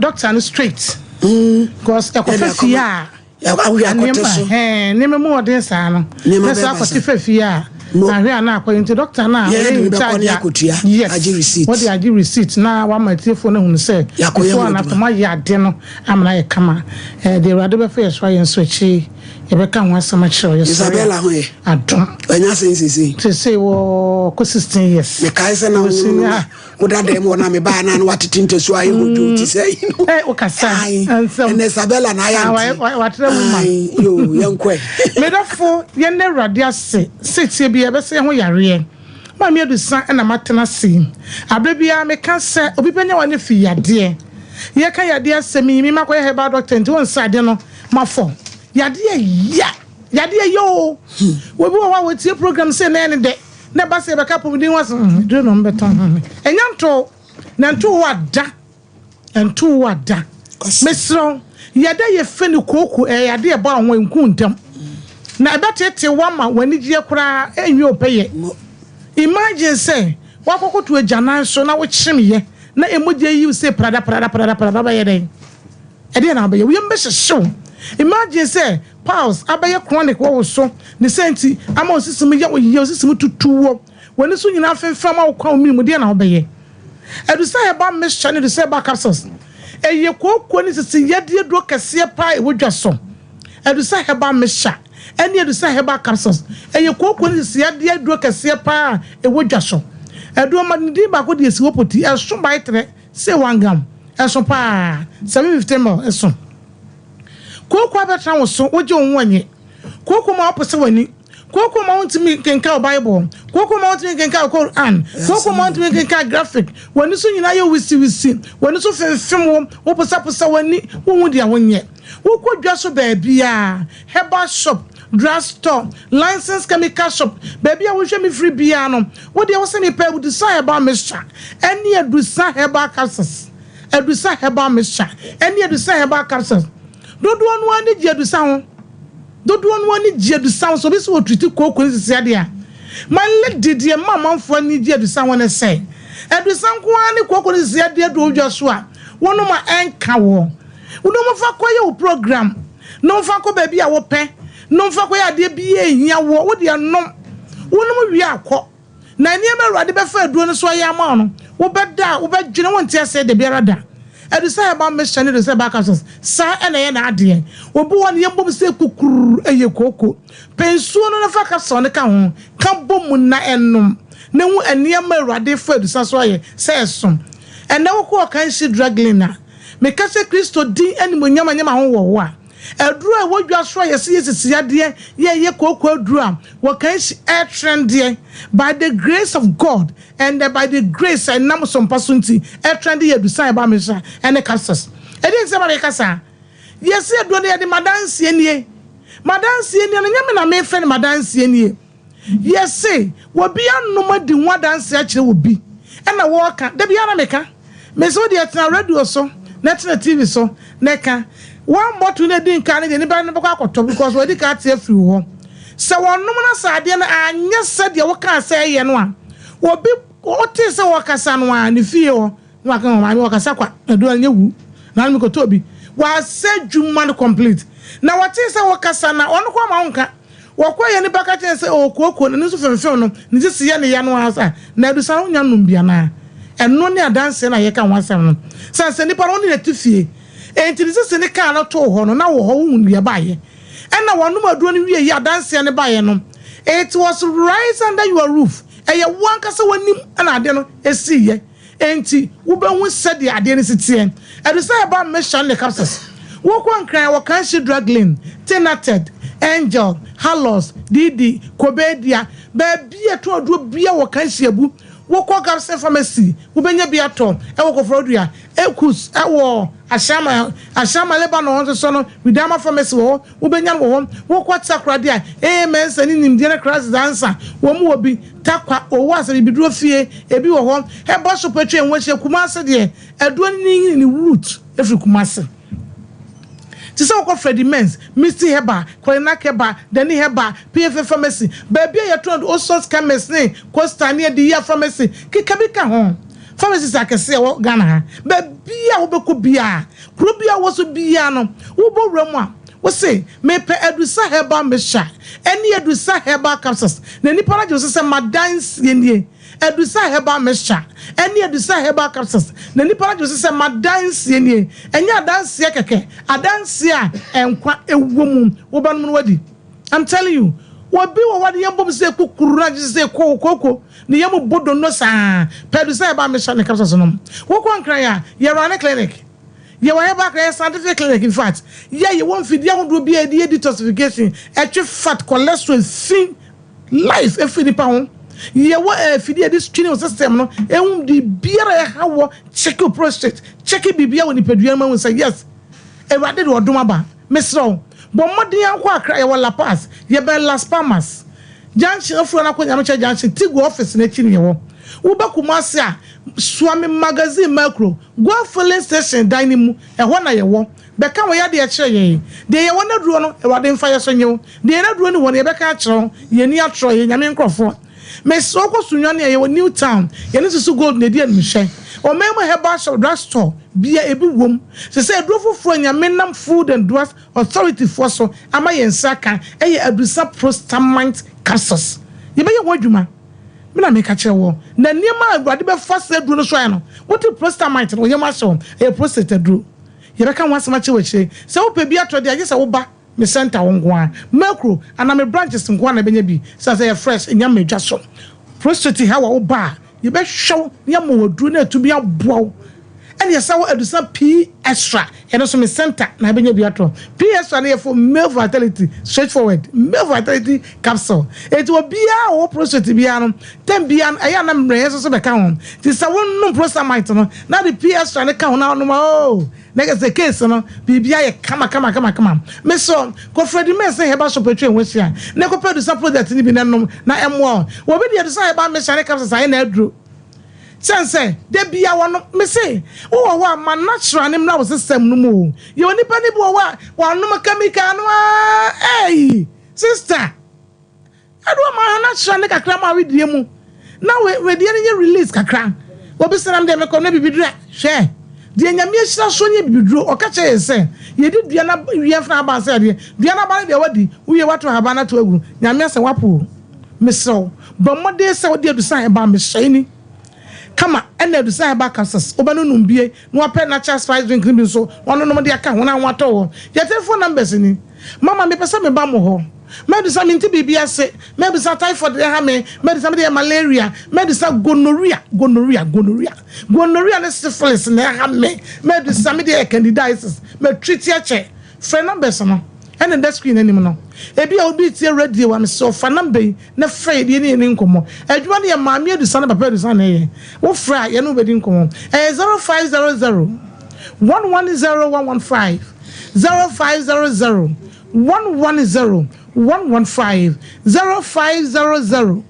doctor no straight because ɛkɔfa fie a Nneɛma mu ɔden saa no, na sɛ akɔte fa fie a, ahwɛ a na akɔyɛ nti dɔkta no a ɔyɛ in charge a, yes, wɔde agye receipt na wama atiefoɔ no ahunu sɛ before and after moayɛ ade no ama no ayɛ kama. Deɛ Awurade bɛfa yɛ so ayɛ nso akyire yi yɛbɛka ho asɛm akyerɛ wo. Yɛsrɛ Isabella ho yɛ. Adom. Wanya sɛn seesei? Seesei wɔ kɔ 16 years. Mekae sɛ na wo no woda dɛm wɔ na mebaa na na watete ntasuo ayɛ hodwo ti sɛ yi no. Ɛ wokasa. Nsɛm. Ɛnɛ Isabella na ayɛ ante. Watrɛ mu ma. Yo yɛnkɔ ɛ. Medɔfo yɛn da Awurade ase sɛ tie bi yɛbɛsɛ yɛn ho yareɛ. Maame Adusa na matena ase yi. Aberɛ biara meka sɛ obi bɛnya w'ani fi yadeɛ. Yɛka yadeɛ asɛm yi me makɔyɛ herbal doctor nti wonsa ade no mafɔ. Yadeɛ ya. Yadeɛ ya oo. Obi wɔ hɔ a wɔtie program sei na ɛyɛ ne dɛ. Na ɛba sɛ yɛbɛka apɔmuden ho asɛm, hmm, duro na wɔbɛtɔn ho me. Ɛnyɛ ntoo, na ntoo wo ada. Ɛntoo wo ada. Mesrɛ wo, yɛda yɛfɛ no kooko, ɛyɛ ade ɛbɔ wo ho, ɛnku ntɛm. Na ɛbɛtete wo ama w'anigyeɛ koraa ɛnwie wo pɛyɛ. Imagine sɛ woakɔkoto agyanan so na wokyemyɛ na ɛmogya yi wo sɛ prada prada prada prada, wobɛyɛ dɛn? Ɛdeɛn na wobɛyɛ? Wo yam bɛhyehye wo. Imagine sɛ piles abɛyɛ chronic wɔ wo so, ne sɛ nti ama wo sisi mu yɛ wo ya, wo sisi mu tutu wo, w'ani so nyinaa afemfam ama wo kɔn mene mu, deɛn na wobɛyɛ? Adusa herbal mixture ne adusa herbal capsules, ɛyɛ kooko ne sisi yadeɛ aduro kɛseɛ paa a ɛwɔ dwa so. Adusa herbal mixture ne adusa herbal capsules, ɛyɛ kooko ne sisi yadeɛ aduro kɛseɛ paa a ɛwɔ dwa so. Aduro ma ne din baako de asi hɔ poti, ɛso bae trɛ. Se wangam, ɛso paa, 750 ml, ɛso. Kooko abɛtena wo so, wogye wo ho anye. Kooko ma wopo sɛ w'ani. Kooko ma wontumi nkenkan wo Bible. Kooko ma wontumi nkenkan wo Koran. Kooko ma wontumi nkenkan graphic. W'ani so nyinaa yɛ wisiwisi. W'ani so femfem wo. Woposaposa w'ani. Wonhu deɛ wonyɛ. Wokɔ dwa so baabiara, herbal shop, drug store, licensed chemical shop, baabi a wohwɛ me firi biara no, wo deɛ wose mepɛ Adusa herbal mixture ɛne Adusa herbal capsules. Adusa herbal mixture ɛne Adusa herbal capsules. Dodoɔ no ara ani gye adusa ho. Dodoɔ no ara ani gye adusa ho. Sɛ obi sɛ ɔtriti kooko ne sisi adeɛ a, my lady deɛ ɛma amanfoɔ ani gye adusa ho ne sɛ, adusa nko ara ne kooko ne sisi adeɛ du wo dwa so a, wonom a ɛnka woɔ. Nom fa kɔyɛ wo program, nom fa kɔ baabi a wopɛ, nom fa kɔyɛ adeɛ biara a ɛhia woɔ, wo deɛ nom. Wonom wie a kɔ. Na nneɛma a Awurade bɛfa aduro no so ayɛ ama wo no, wobɛda a wobɛdwene, wonte aseɛ da biara da. Adusɛ herbal mixture ne adusɛ herbal capsules, saa na ɛyɛ n'adeɛ. Obi wɔ hɔ ne yam bom sɛ kukuruu, ɛyɛ kooko. Pɛ nsuo no na fa capsule no ka ho, ka bɔ mu na nom, na hu nneɛma a Awurade fa adusa so ayɛ sɛ ɛsom. Ɛnnɛ wokɔ Ɔkanhyi Drug Lane a, meka sɛ Kristo din animuonyam anyɛ m'ahohoahoa a, Aduro a ɛwɔ dwa so a yɛse yɛsisi adeɛ yɛ ɛyɛ kooko aduro a wɔkan si ɛretrɛndeɛ by the grace of God and the by the grace a ɛnam sompa so nti ɛretrɛnde yɛ adusan ɛba mesa ɛne capsules. Ɛdeɛn nti na meka saa? Yɛse aduro no yɛde madanseɛ nie. Madanseɛ nie no nyɛ me na mefrɛ no madanseɛ nie. Yɛse obi anom adi ho adanse akyerɛ obi ɛna wɔɔka, da biara na meka, mese wo deɛ tena radio so na tena TV so na ɛka, one bottle no edi nkan no deɛ nipa no bɛkɔ akɔtɔ because wadi kan ate afiri wo hɔ. Sɛ wɔnom na sɛ adeɛ no anyɛ sɛdeɛ wokaa sɛ ɛyɛ no a, obi wotee sɛ wɔkasa no ara ne fie hɔ na waka ho maame wɔkasa kwa na duro no nyɛ wu na ano mekɔtɔ bi wasɛ adwuma no complete na wɔtee sɛ wɔkasa na ɔno kɔ ma wo nka wɔkɔ yɛ nipa ka kyerɛ sɛ ɔkooko na ne nso fɛmfɛm no ne sisi yɛ ne ya no ara sa na adusa no nya nom bi anaa ɛno ne adanseɛ na yɛka ho asɛm no sɛ sɛ nipa no wo ne na te fie enti ne sisi ne kaa no too hɔ no na wɔ hɔ wohu deɛ baayɛ ɛna wɔnom aduro no wie yi adanseɛ no baayɛ no it was right under your roof ɛyɛ wo ankasa w'anim na ade no esiiɛ Enti, wobɛhu sɛdeɛ adeɛ no si teɛ. Ɛde sɛ ɛba Mission ne Capsus. Wokɔ Nkran a, wɔkan Shidra Glen, Tinated, Angel, Halos, Didi, Kobedia, baabi a ɛtɔn aduro biara wɔ Kanhyiabu. Wokɔ Gabson Pharmacy, wobɛnya bi atɔ wɔ Koforidua. Ekus wɔ Ashaiman, Ashaiman Lebanon nso so no, Widama Pharmacy wɔ hɔ, wobɛnya no wɔ hɔ. Wokɔ Takoradi a, AA Mensah ne Nimdeɛ ne Christ Dansa, wɔn wɔ bi. Tarkwa, Owo ase bibiduro fie, ebi wɔ hɔ. Ɛbɔ so pɛ twa ɛho ahyia. Kumase deɛ, aduro no ne nyini ne root firi Kumase. Te sɛ wokɔ Freddie Men's, Misty Herbal, Kolinak Herbal, Dani Herbal, PFA Pharmacy, baabi a yɛtɔn aduro, Oson's Chemist ne Coastal ne Adiyiah Pharmacy, keka bi ka ho. Pharmacies akɛse a ɛwɔ Ghana ha, baabi a wobɛkɔ biara, kuro biara wɔ so biara no, wobɔ wura mu a, Wose, Mepɛ Adusa Herbal Mixture ɛne Adusa Herbal Capsules. Na nipa no agye wo so sɛ, M'adanseɛ nie. Adusa Herbal Mixture ɛne Adusa Herbal Capsules. Na nipa no agye wo so sɛ, M'adanseɛ nie. Ɛnyɛ adanseɛ kɛkɛ, adanseɛ a nkwa wɔ mu. Wobɛnom na woadi. I'm telling you. Obi wɔ hɔ a ne yam bom sɛ kukuru na agye sɛ koo kooko. Ne yam bɔ donno saa. Pɛ Adusa Herbal Mixture ne Capsules nom. Wokɔ Nkran a, yɛ Rane Clinic. Yɛwɔ herbal clinic, yɛ scientific clinic in fact. Yɛ yɛwɔ mfidie ahodoɔ bi a yɛde yɛ detoxification, ɛtwe fat, cholesterol, fi, life ɛfiri nipa ho. Yɛwɔ eh, afidie a yɛde screen wo system no, ɛhu biribiara a ɛha wɔ, check wo prostate, check biribiara wɔ nipadua no mu ahu sɛ yes, Awurade de ɔdom aba. Mesrɛ wo, bɔ mmɔden ara kɔ Accra, yɛwɔ La Paz, yɛbɛn Las Palmas junction, afura no akɔ Nyamekyɛ junction, Tigo office no akyi na yɛwɔ. Woba Kumasi a, Suame Magazine Macro, Goil Filling Station dan no mu, ɛhɔ na yɛwɔ. Bɛka wo yadeɛ kyerɛ yɛn. Deɛ yɛwɔ no aduro no, Awurade mfa yɛ so nye wo. Deɛ yɛn aduro nni hɔ no, yɛbɛka akyerɛ wo. Yɛn ani atrɔ, yɛyɛ Nyame nkorɔfoɔ. Mesrɛ wo kɔ Sunyani a yɛwɔ New Town, yɛne Susu Gold na ɛdi animhwɛ. Ɔman mu herbal shop, drug store, bia ebi wom. Sesei aduro foforɔ a Nyame nam Food and Drugs Authority foɔ so ama yɛn nsa aka yɛ Adusa Prostamite Capsules. Yɛbɛyɛ ho adwuma. Me na meka kyerɛ woɔ. Na nneɛma a Awurade bɛfa saa aduro no so ayɛ no, wote prostamite no, wo yam ahyɛ wo. Ɛyɛ prostate aduro. Yɛbɛka ho asɛm akyerɛ wo akyire. Sɛ wopɛ bi atɔ deɛ a, gye sɛ woba me center hɔ nko ara. Mercuro anaa me branches nko ara na ɛbɛnya bi. Ɛsiane sɛ ɛyɛ fresh, ɛnya mma dwa so. Prostate haw a woba a, yɛbɛhwɛ wo na yɛama wo aduro na atumi aboa wo. Ɛna yɛsan wɔ Adusa P Extra, ɛno nso me center na abɛnya bi atɔ. P Extra no yɛ for male vitality, straight forward, male vitality capsule. Enti obiara a ɔwɔ prostate biara no, term biara no, ɛyɛ a na mmerɛyɛ nso so bɛka ho. Nti sɛ wonom Prosamite no, na de P Extra no ka ho na wonom a, oh, na kyerɛ sɛ case no, biribiara yɛ kama kama kama kama. Mesrɛ wo, kɔ Freddie Mercy Herbal Shop atwa ho ahyia na kɔpɛ Adusa product no bi na nom na ɛmmoa wo. Obi de Adusa Herbal Mixture ne capsules ayɛ n'aduro. Kyɛn sɛ da biara wɔnom. Mese wowɔ hɔ a ma natural no mmra wo system no mu o. Yɛwɔ nipa no bi wɔ hɔ a wanom chemical no aa eii sister ɛde wɔma natural no kakra ma wedeɛ mu na wedeɛ no nyɛ release kakra. Obi sɛ nam deɛ mekɔ no bibiduro a hwɛ deɛ Nyame ahyira soɔ no yɛ bibiduro. Ɔka kyerɛ yɛn sɛ yɛdi dua no wia fena aba sɛ adeɛ dua no aba no deɛ wadi wowie wato ahaban no ato agu Nyame asɛ wapo o. Mesrɛ wo, bɔ mmɔden sɛ wode adusan herbal mixture ni kama ɛna adusan herbal capsules wobɛnonom bie na wapɛ natural spice drink no bi nso wanonom de aka ho na ho atɔ wɔ. Yɛ telephone numbers ni. Mama mepɛ sɛ meba mo hɔ. Mɛbisa mente biribi ase. Mɛbisa typhoid de ha me. Mɛbisa mede yɛ malaria. Mɛbisa gonorrhea, gonorrhea, gonorrhea. Gonorrhea ne syphilis na ɛha me. Mɛbisa mede yɛ candidiasis. Mɛtreat akyɛ. Frɛ numbers no ɛna ɛda screen anim no. Ebia obi retie radio a, mesrɛ wo fa number yi na frɛ yɛn na yɛne yɛn nni nkɔmmɔ. Adwuma no yɛ Maame Adusa ne Papa Adusa na ɛyɛ. Wofrɛ a, yɛne wo bɛdi nkɔmmɔ. Ɛyɛ 0500 110 115, 0500 110 115, 0500.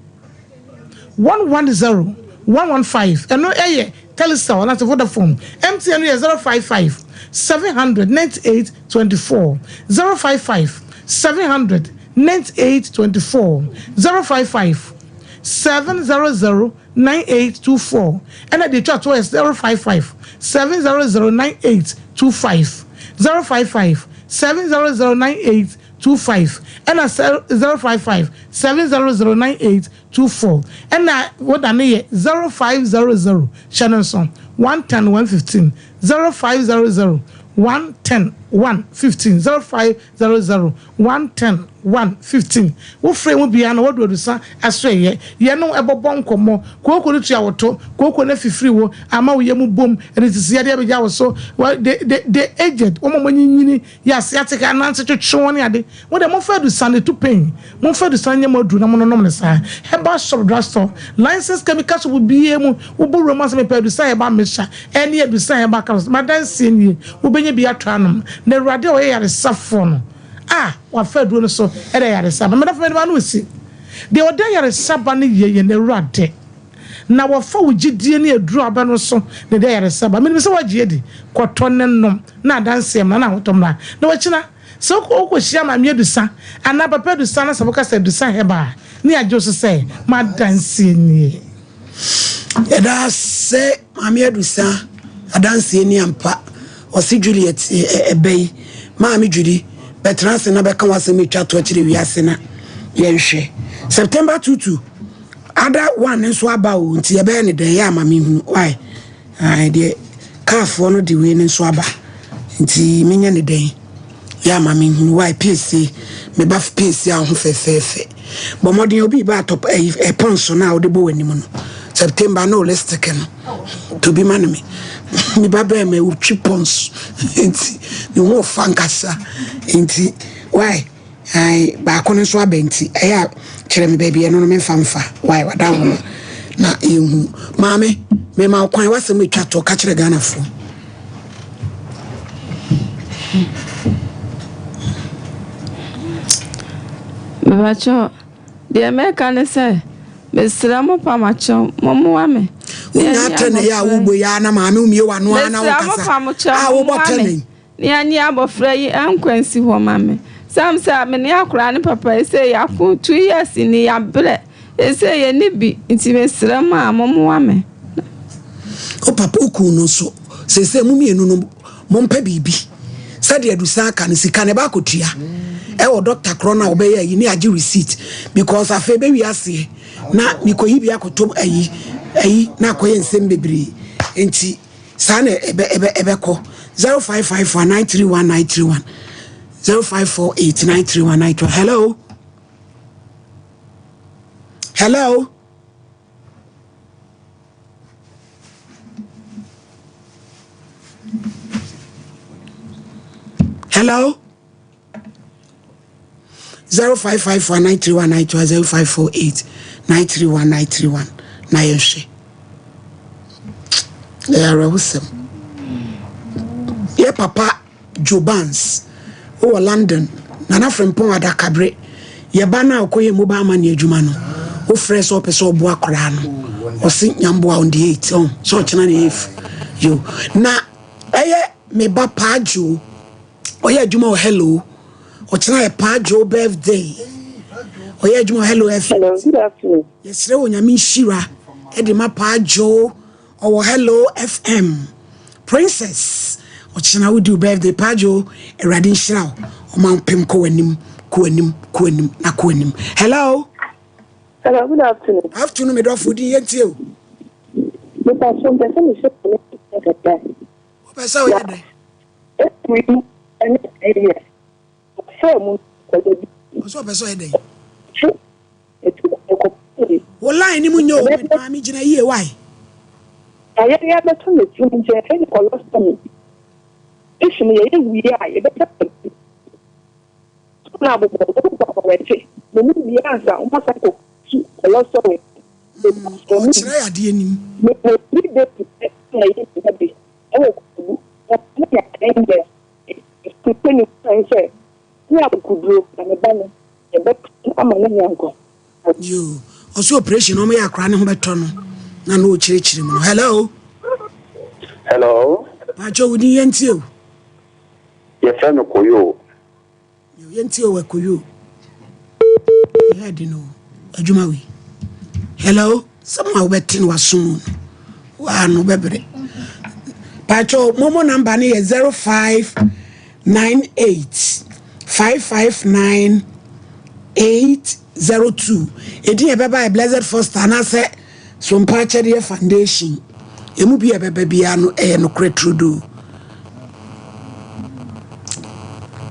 110 115 ɛno yɛ Telecel anaasɛ Vodafone. MTN no yɛ 055 700 98 24, 055 700 98 24, 055 700 9824 ɛna deɛ ɛtwa toɔ yɛ 055 700 9825, 055 700 98 25 ɛna 055 700 9824 ɛna woda no yɛ 0500 hyɛ no nso 110 115 0500 110 115 0500 110 115 wofrɛ mu biara na wadu adusa ɛso ɛyɛ yɛne wo ɛbɔbɔ nkɔmmɔ kooko no tua woto kooko no afifiri wo ama wo yɛ mu bom ɛne sisi yadeɛ abɛgya wo so the the the aged wɔn a wɔanyinyini Yɛ asiatic ananse twetwe wɔn ne ade. Mo deɛ momfa adusan etu pain. Momfa adusan nyɛ mo aduru na mononom no saa. Herbal shop, drug store, licensed chemical shop biara mu, wobɔ wura mu a sɛ mepɛ adusan herbal mixture ɛne adusan herbal capsules. M'adanseɛ nie, wobɛnya bi atɔ anom. Na Awurade a ɔyɛ yaresafoɔ no a wafa aduro no so de ayaresa aba. M'adɔfo mede m'ano resi. Deɛ ɔde ayaresa ba no yɛ yɛn Awurade. Na wɔfa wo gyidie ne aduro a wobɛnom so na ɛde ayaresa ba. Menim sɛ woagye adi. Kɔtɔ ne nom na adanseɛ mmra na ahotɔ mmra. Na wakyina, sɛ wokɔhyia Maame Adusa anaa Papa Adusa na sɛ woka sɛ Adusa Herbal a, ne yɛagye wo so sɛ m'adanseɛ nie. Yɛda ase Maame Adusa, adanseɛ ni ampa. Ɔse Juliet ɛbɛ yi, Maame Judy, bɛtena ase na bɛka w'asɛm atwa to akyerɛ wiase na yɛnhwɛ. September 22. Ada one nso aba o nti yɛbɛyɛ ne dɛn yɛ ama me hunu why ae deɛ kaafoɔ no de wei no nso aba nti menyɛ ne dɛn yɛ ama me hunu why piesie me ba piesie a ho fɛfɛɛfɛ bɔ mmɔden obi ba atɔ ɛyi ɛpɔnso no a wode bɔ w'anim no September no lipstick no to bi ma no me me ba bɛɛ ma wotwi pɔnso nti ne ho ɔfa nkasa nti why Ae, baako no nso aba nti, ɛyɛ a kyerɛ me baabi ɛno no memfa mfa. Wai, wada nwoma na yɛnhu. Maame, mema wo kwan, w'asɛm ɛtwa toɔ, ka kyerɛ Ghanafoɔ. Mepakyɛw, deɛ mɛka ne sɛ, mesrɛ mo pa makyɛw, mommoa me. Wonya atɛne yɛ a wobɔ yi a na maame womie w'ano a na wokasa a wobɔ tɛne. Nea nye abɔfra yi nkwa nsi hɔ ma me. Sam sɛ me ne akwadaa no papa ɛsei yɛako 2 years ni yɛabrɛ ɛsei yɛnni bi nti mesrɛ mo a mommoa me. Wo papa wo kunu no nso seesei mo mmienu no mompɛ biribi sɛdeɛ adusan aka no sika no ɛba akɔtua ɛwɔ dɔkta korɔ no a wɔbɛyɛ ayi ne agye receipt because afei bɛwi aseɛ na mekɔyi bi akɔtɔ ayi ayi na akɔyɛ nsɛm bebree nti Saa na ɛbɛ ɛbɛ ɛbɛkɔ 0554 931 931 0548 931 931. Hello. Hello. Hello. 0554 931 921 0548 931 931 na yɛnhwɛ. Ɛyɛ awerɛhosɛm. Yɛ papa Joe Barnes wɔ London, Nana Frimpong Adakabre, yɛ ba no a ɔkɔyɛ mobile money adwuma no, wofrɛ sɛ ɔpɛ sɛ ɔboa koraa no, ɔse nyamboa on the 8 ɔn sɛ ɔkyena ne 8 yo. Na ɛyɛ me ba Paa Joe, ɔyɛ adwuma wɔ Hello, ɔkyena yɛ Paa Joe birthday, ɔyɛ adwuma wɔ Hello FM. Hello, good afternoon. Yɛsrɛ wɔ Nyame nhyira ɛde ma Paa Joe. Ɔwɔ Hello FM. Princess, ɔkyena wodi wo birthday Paa Joe, Awurade nhyira wo. Ɔma wo mpem kɔ w'anim, kɔ w'anim, kɔ w'anim, na kɔ w'anim. Hello. Hello, good afternoon. Afternoon, me dɔfo din yɛntie o. Mepa so mpɛ sɛ mehyɛ ne kakra. Wopɛ sɛ woyɛ dɛn? Efiri mu ɛne ɛyɛ. Ɔfɛ mu kɔyɛ bi. Ɔsɛ ɔpɛ sɛ ɔyɛ dɛn? Twe etu ɛkɔ pii. Wo line ni mu nyɛ o, maame gyina yie wae. Ayɛ yɛ abɛto ne tirim nti yɛfrɛ no colostomy. Esi no yɛyɛ wie a yɛbɛtɛ na abobɔ wɔn kɔ akɔrɛte na ɔmo wie ansa wɔn asan kɔ tu colostomy. Ɔkyerɛ yɛ adeɛ nim. Mewɔ 3 days pɛ na yɛ nyina bi ɛwɔ Kwabu na ne yɛ 10 years. Ɛsɛ ne kwan sɛ ne akokoduro na ne ba no yɛbɛto ama ne nya nkwa. Yo, ɔsɛ operation na ɔmo yɛ akora ne ho bɛtɔ no na na ɔkyerɛkyerɛ mu no. Hello. Hello. Pakyɛ wo din yɛntie o. Yɛfrɛ no Koyo. Yo, yɛntie o, Koyo. Ɛyɛ de no adwuma wei. Hello, sɛ mo a wobɛte no waso mu no waa no wobɛbrɛ. Pakyɛ momo number no yɛ 0598 559 802. Ɛdin yɛ bɛba yɛ Blessed Foster anaasɛ Sompa Akyɛdeɛ Foundation. Ɛmu bi a ɛbɛba biara no ɛyɛ nokorɛ turodoo.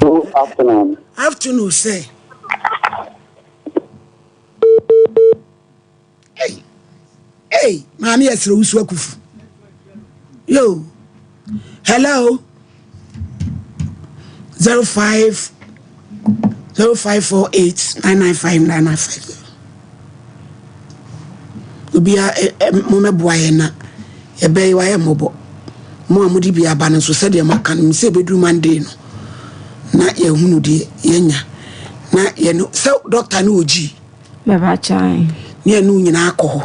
Good afternoon. Afternoon, sir. Hey, hey, maame yɛ srɛ wusu akufu. Yo, hello. 05 0548 995 995. Obiara ɛ ɛ mo mɛboa yɛn na yɛbɛyɛ wayɛ mmɔbɔ. Mo a mode bi aba no nso sɛdeɛ moaka no sɛ ɛbɛduru Monday no na yɛhunu deɛ yɛnya na yɛno sɛ doctor ne ɔgyii Bɛba kyan. Ne yɛne wo nyinaa kɔ hɔ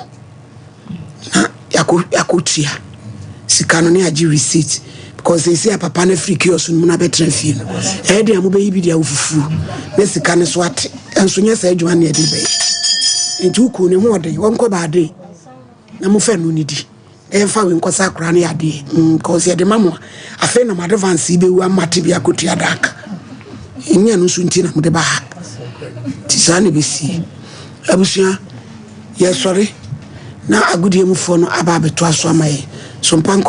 na yɛakɔtua sika no ne agye receipt because sɛsi a papa no afiri kiosk no mu no abɛtena fie no ɛyɛ deɛ a mobɛyi bi deɛ wo fufuo na sika no so ate. Ɛnso nyɛ saa adwuma no yɛde bɛyɛ nti wokuu ne ho ɔden wɔnkɔ baade na mofa no no di na yɛmfa wei nkɔsa akora no yɛ adeɛ because yɛde ma mo a afei na mo advance yi bɛwu amate bi akɔtua daaka ɛnyɛ no nso nti na mode ba ha nti saa na ɛbɛsie. Abusua, yɛsɔre na agodie mufoɔ no aba abɛtoa so ama yɛn so mpa nkɔ.